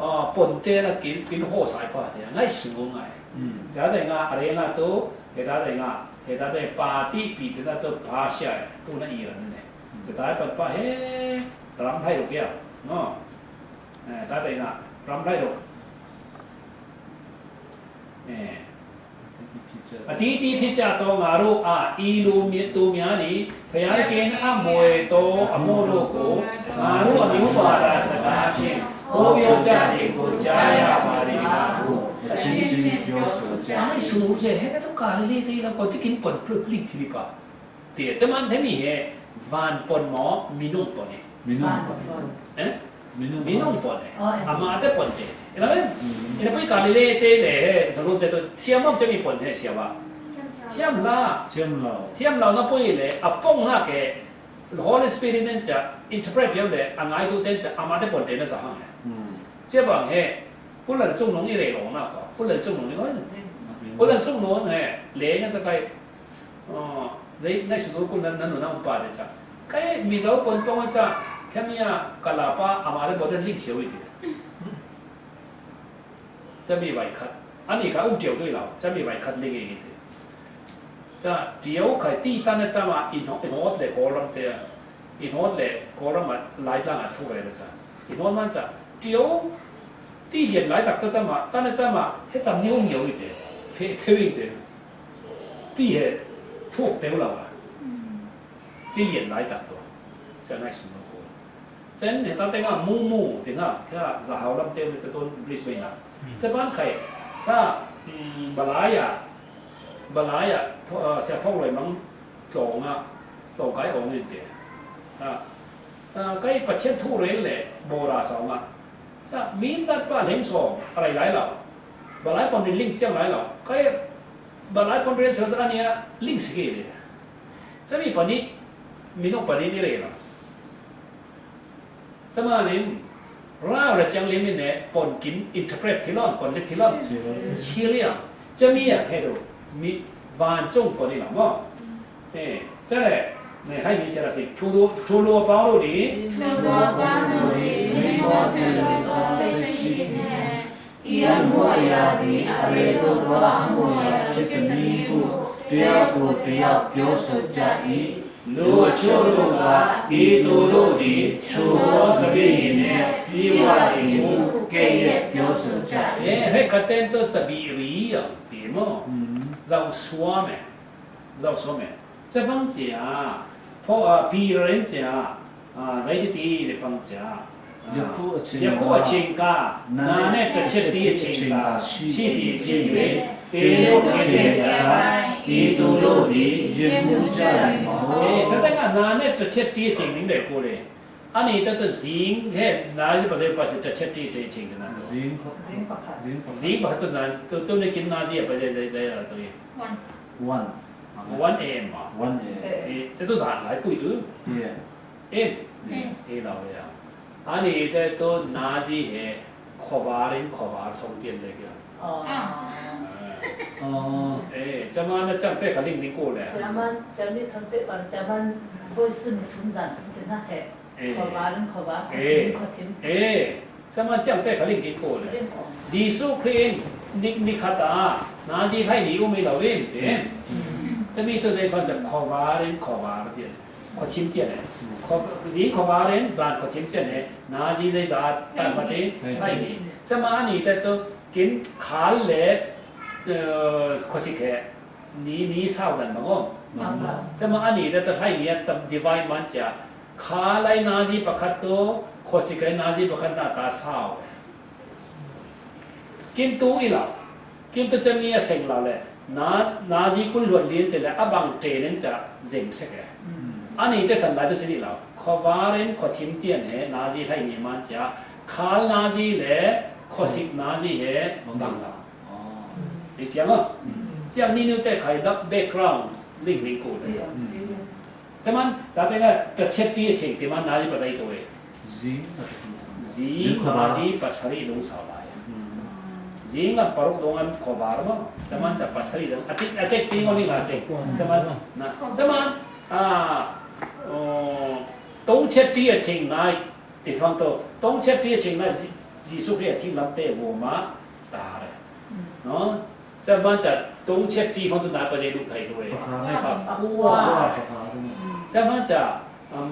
อ่า ผลเตะละกิน กินโหสายป่าเนี่ย ง่ายสูงไง อืม จะได้งาอะไรงาตัว เหตุได้งา เหตุได้ปาร์ตี้ปีเตอร์ตัวพาเชียตัวนั่นอีกนั่นเนี่ย จะได้ปัดป่าเฮ้รำไทยหรอกเดียวเนาะ เอ่อ ได้งารำไทยหรอก เอ่อ အသီးသီးဖြစ်ကြသောငါတို့အား ဤလူမျိုးသူများသည် ဘုရားသခင်အမွေသောအမှုတို့ကို ငါတို့အမျိုးဘာသာစကားဖြင့် ဟောပြောကြသည်ကို ကြားရပါသည်ဟု အချင်းချင်းပြောဆိုကြ Ano, isunod siya. Hete to Galilea, te ila ko, tikin pon, plik, plik, tilipa. Te, caman te mi he, van pon mo, minung pon eh. Minung pon. Eh? Minung pon eh. Oh, eh. Ama te pon te. Ila ben? Mm. Ila poi Galilea te le, he, to lo te to, tiam mom cami pon he, siapa? Tiam la. Tiam la. Tiam la na poi le, apong na ke, Holy Spirit nen ca, interpret yam le, angai tu ten ca, ama te pon te na sa hang he. Mm. Cia bang he, Pu Lal Cung Nung i rei long na ko. Pu Lal Cung Nung ni ko. Pu Lal Cung Nung he, le na ca kai, Aa, zei ngai sunu kun nan, nan nu na um pa de ca. Kai Mizo pon pong ca, kami a ka la pa ama de bo de ling siu i de. Ca mi vai khat. Ani ka um tiau dui lau. Ca mi vai khat ling i de. Ca tiau kai ti tan ca ma in hot, in hot le kolam te. In hot le kolam ma lai tlang a thu le ca. In hot man ca. Tiau ti lian lai tak to ca ma, tan ca ma, he ca niu niu i de. Fe te i de. Ti he thuk teu lo a. Ti lian lai tak tua. Ca ngai sum lo ko. Cen he ta te nga mu mu te nga, ka za hau lam teu le ca ton Brisbane na. Ca ban kai, ka, mm, balai a, balai a, tho-, ah, sia thong loi mang tlong a, tlong kai ong in te. Ka, ah, kai Pathian thu rel le, bo ra sa nga. Ca min dat pa leng sawm a lai lai lo. Balai pon rin ling ciang lai lo. Kai balai pon rin sa sa ania ling siki le. Ca mi pani, minung pani ni re lo. Ca ma nin, rau le ciang lim ni ne, pon kin interpret ti lon, pon le ti lon. Ci liang. Ca mi a, he do, mi van cung pon ni lo mo. အဲ၊ ကျတဲ့၊ နဲ့၊ ဟဲ့၊ မီးဆရာစီ၊ ထိုသို့၊ ထိုလိုအပေါင်းတို့သည်၊ ထိုလိုအပေါင်းတို့သည်၊ မိန်းမောထင်လွင်သောစိတ်ရှိသည်နှင့်၊ ဤအမှုအရာသည် အဘယ်သို့သောအမှုအရာဖြစ်သနည်းဟု တစ်ယောက်ကိုတစ်ယောက်ပြောဆိုကြ၏။ လူအချို့တို့က၊ ဤသူတို့သည် ချိုသောစပျစ်ရည်နှင့် ပြည့်ဝသည်ဟု ကဲ့ရဲ့ပြောဆိုကြ၏။ အဲ၊ ဟဲ့၊ ကတဲန်တော့စပျစ်ရည်၊ ဒီမော၊ ဇောက်ဆွမ်းမယ်။ ဇောက်ဆွမ်းမယ်။ စက်ဖန်းကျာ၊ ဖော၊ အာ၊ ပီရင်းကျာ၊ အာ၊ ဇိုင်းတတီး၊ ဖန်းကျာ၊ အာ၊ ယခုအချိန်က၊ ယခုအချိန်က၊ နာနဲ့တစ်ချက်တီးအချိန်သာ ရှိသည်ဖြစ်၍ သင်တို့ထင်သည်အတိုင်း ဤသူတို့သည် ယစ်မူးကြသည်မဟုတ်။ အဲ၊ တတက်ကနာနဲ့တစ်ချက်တီးအချိန်နင်းတယ်ကိုလေ။ အဲ့ဒီတော့ ဇင်းဟဲ့၊ နားရပါစေ၊ ပါစေ၊ တစ်ချက်တီး၊ တစ်ချိန်ကနား။ ဇင်း၊ ဇင်းပါခါ၊ ဇင်းပါခါ၊ ဇင်းပါခါ၊ သူနဲ့ကနားစီ၊ ပါစေ၊ ဇင်း၊ ဇင်း၊ သူ။ One. One. One A M ပါ။ One A M။ အဲ၊ အဲ၊ သူစားလိုက်ပြီသူ။ Yeah. အေး၊ အေး၊ အေး၊ လာဝဲရ။ အဲ့ဒီတော့ နားစီဟဲ၊ ခွာပါရင်ခွာပါ၊ ဆုံးဖြတ်လိုက်ရ။ အော်။ အဲ၊ ကျွန်မနဲ့ ကြောက်တဲ့ခါလေးနေကိုလေ။ ကျွန်မ၊ ကျွန်မ၊ ထွန်းပစ်ပါ၊ ကျွန်မ၊ ဘိုးစွန်းထွန်းစံ၊ ထွန်းတင်ဟဲ့။ အဲ၊ ခွာပါရင်ခွာပါ၊ အဲ၊ ခွာချင်ခွာချင်။ အဲ၊ ကျွန်မကြောက်တဲ့ခါလေးနေကိုလေ။ လင်းကော။ ယေရှုခရစ်၊ နိ၊ နိခတာ၊ နားစီထိုင်နေဦးမယ်လို့ဝင်းတယ်။ ကျွန်မတို့လည်း ဖန်ဆခွာပါရင်ခွာပါတဲ့။ Khuathim tian e. Khuazi khuavar in zan khuathim tian e. Nazi zei za tan mati. Hai ni. Cama ani te tu kin khal le khuasik he. Ni ni sau dan bang om. Cama ani te tu hai ni a tam divine man cia. Khalai nazi pakhat tu khuasik hai nazi pakhat na ta sau. Kintu i lau. Kintu cami a seng lau le. Na, nazi kul luan lin te le a bang tenin ca zem sek e. Ani te san lai tu cini lau. Khuavar in khuathim tian he nazi hai ni man cia. Khal nazi le khuasik nazi he bang lau. Ni ciang a. Ciang ni niu te khai dak background ling ling ku le. Caman, tate nga ka chet ti a cheng ti man nazi pa zai to e. Zing Zing nazi pasari dong sau lai. Zing lam paruk dong an khuavar ma. Caman ca pasari dong. A tik a chet ti ngoni nga se. Caman na. Caman a tong chet ti a cheng nai. Ti fang to tong chet ti a cheng nai Jisu Khrist a thing lam te vo ma ta re. No. Caman ca tong chet ti fang tu na pa je lu thai tu e. Pakua. Caman ca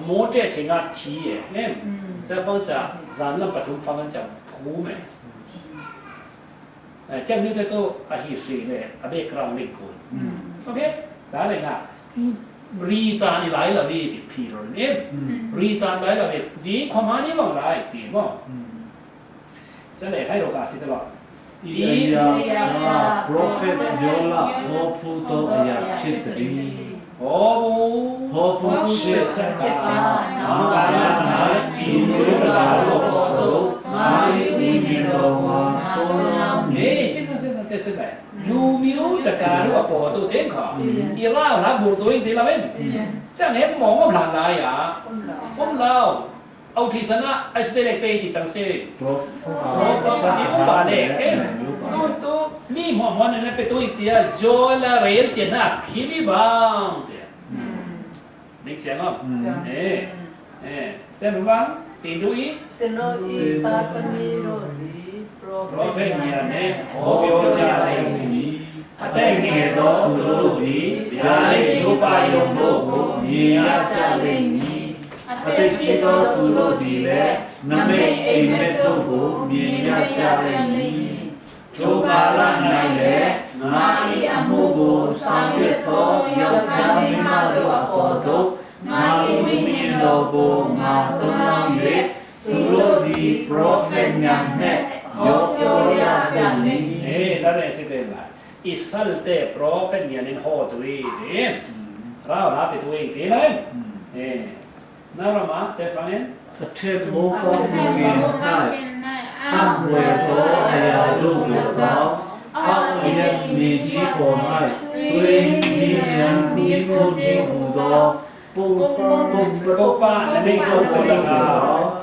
mo te cheng a thi e. Caman ca zan lam pathum fang an ca phu me. Cem ni te tu a history le a background le kun. Okay. Da le nga. Ri ca ni lai la vi ti Peter ni. Ri ca lai la vi zi khoma ni bang lai ti mo. Ca le hai ro ka si te lo. Isaiah prophet Yola hopu to aya chit di. Hopu. Hopu chit ta. Nang ka nang nai inu ka lo to. Ngai wi ni lo ma to nang. Ni chi sa se na te se dai. Lu miu ta ka lu a po to te ka. I la la bu to in te la wen. Chang he mo ngom la la ya. Om lao. Au thi sana ai su te le pe ti chang se. Pro, pro, pro, mi upa le. Em. Tu, tu, mi mo mo ne pe tu ti a jo la rel che na khi mi bang. Ning chiang om. Eh. Eh. Chen bang. Tin du i. Tin du i pa pa ni ro di. Prophet ni a ne. Ho yo cha le ni. Ate nge do tu ro di. Ya le yu pa yo mo ko. Ni ya cha le ni. Ate chi do tu ro di le. Na me e me do ko. Ni ya cha le ni. Chuma la nai le, nga i a mu bu sang yet to, yok sa mi ma do a po to, nga i mi chin do bu ma to nang yue, tu lo di prophet nyan ne, yok yo ya jan ni. Eh, ta ne si te la. I sal te prophet nyan in ho tu i di. Rau la pe tu i di la. Eh. Nau rama, cefangin. A ṭhek muk a ṭhek muk a ṭhek nai. A hnai. A hnai thaw a ya lu lo thaw. A hnai mi ci pawl nai. Tui mi lian mi kut di hu daw. Puk, puk, puk, puk, puk, na mei ko ko la ka.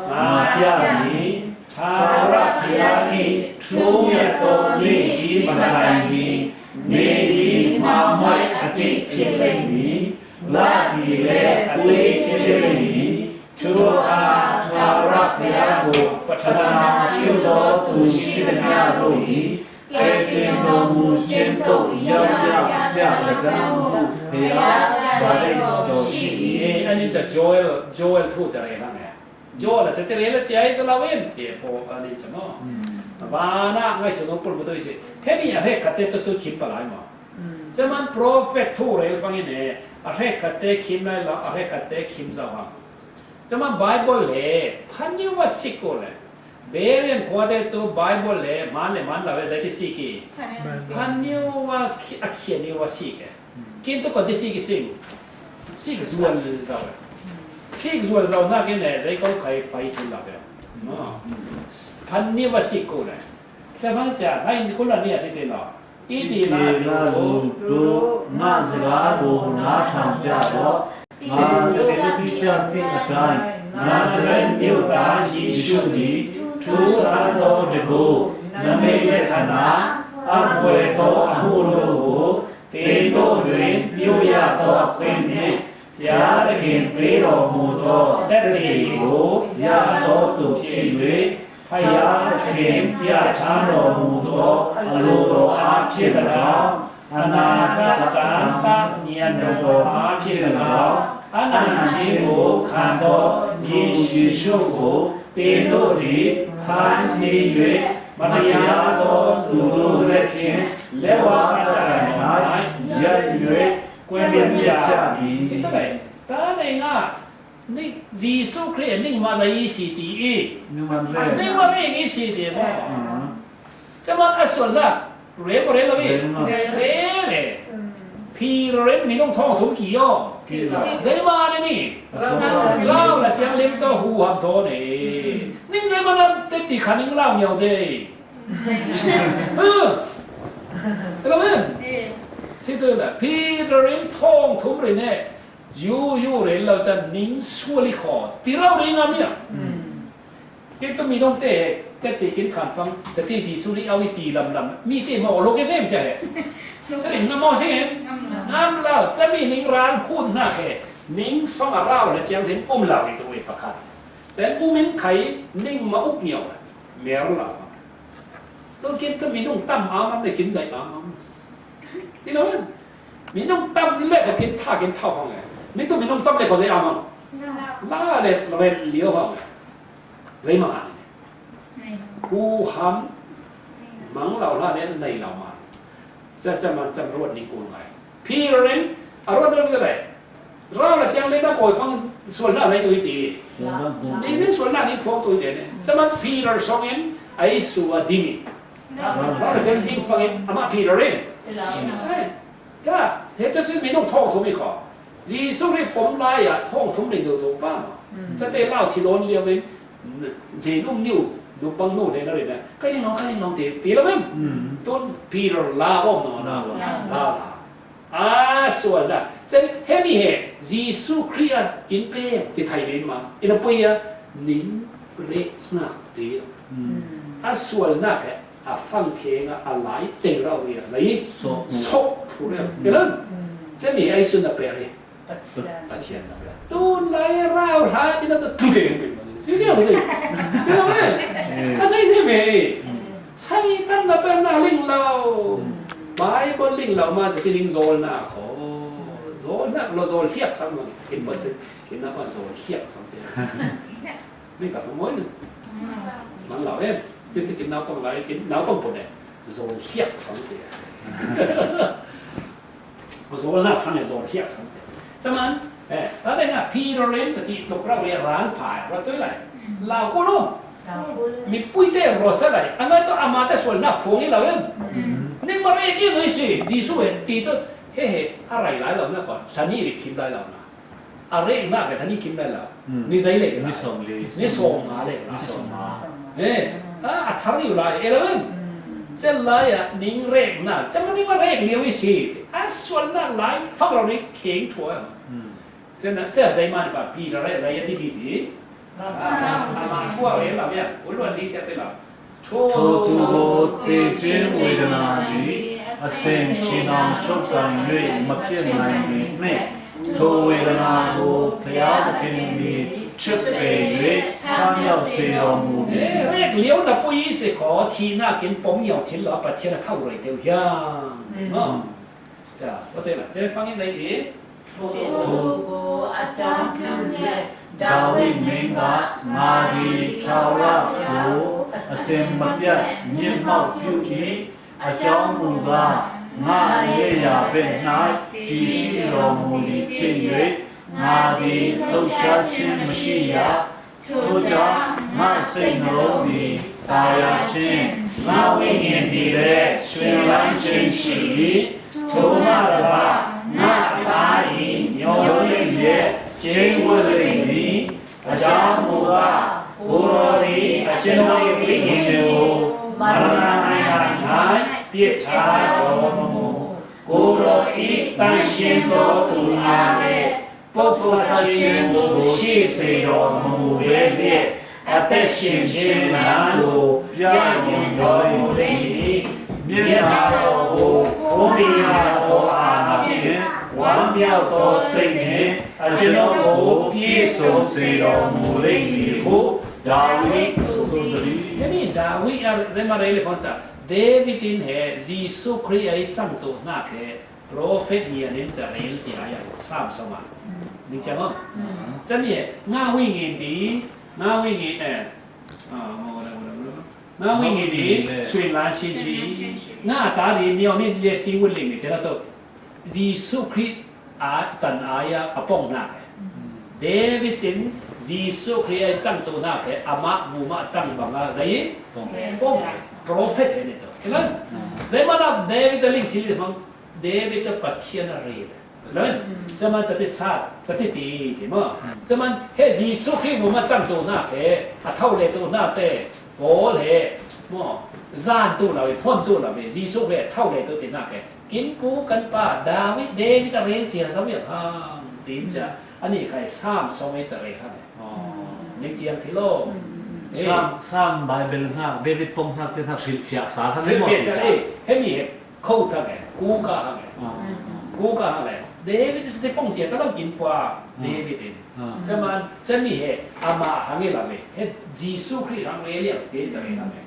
Nga pia ni. Thara pia ni. Thu mia ko ni ci ma tai ni. Ni di ma mai a ti phi lei ni. La ni le a tui phi lei ni. Thu a thara pia ko. Pathana a piu do tu shi na ro ni. Petin no mu chen to ya ya ya la ta mu tu pe a ba de do shi. Eh, ani cha Joel, Joel thu cha re na me. Joel cha te re la cha ai ta la wen. Te po ani cha mo. Ba na ngai su no pul mo to ise. Te ni a re ka te to tu kim pa lai mo. Cha man prophet thu re fang ne. A re ka te kim lai la, a re ka te kim za wa. Cama Bible le, phan niu va sik ko le. Berean khua te tu Bible le, man le man la ve zai ti sik ki. Phan niu va khi-, a khia niu va sik e. Kin tu ko ti sik ki sing. Sik zual zau e. Sik zual zau na ke ne, zai ko khai fai tin la ve. No. Phan niu va sik ko le. Cama cha, hai ni ko la ni a sik te no. Iti na lu tu, nga zira lu na tham cha lo. Nga te tu ti cha ti a tai. Nazareth miu ta Jisu ni, thu sa to de bu. Na mei le khana, a bue to a mu lo bu. Te no drin, piu ya to a kwen ne. ဘုရားသခင်ပေးတော်မူသောသက်သေကို ရသောသူဖြစ်၍ ဘုရားသခင်ပြဋ္ဌာန်းတော်မူသောအလိုတော်အားဖြင့်၎င်း၊ အနာဂတ်တန်တရာတော်အားဖြင့်၎င်း၊ အနံ့ခြင်းကိုခံသောညီရှေ့ချိုးကို သင်တို့သည်ဖမ်းဆီး၍ မတရားသောသူတို့လက်ဖြင့် လက်ဝါးအတိုင်၌ ရိုက်၍ကွပ်မျက်ကြမည်။ စစ်တလိုက်တားနိုင်ငါ Ni Jisu Khrih ning ma za i si ti i. Nung man re. Ning ma re i si ti mo. Chaman a sual na. Re mo re lo i. Re mo. Re le. Phi ren mi nung thong thum ki yo. Ki lo. Zai ma ni ni. Lau la chiang lim to hu ham to ne. Ning zai ma na te ti kha ning lau miao de. Hm. Lo men. Si tu la. Phi ren thong thum re ne. Yu yu rel lo chan ning sual i kho ti rau ring am ya. Ke tu mi dong te te te kin khan fang te te Jisu ni au i ti lam lam mi te mo lo ke sem cha he. Cha ring ngam mo sem. Ngam lo cha mi ning ran hun na ke ning song a rau le chiang then um lo i tu i pakhat. Chen um in khai ning ma uk miao. Mer lo. Tun kin tu mi nung tam am am le kin dai am am. Ti lo em. Mi nung tam le ka kin tha kin thau hong e. Mi tu mi nung tam le ko zai am am. La le lo le liu hong e. Zai ma ni. Hu ham mang lau la le nai lau ma. Cha cha man chan ruat ning kun ngai. Phi ren a ruat ning le. Rau la chiang le na koi fang sual na zai tu i ti. Sual na bu. Ni ni sual na ni phuang tu i ti ne. Chaman Peter song in ai su a ding i. Rau la chiang ding fang in ama Peter in. Ai. Ka, he tu si mi nung thong thum i ko. Jisu ri pom lai a thong thum ri do do pa ma. Cha te lau ti lon liam in. Ni nung niu, nung pang nu ne na ri na. Ka ni nong, ka ni nong ti, ti lo men. Tun Peter la bom no na. La la. A sual na. Chen hemi he Jisu Khrih a kin pe ti thai len ma. Ina pui a ning re na ti. A sual na ke a fang ke nga a lai teng rau ri a lai. So. So. Pu re. Ke lan. Chen mi ai sun na pe re. Pathian na pe. Tun lai rau ha ti na tu tu te. Ti ti. Ti lo me. Ka sai te me. Satan na pe na ling lau. Bible ling lau ma cha ti ling zol na ko. Zol na lo zol hiak sang ma. Kin ba te. Kin na ba zol hiak sang te. Ni ka mo ni. Mang lau em. Ti ti kin nau tong lai kin nau tong pon em. Zol hiak sang te. Zol nak sang e zol hiak sang te. Chaman. Eh, ta te na Peter len cha ti tok rau ria ran pai ra tu lai. Lau ko lo. Mi pui te ro sa lai. Ana to ama te sual na phong i lau em. Ni ma re ki no si. Jisu e ti to. He he. A rai lai lau na ko. Sa ni ri kim lai lau na. A rek na ka thani kim lai la. Ni zai le ka. Ni som le. Ni som nga le ka. Ni som nga. Eh, a, a thar yu lai, eleven. Chen lai a ning rek na, chen ni ma rek liu i si. A sual na lai fak lo ni keng thua. Chen na, chen zai man fa pi la re zai ya ti bi ti. A, a ma thua re la ya. U luan li sia te la. ထိုသူကိုသေခြင်းဝေဒနာသည်အစဉ်ရှင်အောင်ချုပ်ကိုင်၍မဖြစ်နိုင်ပေမဲ့ထိုဝေဒနာကိုဘုရားသခင်သည်ချစ်ပေ၍ထမြောက်စေတော်မူပြီ။ Rek liu na pui se ko thi na kin pom yau thin lo Pathian a thau roi teu hiang. Cha, ko te la, che fang in zai ti. ထိုသူကိုအကြောင်းပြုလျက်ဒါဝိဒ်မင်းကငါသည်ထာဝရကိုအစင်မပြတ်မျက်မှောက်ပြု၏အကြောင်းမူကားငါအရေးရာဘက်၌တည်ရှိတော်မူသည်ဖြစ်၍ငါသည်လှုပ်ရှားခြင်းမရှိရ။ ထို့ကြောင့်ငါ့စိတ်နှလုံးသည်သာယာခြင်းငါ့ဝိညာဉ်သည်လည်းရှင်လန်းခြင်းရှိ၏ထိုမှတပါငါ့အသားသည်မျောလင့်လျက်ကျိန်းဝပ်လိမ့်မည်အကြောင်းမူကားကိုယ်တော်သည်အကျွန်ုပ်ဝိညာဉ်ကိုမရဏနိုင်ငံ၌ပြစ်ထားတော်မူကိုယ်တော်၏တန်ရှင်းသောသူအားလည်း ပုပ်ပုတ်ဆတ်ခြင်းကိုရှိစေတော်မူပေလျက်အသက်ရှင်ခြင်းလမ်းကိုပြညွှန်တော်မူလိမ့်မည်မျက်နှာတော်ကိုဖူးမြင်ရသောအာဏာဖြင့်ဝမ်းမြောက်သောစိတ်နှင့်အကျွန်ုပ်ကိုပြည့်စုံစေတော်မူလိမ့်မည်ဟုဒါဝိဒ်ဆိုသတည်း။ Hemi David a zema rei le fon cha David in he Jisu Khrih a i chang to na ke prophet ni anin cha rel chi a ya sam sama. 你讲哦，这里那位你的，那位你哎，啊，我我我我，那位你的水蓝心情，那打你没有你也经文里面提到说，耶稣基督啊，真爱呀，啊，崩那个。David in Jesu Khrih ai cangtuhnak he amah vumah cang banga zei pong prophet he ni to. Kelan zei mana David a ling thil hmang David a Pathian a rei le. Lo in, cama cati sa, cati ti ti maw. Cama he Jesu Khrih vumah cangtuhnak he a tho le tunak te Paul he maw zan tu lo i phon tu lo i Jesu Khrih a tho le tu tinak he Kin pu kan pa David, David a rel cia zo ia hang tin cia ani khai Sam song ei ca rel hang. Ni ciang thilo. Sam, Sam Bible hnak, David pong hnak te hnak hrilh fiah sa hang. Hrilh fiah sa ei, hemi he kho thang e, kuka hang e. Kuka hang le. David is te pong cia ta lam kin pua David in. Caman, cami he ama hang e lam e. He Jesu Khrih hang rel ia te ca rel hang e.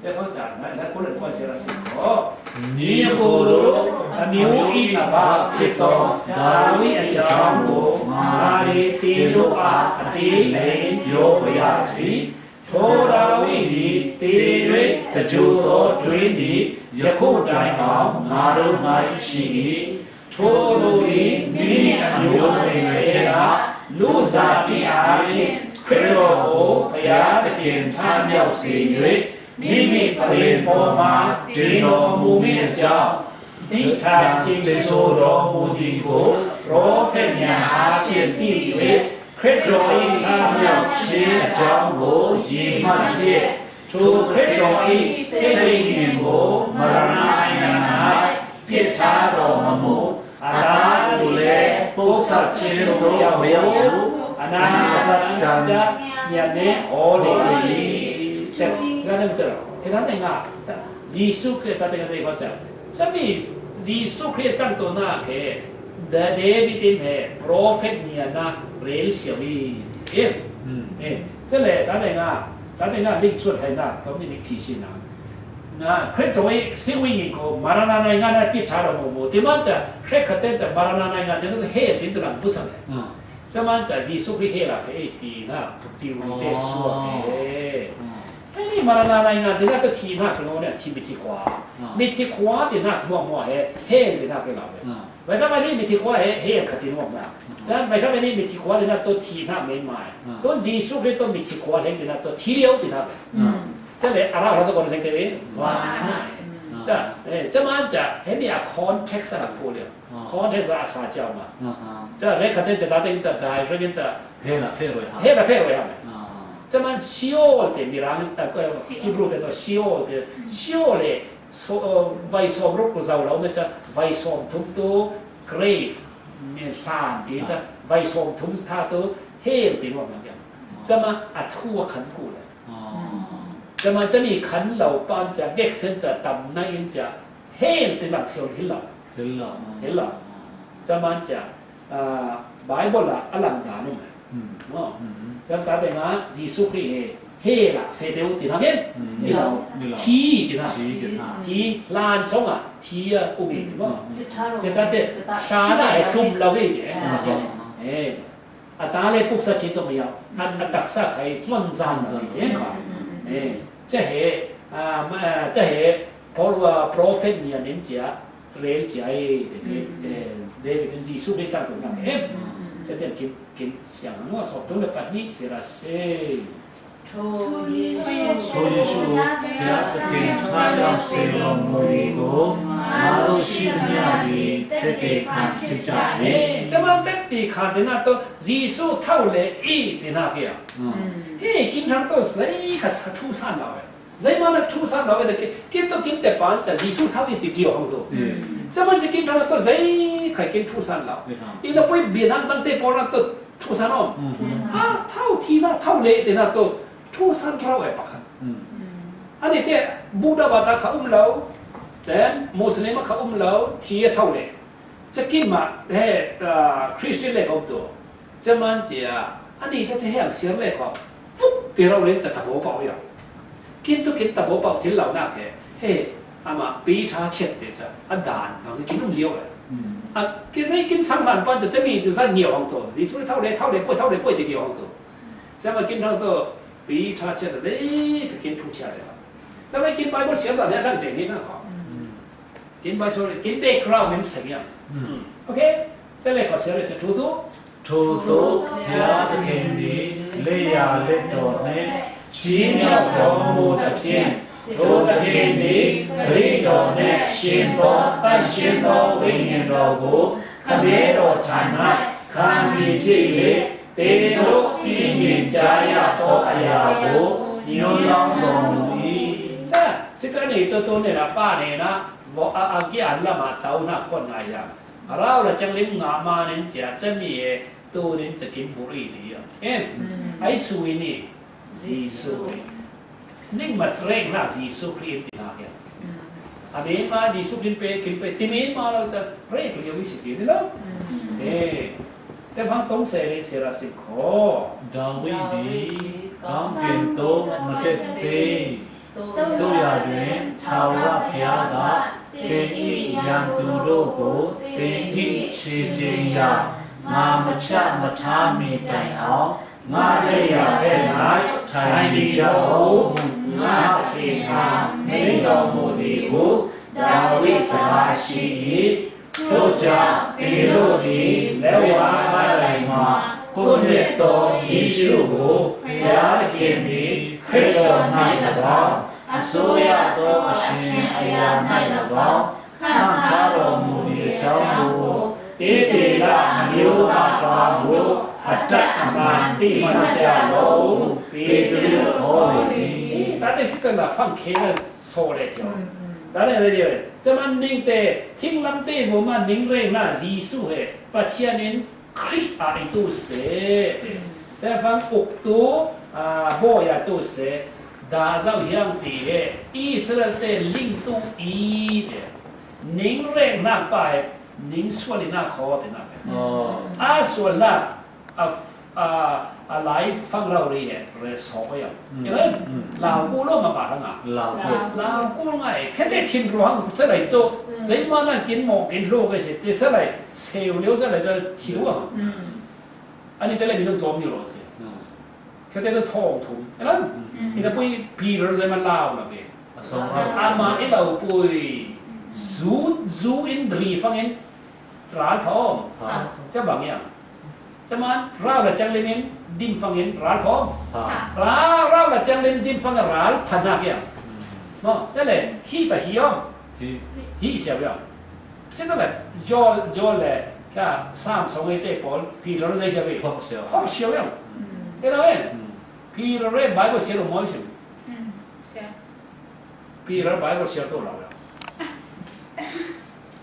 Cefang ca ngai ngai kulan kuan sira sing ko. Ni a kuru a miu i a ba khito Dawi a jang ko mari ti lu a a ti lei yo ya si. Tho Dawi di ti rei ta ju to tui di ya ku dai a maru mai shi i. Thulu i mini a miu a ring thei thei a lu za ti a ri Khristo ko paya ta kin than yau si yui. Mimi Pathian pawlma ṭin aw mumi a cau, dihthan cingsu raw mu ding ko, profet nia a thian ti i Khristo i thang yau si a cau ko, yi man ye, thu Khristo i seri nin ko, marana ina nai, ပြစ်ထားတော်မမူအသားကိုလည်းပိုးဆက်ခြင်းတို့ရောက်မရောက်ကိုအနာဂတ်အကြမျက်နှာဟောလေ၏တဲ့။ ဒါနဲ့မတတော့ He dane nga Jesu Khrih ta tenga zei khocha. Chami Jesu Khrih chang to na khe da David in he prophet nia na rel siawi. Eh, eh, chale dane nga dane nga ling suat hai na to mi ni khi si na. Na Khrih to i si wi ngi ko marana nai nga na ti tha ro mo mo. Ti man cha Khrih kha ten cha marana nai nga ten he tin cha lang vu thang. Chaman ca Jesu Khrih hell a fe ei ti na puk ti ui te suak e. Hei ni marana nai nga ti na ka thi na ka lo ne thi mi thi khua. Mi thi khua ti na mua mua he hell ti na ka lo e. Vai ka mai ni mi thi khua he hell ka ti nuam na. Chan vai ka mai ni mi thi khua ti na to thi na mei mai. To Jesu Khrih to mi thi khua leng ti na to thi liau ti na ka. Ca le ara ra to kon leng te ve va na e. Ca, eh, caman ca he mi a context a la ko liau. Context a sa ciau ma. Ca re kha te ca da te ca dai re ca. He na fe roi ha. He na fe roi ha. Ca man Sheol te mirang ta ko Hebrew te to Sheol te Sheol le so vai som ruk ko zau lo me ca vai som thum tu grave me hlan ti ca vai som thum tha tu hell ti mo ma. Ca man a thu a khan ku le. Ca man ca mi khan lo pan ca vek sen ca tam na in ca Hell ti lang siol hil lo. Hil lo. Hil lo. Caman cia, ah, Bible a a lang dan um. No. Cam ta te nga Jesu Khrih he hell a fe teu ti na gen. Ni lo. Thi ti na. Thi hlan song a thi a um i no. Te ta te sa na he hlum lo ve te. Eh. A ta le puksa cin tawh mei ah a taksa khai hmuan zan lo hi tiang kha. Ca he, ca he Paul, prophet nih a nin cia rel cia hi. David in Jesuh hi cang tawh nak em. Ca tiang kin, kin siang hang a sawm tum le pahnih sira sei. Tho Jesuh, tho Jesuh, pia takin tha yau sei lo mu di ko, malu shi nya di, tete khan khicha e. Caman tete khan te na to Jesuh thau le i te na pia. He kin thang to zei ka sa thu san lo e. Zei mana thu san lo e te kin to kin te pan ca Jesuh thau i ti tio hang to. Caman ca kin thang to zei ka kin thu san lo. Ina poi bi nang tang te por na to thu san om. A thau thi na thau le te na to Thu san rau e pakhat. Ani te Buddha bata kha um lo, then Muslim kha um lo, thi a tho le. Ca kin ma he Christian le kha um to. Ca man cia ani te te heng siar le kha fuk te rau le ca ta bo pau ya. Kin tu kin ta bo pau thil lo na ke. He ama pi tha chet te ca a dan bang kin um liau e. A, kin zei kin sang hlan pan ca cemi ca zat ngiau hong to. Jesu le thau le, thau le poi, thau le poi ti ngiau hong to. Cama kin hong to, pi tha cia ta zei ta kin thu cia le. Cama kin Bible siam ta le dang deng ni na ko. Kin Bible, kin background min sang ya. Okay? Ca le ko siam le sa thu tu. ထိုသို့ဘုရားသခင်သည် လက်ျာလက်တော်နှင့် ချီးမြှောက်တော်မူသဖြင့် ထိုသခင်သည် ပရိတ်တော်နှင့် ယှဉ်သော သန့်ရှင်းသော ဝိညာဉ်တော်ကို ခမဲတော်ထံ၌ ခံမည်ဖြစ်၍ သင်တို့သိမြင်ကြားရသော အရာကို ညွှန်းလောင်းတော်မူ၏။ Ca, sika ni to to ne na pa ne na, vo a a kia la ma tau na kon na ya. Rau la chang lim nga ma nen cia, ca mi e, to nen ca kim bu ri di ya. Em, ai sui ni, Jesu. Ning mat reng na Jesu Khrih ti na kia. A mi ma Jesu Khrih pe, kim pe, ti mi ma lo ca reng li wi si ti lo. Eh, ca phang tong se le se ra si ko. ဒါဝိဒ်သည် ကောင်းကင်သို့ မတက်သေး သို့ရာတွင် ထာဝရဘုရားက၊ သင်၏ရန်သူတို့ကို သင်၏ခြေတင်ရာ ငါမချမထားမီတိုင်အောင် ငါလက်ျာဘက်၌ ထိုင်နေကြဦး၊ ငါသခင်အား မိန့်တော်မူသည်ဟု ဒါဝိဒ်စကားရှိ၏။ ထို့ကြောင့် သင်တို့သည် လက်ဝါးဘက်တိုင်မှာ ကွပ်မျက်သောယေရှုကို ဘုရားသခင်သည် ခရစ်တော်၌၎င်း၊ အစိုးရသောအရှင်အရာ၌၎င်း၊ ခန့်ထားတော်မူမည်အကြောင်းကို ဧ့သလ်အမျိုးသားပေါင်းတို့ အတတ်အမှန်သိမှတ်ကြလော့ဟု ပေတရုခေါ်လေ၏။ Tate sika la fang khe na so le tio. Tate le tio. Ca man ning te, thing lam te vo ma ning reng na Jesu he. Pathian in Khrih a i tu se. Ca fang uk tu, a, bo ya tu se. Da zau hiang ti he. Israel te ling tu i te. Ning reng na pa he. Ning sual i na kho te na pe. A sual na a, a, a lai fang rau ri he, re so ko yang. Lau ku lo ma ba hang a. Lau ku. Lau ku ngai. Khe te thin ro hang se lai to. Zei ma na kin mo kin lo ke se te se lai. Se u liu se lai se thiu a. Ani te lai mi dong tom ni lo se. Khe te to thong thum. Elan. Ina pui Peter zei ma lau na ve. Ama i lau pui. Zu, zu in ri fang in. Ral pha om. Ca bang yang. Ca man, rau la chang lim in, dim fang in, ral pha om. Rau, rau la chang lim, dim fang, ral pha nak yang. Mo, ca le, hi ta hi om. Hi siau yang. Sita le, Joel, Joel le, ka Sam song e te Paul, Peter zei siau e. Hop siau. Hop siau yang. E la wen. Peter re Bible siau lo mo siau. Peter Bible siar tu lau ya.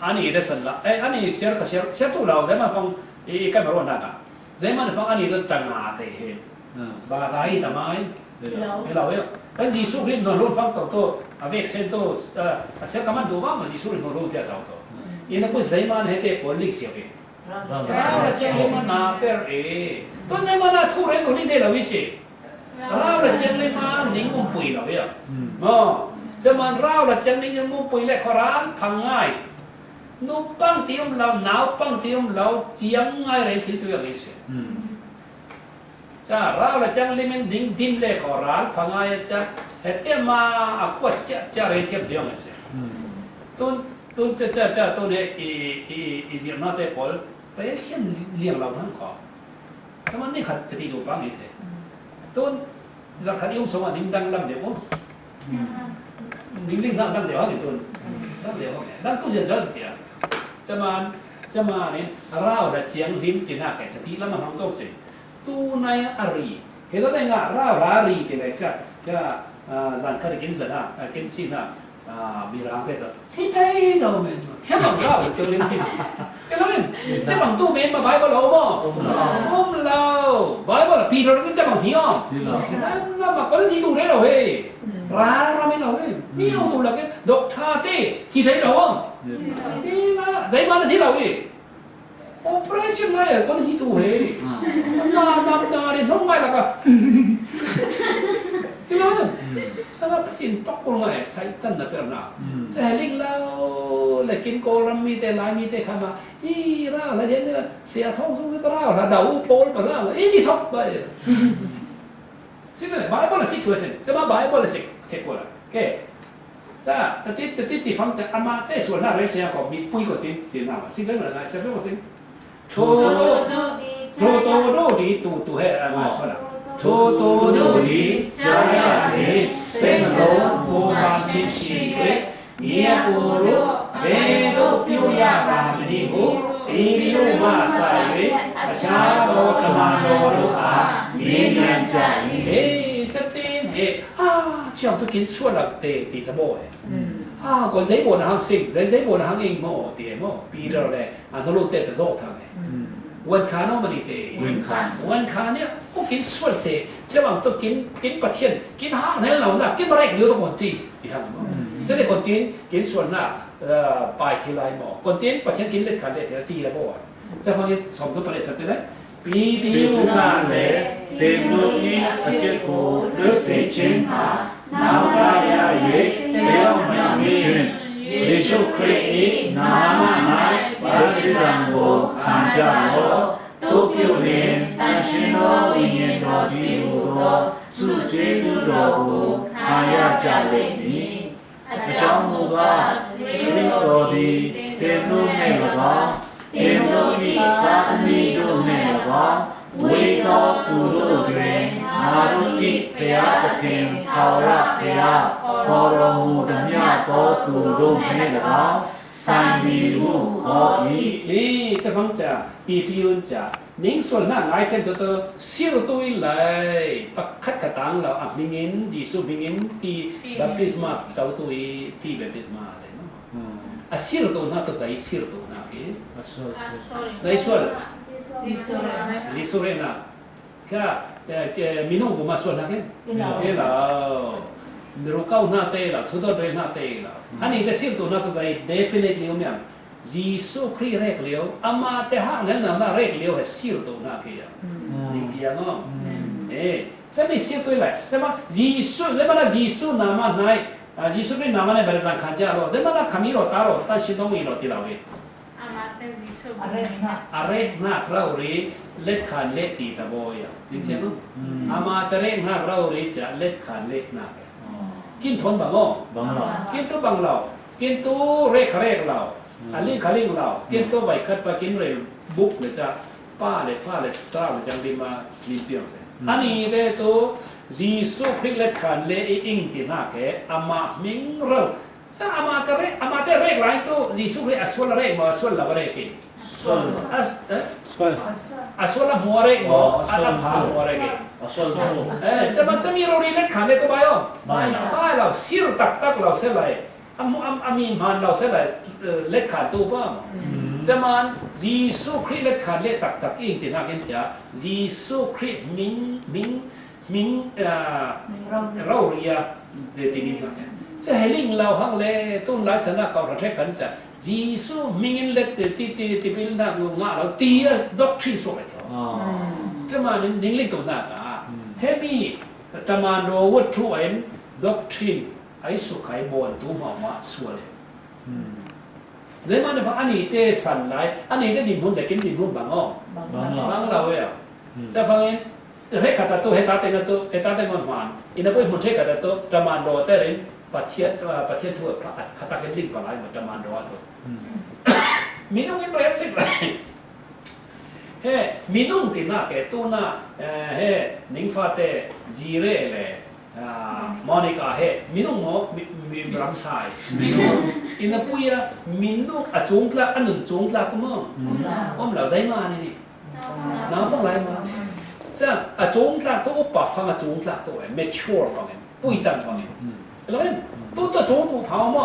Ani de san la, eh, ani siar ka siar, siar tu lau, zai ma fang, i, i ka maro na ka. Zai ma fang ani de tanga te he. Ba ta i ta mai. Lau. Lau ya. Kan Jesu Khrist no lo fang to to, a vek sen to, a, a siar ka man do ba ma Jesu Khrist no lo tia tau to. Ina ko zai ma he te ko lik siar ke. Rau la chiang lim a na per e. Tua zai ma na thu rei ko ni de la wi si. Rau la chiang lim a ning um pui la wi a. Mo. Zai ma rau la chiang lim ning um pui le ko ral phang ngai. Nu pang ti um lau, nau pang ti um lau, chiang ngai rei si tu ya wi si. Ca rau la chiang lim in ding dim le ko ral phang ngai ca. He te ma a kuat ca ca rei tiam diong a si. Tun, tun ca ca ca tun he i, i, i ziam na te pol. Rei tiam liang lau hang ko. Ca man ni khat ca ti du pang i si. Tun, za khat yung song a ning dang lam de ko. Ning ling dang dang de hang i tun. Dang de hang. Dang tu zian zian si tia. Ca man, ca man ni rau la chiang lim ti na ke ca ti lam a hang tong si. Tu nai a ri. He lo nai nga ra ra ri ti nai cha. Cha, a, zan kha ri kin zan a, a, kin sin a, a, mi rang te to. Thi thai lo men. Khe bang ra lo cheu lim kin. Khe lo men. Che bang tu men ma Bible lo mo. Om lo. Bible Peter ni che bang hi om. Hi lo. Nan la ma ko ni tu re lo he. Ra ra men lo he. Mi lo tu la ke dok tha te. Thi thai lo om. Ni la, zai ma na thi lo he. Operation ngai a kon hi tu he. Na, na, na, ri hnong ngai la ka. Ti lo. Sala Pathian tawk kul ngai, Satan na perna. Sa heling lo le kin Kawlram mite, Lai mite kha ma, i ra la hian ni la, sia thawng sung se ta ra, la dau pawl ma la, i ni sawk ba. Sila Bible a sik kul a sin. Sala Bible a sik, check kul a. Ke. Sa, sa ti, sa ti ti fang sa, amate sualna rel tia ko, mipui ko tin, tin na ma. Sik lo ma ngai, sa lo sik. Thu tu, thu tu du di tu tu he, a, ma, sual a. Thu tu du di, jaya ni, seng lo, pu ma chin shi we, nia pu ru, be do piu ya ba mi ni hu, i mi ru ma sa we, a cha do ta ma do ru a, mi nian ja ni. He, cha tin he, a, chiang tu kin sual a te ti ta bo he. A, ko zei bo na hang sing, zei, zei bo na hang ing mo, ti mo, Peter le, a, no lo te cha zo thang he. Wan kha no ma ni te. Wan kha. Wan kha nia, ko kin sual te, che bang to kin, kin Pathian, kin hang nel lo na, kin ma rek liu to kon ti, ti hang mo. Che le kon tin, kin sual na, eh, pai thi lai mo. Kon tin, Pathian kin let khan le ti la bo. Che fang in, som to pa le sa te le. Pi tiu na le, tem do i a ke ko, le se chen ha, nau na ya ye, te lo ma chin. Yesu Khrist i, na ma nai, ba ti zang bo, khan ja lo. Tokyo nen, tan shin lo, win yen do di u do, su je zu do u, khan ya ja le ni. အကြောင်းမူကား၊ ခရစ်တော်သည် သင်တို့နှင့်၎င်း၊ သင်တို့၏ သားသမီးတို့နှင့်၎င်း၊ ဝေးသောသူတို့တွင် ငါတို့၏ ဘုရားသခင် ထာဝရဘုရား ခေါ်တော်မူသမျှသောသူတို့နှင့်၎င်း ဆိုင်သည်ဟုဟော၏။ အေး တဖန်ကြာ ပီတီယွန်းကြာ Ning sual na ngai chen tu tu, sir tu i lai, pakhat kha tang lo, a hmingin, Jesu hmingin ti baptisma chau tu i, ti baptisma le no. A sir tu na tu zai sir tu na ke. A sual, sual. Zai sual. Jesu re na. Kha, eh, ke, minung bu ma sual na ke. Ila. Ila. Mirukau na te la, thudon re na te la. Ani ke sir tu na tu zai definitely um yang. Jesu Khrih rek lio, ama te hak nel na ma rek lio he sir to na ke ya. Ning fiang o. Eh, chami sir to lai. Chama Jesu, le mana Jesu na ma nai, a, Jesu Khrih na ma nai ba zang khan ja lo. Le mana khami lo ta lo, ta shi dong i lo ti lo we. Ama te Jesu. A rek na. A rek na lo ri, let khan le ti ta bo ya. Ning che no. Ama te rek na lo ri cha let khan le na. Kin thon bang o. Bang lo. Kin tu bang lo. Kin tu rek rek lo. A ling kha ling lo, kin to vai khat pa kin rel buk le cha, pa le fa le ta le chang di ma min piang se. Ani ve to, Jesu Khrih le khan le i ing ti na ke, ama hming ro. Cha ama te rek, ama te rek lai to, Jesu Khrih a sual rek ma, a sual la rek ke. Sual. As, eh? Sual. A sual a hmu rek ma, a sual a hmu rek ke. A sual hmu. Eh, cha ma cha mi ro ri le khan le to bai o. Bai lo. Bai lo, sir tak tak lo se lai. A mu-, a, a mi hman lo se la, eh, let khan tu pa. Chaman, Jesu Khrih let khan le tak tak i ing ti na ken cha, Jesu Khrih hming, hming, hming, ah, rau ria, de ti ning na ken. Cha heling lo hang le, tun lai sana kau ra thek kan cha, Jesu hmingin let ti, ti, ti, ti bil na ngu nga lo, ti a doctrine so le tho. Chaman, ning ling tu na ka. Hemi, Tamando wut thu en, doctrine, Ai su khai bon tu ma ma sual e. Zai ma na fa ani te san lai, ani te din hun de kin din hun bang o. Bang lo. Bang lo ya. Sa fang in, re kata tu, heta te nga tu, heta te ngon man. Ina poi mun che kata tu, Tamando te rin, Pathian, ah, Pathian thu pha, pha ta kin ling pa lai ma Tamando tu. Minung in re sik lai. He, minung ti na ke tu na, eh, he, ning fa te, ji re le, Ah, Monica he, minung mo, mi, mi, ramsai. Minung. Ina puya, minung a chungtlak, a nun chungtlak mo. Om lo zai ma ni ni. Na pang lai ma ni. Cha, a chungtlak to, upa fang a chungtlak to, eh, mature fang, pui chang fang. Lo em, tu to chung pu phao mo.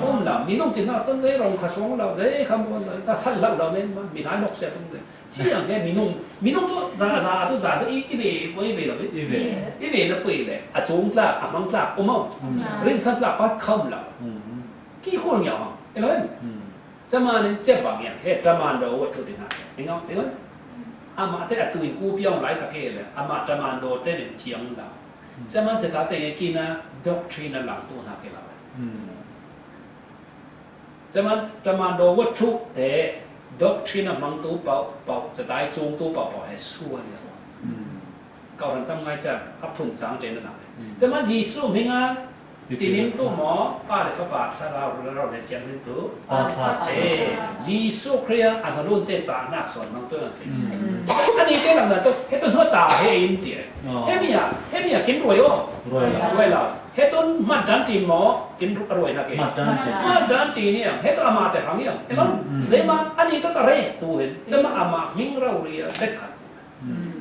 Om lo, minung ti na ton zai rong kha song lo, zai kha mo lo, ta sal lo lo men ma, mi nai lok se tung zai. Chiang he minung, minung tu za, za tu za tu i, i ve, i ve lo ve. I ve. I ve na pui le, a chungtlak, a hmangtlak, um o. Rinsantlak pa kham lo. Ki khol ngiau hang. E lo em. Chaman in che bang yang, he Tamando wut thu ti na. Eng o, eng o. Ama te a tu in ku piang lai ta ke le, ama Tamando te nin chiang lo. Cama cata teng e kina doctrine a langtu hna ke lau. Cama, cama do watu e doctrine a mangtu pau pau, cata i cungtu pau pau he suan ya. Kau ran tam ngai cang, a phun cang te na nang. Cama Jesu hminga tinin tu mo, pa le fa pa sa rau rau le cian hin tu. Pa fa. Eh, Jesu Khrih a na lun te ca nak son mang tu yang si. Ani te lang na tu, he tu hnu ta he in ti. He mi a, he mi a kin ruai o. Ruai la. Ruai la. He tu mat dan ti mo, kin ruai na ke. Mat dan ti. Mat dan ti ni yang, he tu ama te hang yang. Elon, zai ma, ani tu ta re tu hin. Cama ama hming rau ria, dek khat.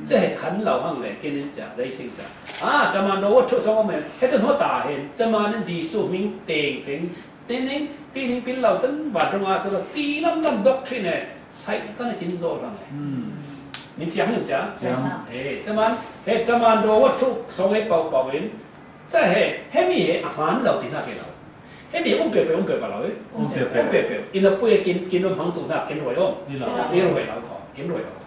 Cama he khan lo hang le, kinin ca, dai sing ca. A, cama do watu song me, he tu hnu ta hin, cama nin Jesu hming teng teng, teng teng, teng teng pin lo, tan ba dong a tu ti lam lam doctrine, sai ta na kin zo hang le. Min ciang nim ca. Ciang. Eh, cama, he cama do watu song e pau pau in, ca he, he mi he a man lo ti na ke lo. He mi um pe pe, um pe pa lo, eh? Um pe pe. Um pe pe. Ina pui kin, kin um hang tu na, kin ruai om. Ni lo. Ni ruai lo ko, kin ruai lo ko.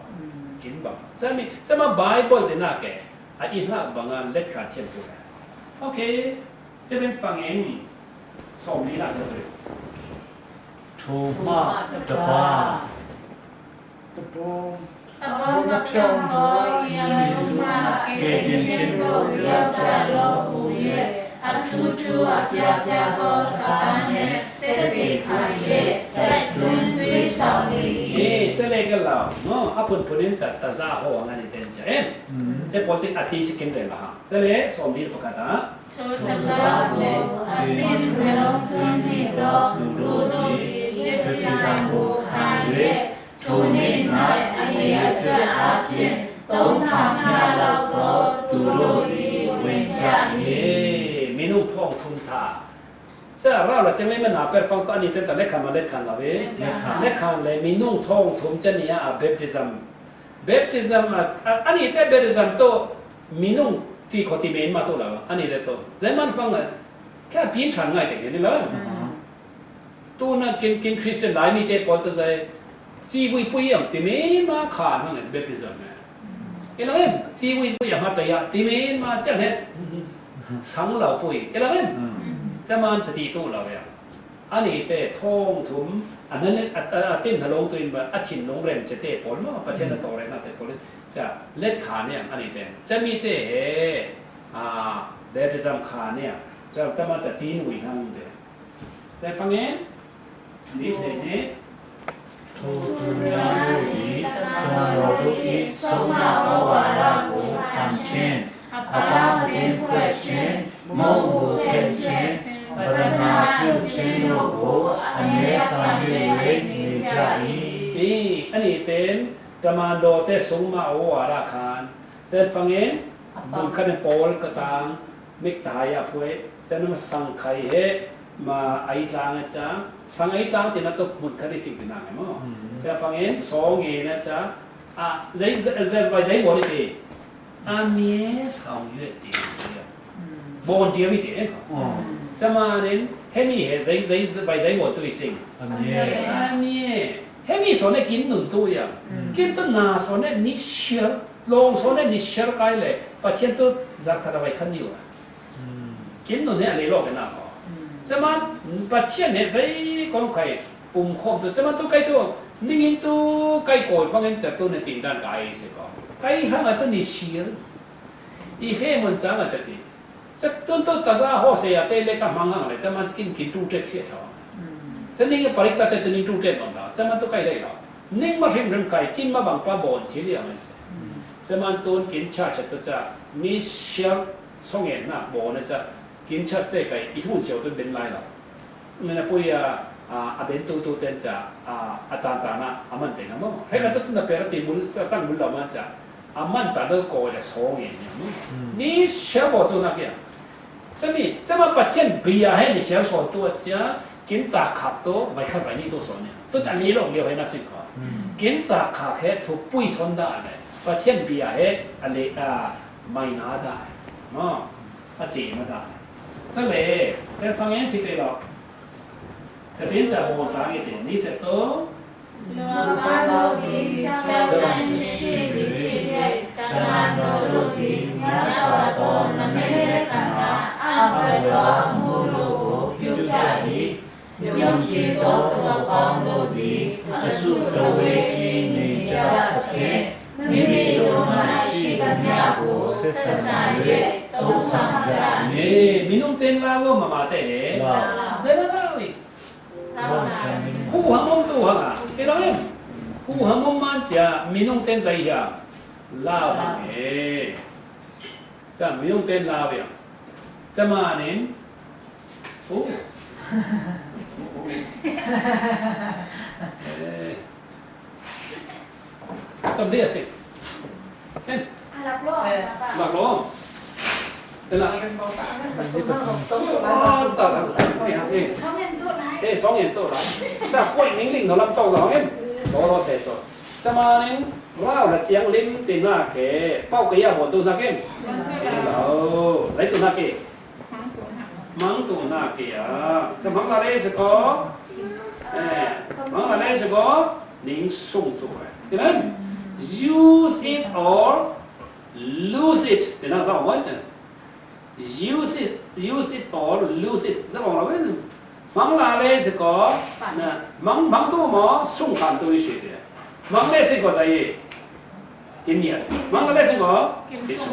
Kin bang. Cami, cama Bible ti na ke. A i hla bang a let ka thiam tu. Okay. Ceben fang eng. Som ni la sa tu. Thuma tapa. Tapa. Tapa na piang ho i a lung ma ke tin chin lo yau cha lo hu ye. A tu tu a pia pia ho sa ne te te kha ye. Tai tun tui sa ni. Ye, cale ka lau. No, a phun phun in ca ta za ho nga ni ten ca em. Ca pol ti a ti si kin re la ha. Cale, som ni pakata. Thu thazabu a tin zalong tun ni to, tu ro di, ye tu zang bu khai ye, tu ni nai a ni a tu a tin, tong thang na lo to, tu ro di, wen sha ni. Ye, minung thong thum tha. Ca rau la ceng le mana per fang to ani te ta le khan ma le khan la ve. Le khan. Le khan le minung thong thum ca ni a baptism. Baptism a, a, ani te baptism to minung ti kho ti men ma to la, ani te to. Zai man fang a, kha pin than ngai te ni la. Tu na kin, kin Christian lai mi te pol ta zai, ci vui pui am ti men ma kha hang baptism ne. Ila em, ci vui pui am ta ya, ti men ma cha he, sang lau pui. Ila em, cha man cha ti tu lau ya. Ani te thong thum, a nan le, a, a, a tin na long tu in ba, a thin long rem che te pol mo, Pathian a to rem na te pol, cha let kha ne, ani te. Cha mi te he, a, baptism kha ne, cha, cha ma cha tin ui hang te. Cha fang e, ni se ne. Thu tu na lu i, ta na lo du i, so ma o wa ra ku, han chin. Apa mungkin question, mungkin question, padana tu chin lo ko, ane sambil wait ni jai. Ni, ani ten, tamando te sung ma o ara khan. Chen fangin, mun khan pol katang, mik ta ya pue, chen ma sang khai he, ma ai tlang cha, sang ai tlang ti na to mun khan sing ti na mo. Chen fangin, song e na cha, a, zai, zai, zai, zai mo ni ti. A mie sawng yuet ti zia. Bon dia mi ti en ko. Camanin, hemi he zai, zai, vai zai mo tu i sing. A mie. A mie. Hemi so ne kin nun tu ya. Kin tu na so ne ni share, long so ne ni share kai le, Pathian tu zar khat a vai khan ni wa. Kin nun he a le lo ke na ko. Caman, Pathian he zai kong kai, um khom tu, caman tu kai tu, ning in tu kai koi fang in cha tu ne ting dan kai se ko. Kai hang a tu ni share. I fe mun chang a chati. Chak tun to taza ho se ya te le ka mang hang le, chaman kin kin tu te thia thaw. Cha ning parik ta te ning tu te non da, chaman to kai dai lo. Ning ma hrim hrim kai, kin ma bang pa bon thi liang ai se. Chaman tun kin cha cha to cha, mi share song en na bon na cha, kin cha te kai, i hun siau tu ben lai lo. Mina pui a, a, a ben tu tu ten cha, a, a chan chan a, a man te na mo. He ka tu tu na pera ti mul, sa chang mul lo man cha. A man cha do ko ya so nge ni mo. Ni share bo tu na kia. Sami, chama Pathian bia he ni share so tu cha, kin cha khak to, vai khat vai ni to so ni. Tu ta li lo lio he na sin ko. Kin cha khak he thu pui son da le. Pathian bia he, a le, a, mai na da. Mo. A ci ma da. Cha le, ten fang en si te lo. Cha tin cha mo ta nge te ni se to. Lua pa lo di cha cha ni si si ti te, ta ma lo lo di, na sa to na me Sasai le, to sang ja. Eh, minung ten lau mama te he. Lau. Dena lau i. Huhang om tu hang a. Kei lau em. Huhang om man cia minung ten zai hiam. Lau hang e. Ca minung ten lau hiam. Ca manin. Oh. Eh. Cam dia si. Kan? Lak lo. Ela. Oh, sa la. Eh, eh. Eh, song yan to la. Sa koi ning ling no lam to la em. Lo lo se to. Sa ma ning rau la ciang lim ti na ke. Pau ke ya bo tu na ke. Lo. Zai tu na ke. Mang tu na ke ya. Sa mang la le se ko. Eh, mang la le se ko. Ning sung tu. Amen. Use it or lose it. Ti na sa wa se. Use it, use it or lose it. Za bang la ve. Mang la le si ko, na, mang, mang tu mo, sung kan tu i si de. Mang le si ko za i. Kin niat. Mang la le si ko, i su.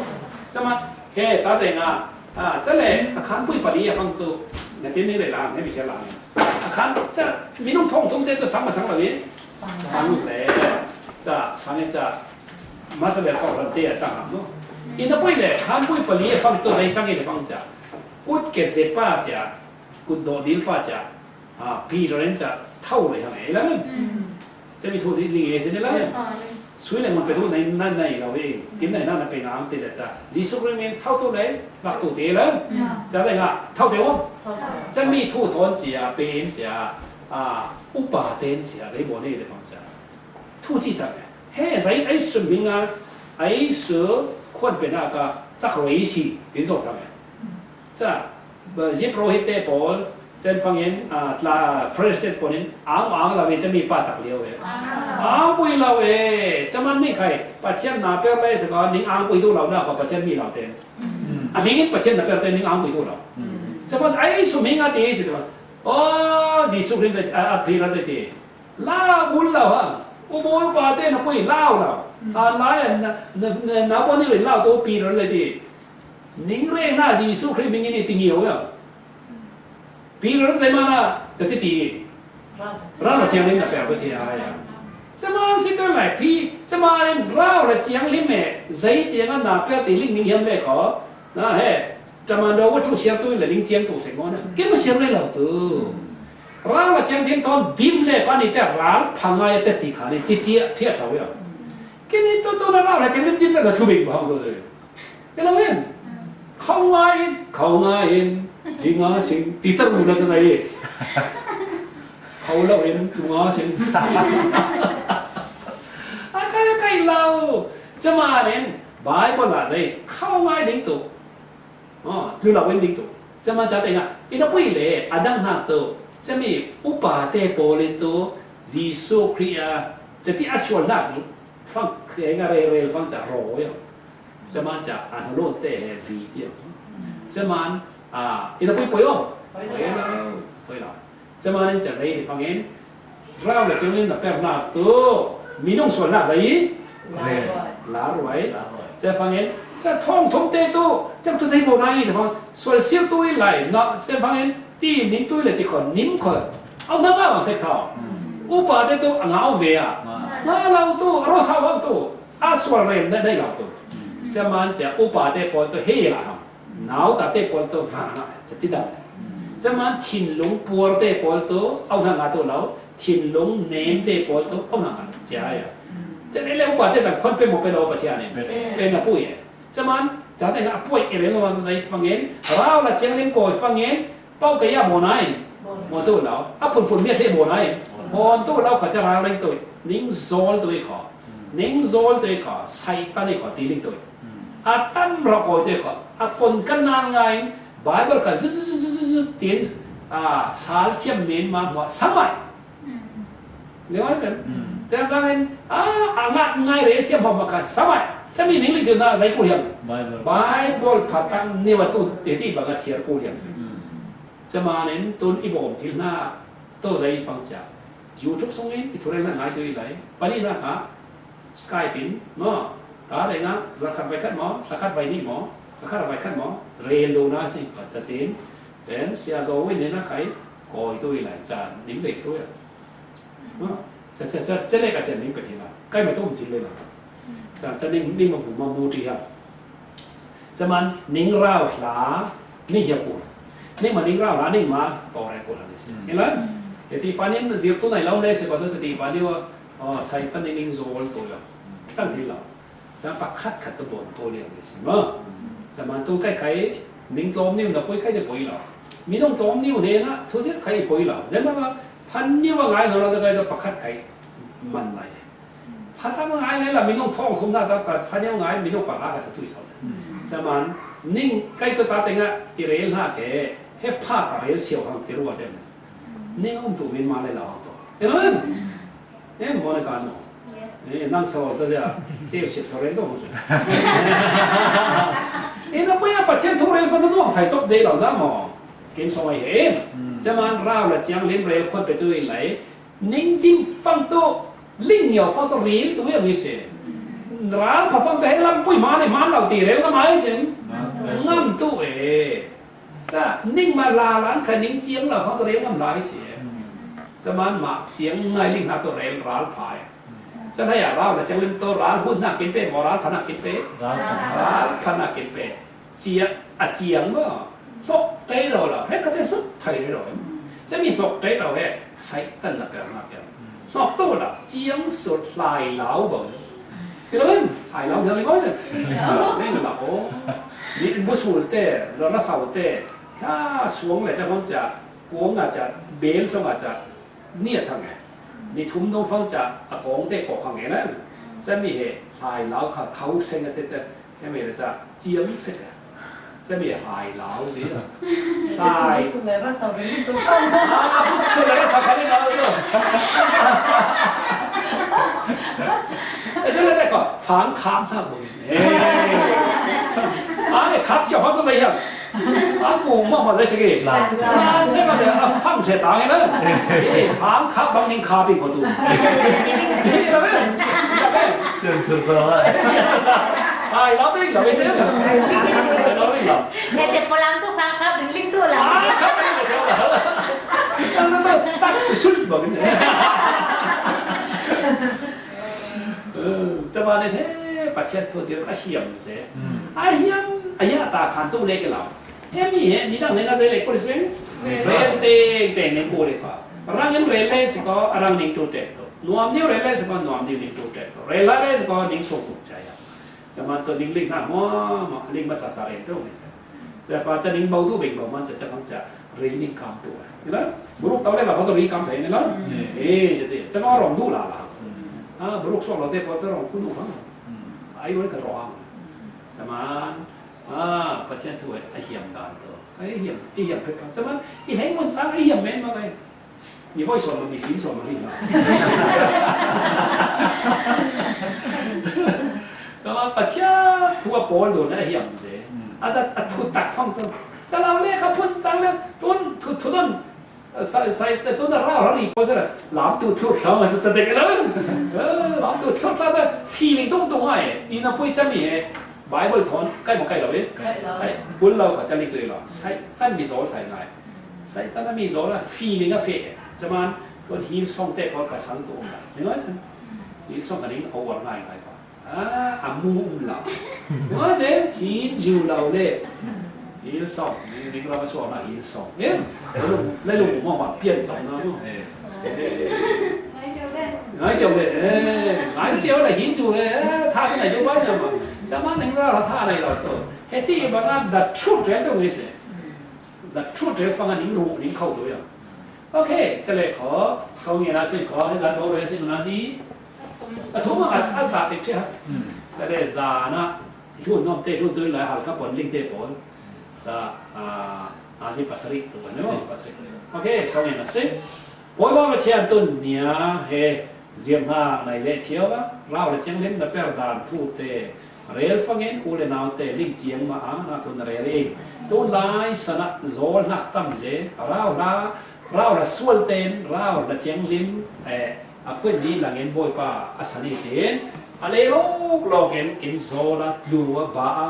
Za ma, he, ta de nga. A, za le, a kan pui pali a fang tu. Na tin ni le la, ne bi sia la. A kan, za, minung thong thong te tu sang ma sang la vi. Sang le. Za, sang e za. Masa bel kau lam te a chang ham no. Ina poi le, khan pui pali a fang to zai chang i le fang cia. Kut ke ze pa cia, kut do dil pa cia. A, pi ro len cia, thau le hang e la men. Cia mi thu di ling e se ne la men. Sui le ngon pe tu nai, nai, nai la we. Kim nai na na pe ngam te le cia. Jisu Khrih min thau tu le, lak tu te le. Cia le nga, thau te won. Cia mi thu thon cia, pen cia. A, upa ten cia, zai bo ne le fang cia. Thu ci tak le. He, zai ai sun minga, ai su khuan pena ka cak roi si, tin zong tak le. Sa, ba, zip ro hit te pawl, chen fangin, a, tla, fresh set pawl in, ang, ang la ve chen mi pa cak liau ve. Ang pui lau ve, chen man ni khai, pa chen na per le se ka, ning ang pui tu lau na ka, pa chen mi lau ten. A mingin pa chen na per ten, ning ang pui tu lau. Chen man ai su minga ti si tu. O, Jisu Khrist a, a, phi la se ti. Lau bul lau hang. U bawi u pate na pui lau lau. A lai na, na, na, na pua ni rin lau tu pi ron le ti. Ning reng na Jisu Khrih mingin i ti ngiau ya. Pi ron sai ma na, za ti ti. Ran la chiang lim na pia tu chia ya. Za ma si ka lai pi, za ma ren rau la chiang lim me, zai ti nga na pia ti ling ning hiam le ko. Na he, za ma do wa tu siang tu le ling chiang tu se mo na. Ke ma siang le lau tu. Rau la chiang tin ton dim le pa ni te ral phang ngai te ti kha ni ti tia tia thau ya. Ke ni to to na rau la chiang dim dim le ka tu bing ba hong to de. Ke la wen. Khau ngai in, khau ngai in, di nga sing, ti ta ru na sa ngai. Khau la wen, tu nga sing. A kai kai lau. Za ma ren, Bible la zai, khau ngai ding tu. Aw, tlu lau en ding tu. Ca man ca tengah, ina pui le, a dang hnak tu. Ca mi upa te pawl in tu, Jesuh Khrih a, ca ti a sual hnak fang, khe nga rel rel fang ca raw yo. Ca man ca, a hna lawn te he vi ti yo. Ca man, a, ina pui poi om. Poi lo, poi lo. Ca man in ca zei ni fangin, rau le cengin na per nak tu, minung sual nak zei? Laruai. Laruai. Ca fangin, ca thong thong te tu, ca tu zei bo nai, fang, sual siu tu i lai, na, ca fangin, ti ning tu i le ti khon, nim khon. Au na nga bang sek thau. Upa te tu, a nga au ve a. Nga lau tu, ro sa bang tu, a sual ren, na dai lau tu. Ca man ca, upa te pawl tu, hei la ham. Nauta te pawl tu vana, ca ti dam. Ca man thinlung puar te pawl tu, au hna nga tu lo, thinlung nem te pawl tu, au hna nga tu, ca ya. Ca le le upa te dam khon pe mo pe lo Pathian in. Pe na pu ye. Ca man, ca te nga puai e reng lo man zai fangin, rau la ciang lim koi fangin, pau ka ya mo nai. Mo tu lo, a pun pun miat le mo nai. Mo tu lo ka ca rau reng tu, ning zol tu i ko. Ning zol tu i ko, Satan i ko, ti ling tu i. A tam rau koi te ko, a pon kan nal ngai, Bible ka zu zu zu zu zu zu tin, a, sal thiam men ma hua samai. Le ngai sen. Te bang en, a, a ngat ngai re thiam hua ma ka samai. Ca mi ning ling tu na zai ku liam. Bible. Bible pha tang ni wa tu te ti bang a siar ku liam. Ca man en tun i bawm thil na to zai fang cia. YouTube sung in i thurel na ngai tu i lai. Pani na ka Skype in, no. Ka reng ah, za khat vai khat maw, a khat vai nih maw, a khat vai khat maw, rel do na si, ka catin, cen, sia zo win ne na kai, koi tu i lai, ca, ning rel tu ya. Ca, ca, ca, ca le ka cen ning pe thi la, kai ma tu um cin le la. Ca, ca ning, ning ma vu ma mu ti ya. Ca man, ning rau hla, ning hia ku. Ning ma ning rau hla, ning ma, to re ku la ni si. Ila, e ti pa ning zir tu nai lau le si pa tu, ca ti pa ni wa, oh, sai pa ning ning zol tu ya. Cang thi la. Ca pakhat khat ta bon ko liang ni si ma. Ca man tu kai kai ning tlom niu na poi kai de poi lo. Mi nong tlom niu ne na thu zir kai poi lo. Zem ma ma phan niu a ngai lo la ta kai ta pakhat kai man lai. Pha ta ma ngai le la mi nong thong thum na ta pa phan niu ngai mi nong pa la ka ta tui so. Ca man ning kai ta ta te nga i rel na ke he pha ta rel siau hang te rua dem. Ning um tu min ma le la hang to. Amen. Eh, Monica no. Yes. Eh, nang sa ta ja. Te sip sa reng do mo. Eh, na pa ya pa chen thu rel pa tu nuam thai chok de lo na mo. Ken so ai he. Ca man rau la ciang lim rel khot pe tu i lai. Ning dim fang tu ling yau fang tu rel tu ya mi se. Ral pa fang tu he lam pui ma ne man lau ti rel na mai sen. Ngam tu e. Ca ning ma la lan kha ning ciang la fang tu rel ngam lai si. Ca man ma ciang ngai ling ha tu rel ral phai. Ca lai a rau la ciang lim tu ral hun na kin pe mo ral pha na kin pe. Ral pha na kin pe. Cia a ciang ma. Hlok te lo la. He ka te hlok thai lo. Ca mi hlok te lo he. Sai tan na pe na pe. Hlok tu la ciang sut lai lau bang. Kilo em, hai lau thiang li koi. Ning la o. Ni bu sul te, la la sau te. Ka suang le ca fang ca, kuang a ca, bel song a ca, ni a thang e. Ni thum dong fang ca, a kong te kok hang e na. Ca mi he, hai lau kha khau seng a te ca, ca mi le ca, ciang sek a. Ca mi hai lau ni a. Hai. Sum le ra sau ring tu. Ah, bu sum le ra sau ka ni lau yo. E, ca le le ko, fang kham na bu. Ê. Ai, khắp cho Pháp tôi thấy rằng. Ai, mù mò mà dễ sẽ kì. Là. Sa sẽ mà để, à, phẳng sẽ tao nghe đó. Ê, phẳng khắp bằng những khắp đi của tụi. Ê, là biết. Là biết. Chân sự sao vậy? Ai, nó tính là biết thế. Nó tính là. Ê, thì polang tu phang khắp đừng linh tu là. À, khắp đi là theo là. Nó, nó, nó, tắt sụt vào cái này. Ơ, cho mà nên thế, Pathian thu zir a hiam se. A hiam, a hiam ta khan tu le ke lau. He mi he, mi dang ne na zai le ko le seng. Rel te, te ne ko le kha. Rang in rel le si ko, a rang ning tu tet to. Nuam niu rel le si ko, nuam niu ning tu tet to. Rel la le si ko, ning so ku cha ya. Cha man to ning ling na mo, mo, ling ma sa sa rel to ni se. Cha pa cha ning bau tu beng bau man cha cha phang cha. Rel ning kam tu. Ni la, buruk tau le la fa to ri kam thai ni la. Eh, cha te, cha ma rong du la la. Ah, buruk so lo te ko te rong ku du phang. Ai wai ka rong. Cha man, ah, Pathian thu a hiam dan to. Ka hiam, i hiam phet ka. Cha man, i heng mon sa i hiam men ma kai. Mi voi so ma, mi fim so ma ri ma. Cha man, Pathian thu a pawl do na hiam se. A da, a thu tak phang to. Cha lau le ka phun chang le, tun, thu, thu don. Sai, sai, te tu na rau la ri ko se la. Lam tu thlu thla ma se ta te ke la. Eh, lam tu thlu thla ta feeling tung tung ai. I na pui cha mi he. Bible thon, kai ma kai lo e. Kai lo. Kai, bul lo ka cha li tu lo. Satan mi zol thai ngai. Satan mi zol la feeling a fe. Cha man, tu Hillsong te ko ka sang tu la. Ni ngai san. Hillsong ka ning over ngai ngai ko. Ah, a mu um lo. Mo se, hin ziu lo le. Hillsong, ni, ni la so na Hillsong. Eh, le lu mo ma pian zong na mo. Ngai ziu le, eh, ngai ziu le hin ziu le, eh, tha nai ziu ba ziu ma. Sa ma ning la tha nai lo to. He ti ba na the truth le to ni se. The truth le fa nga ning ru ning khau to ya. Ok, cha le ko, song ye na si ko, he zan bo le si na si. A thum a, a cha pek chia. Cha le za na, hu nom te, hu tu lai hal ka pon ling te pon. Cha, a, a si pasari tu ne mo, pasari. Ok, song ye na si. Poi ba ma chia tun nia, he, ziam na nai le thiau ba, rau le chiang lim na per dan thu te, rel fangin u le nau te ling ciang ma a na tun rel ing. Tun lai sana zol nak tam ze, rau la, rau la sual ten, rau la ciang lim, eh, a khuin zi langin Bawipa a san i tin, a lei lawk lawkin kin zawl a, tlu a, ba a,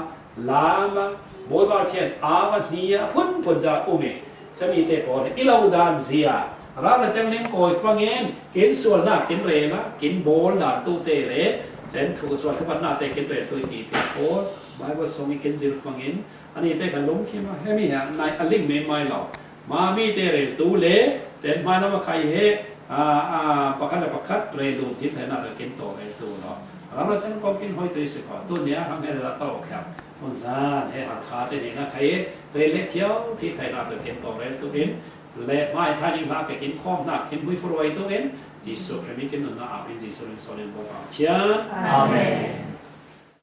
lam a, Bawipa thian au a, hni a, a phunphun za um i, Chami te pawl hi i lo dan zia, Ral a ceng ling kawi fangin, kin sualna, kin rel a, kin bawl dan tu te le, cen thu sual thupatna te kin rel tu i ti te pawl, Bible song i kin zil fangin, ani te kan lungkim a, hemi ha, nai a ling me mai lo. Ma mi te rel tu le, cen mai lam a khai he, a, a, pakhat le pakhat rel tu thil thena te kin to rel tu lo. Ral a ceng kong kin hoi tu i si ko, tu nia hang he la to kya. Hong zan he hang kha te ni na khai he, rel le thiau thil thena te kin to rel tu in, le mai thai ning hna ke kin khawm hna kin hui furwai tu in, Jesu Khrih min kin nun na apin Jesu ring solin bo pang thian. Amen.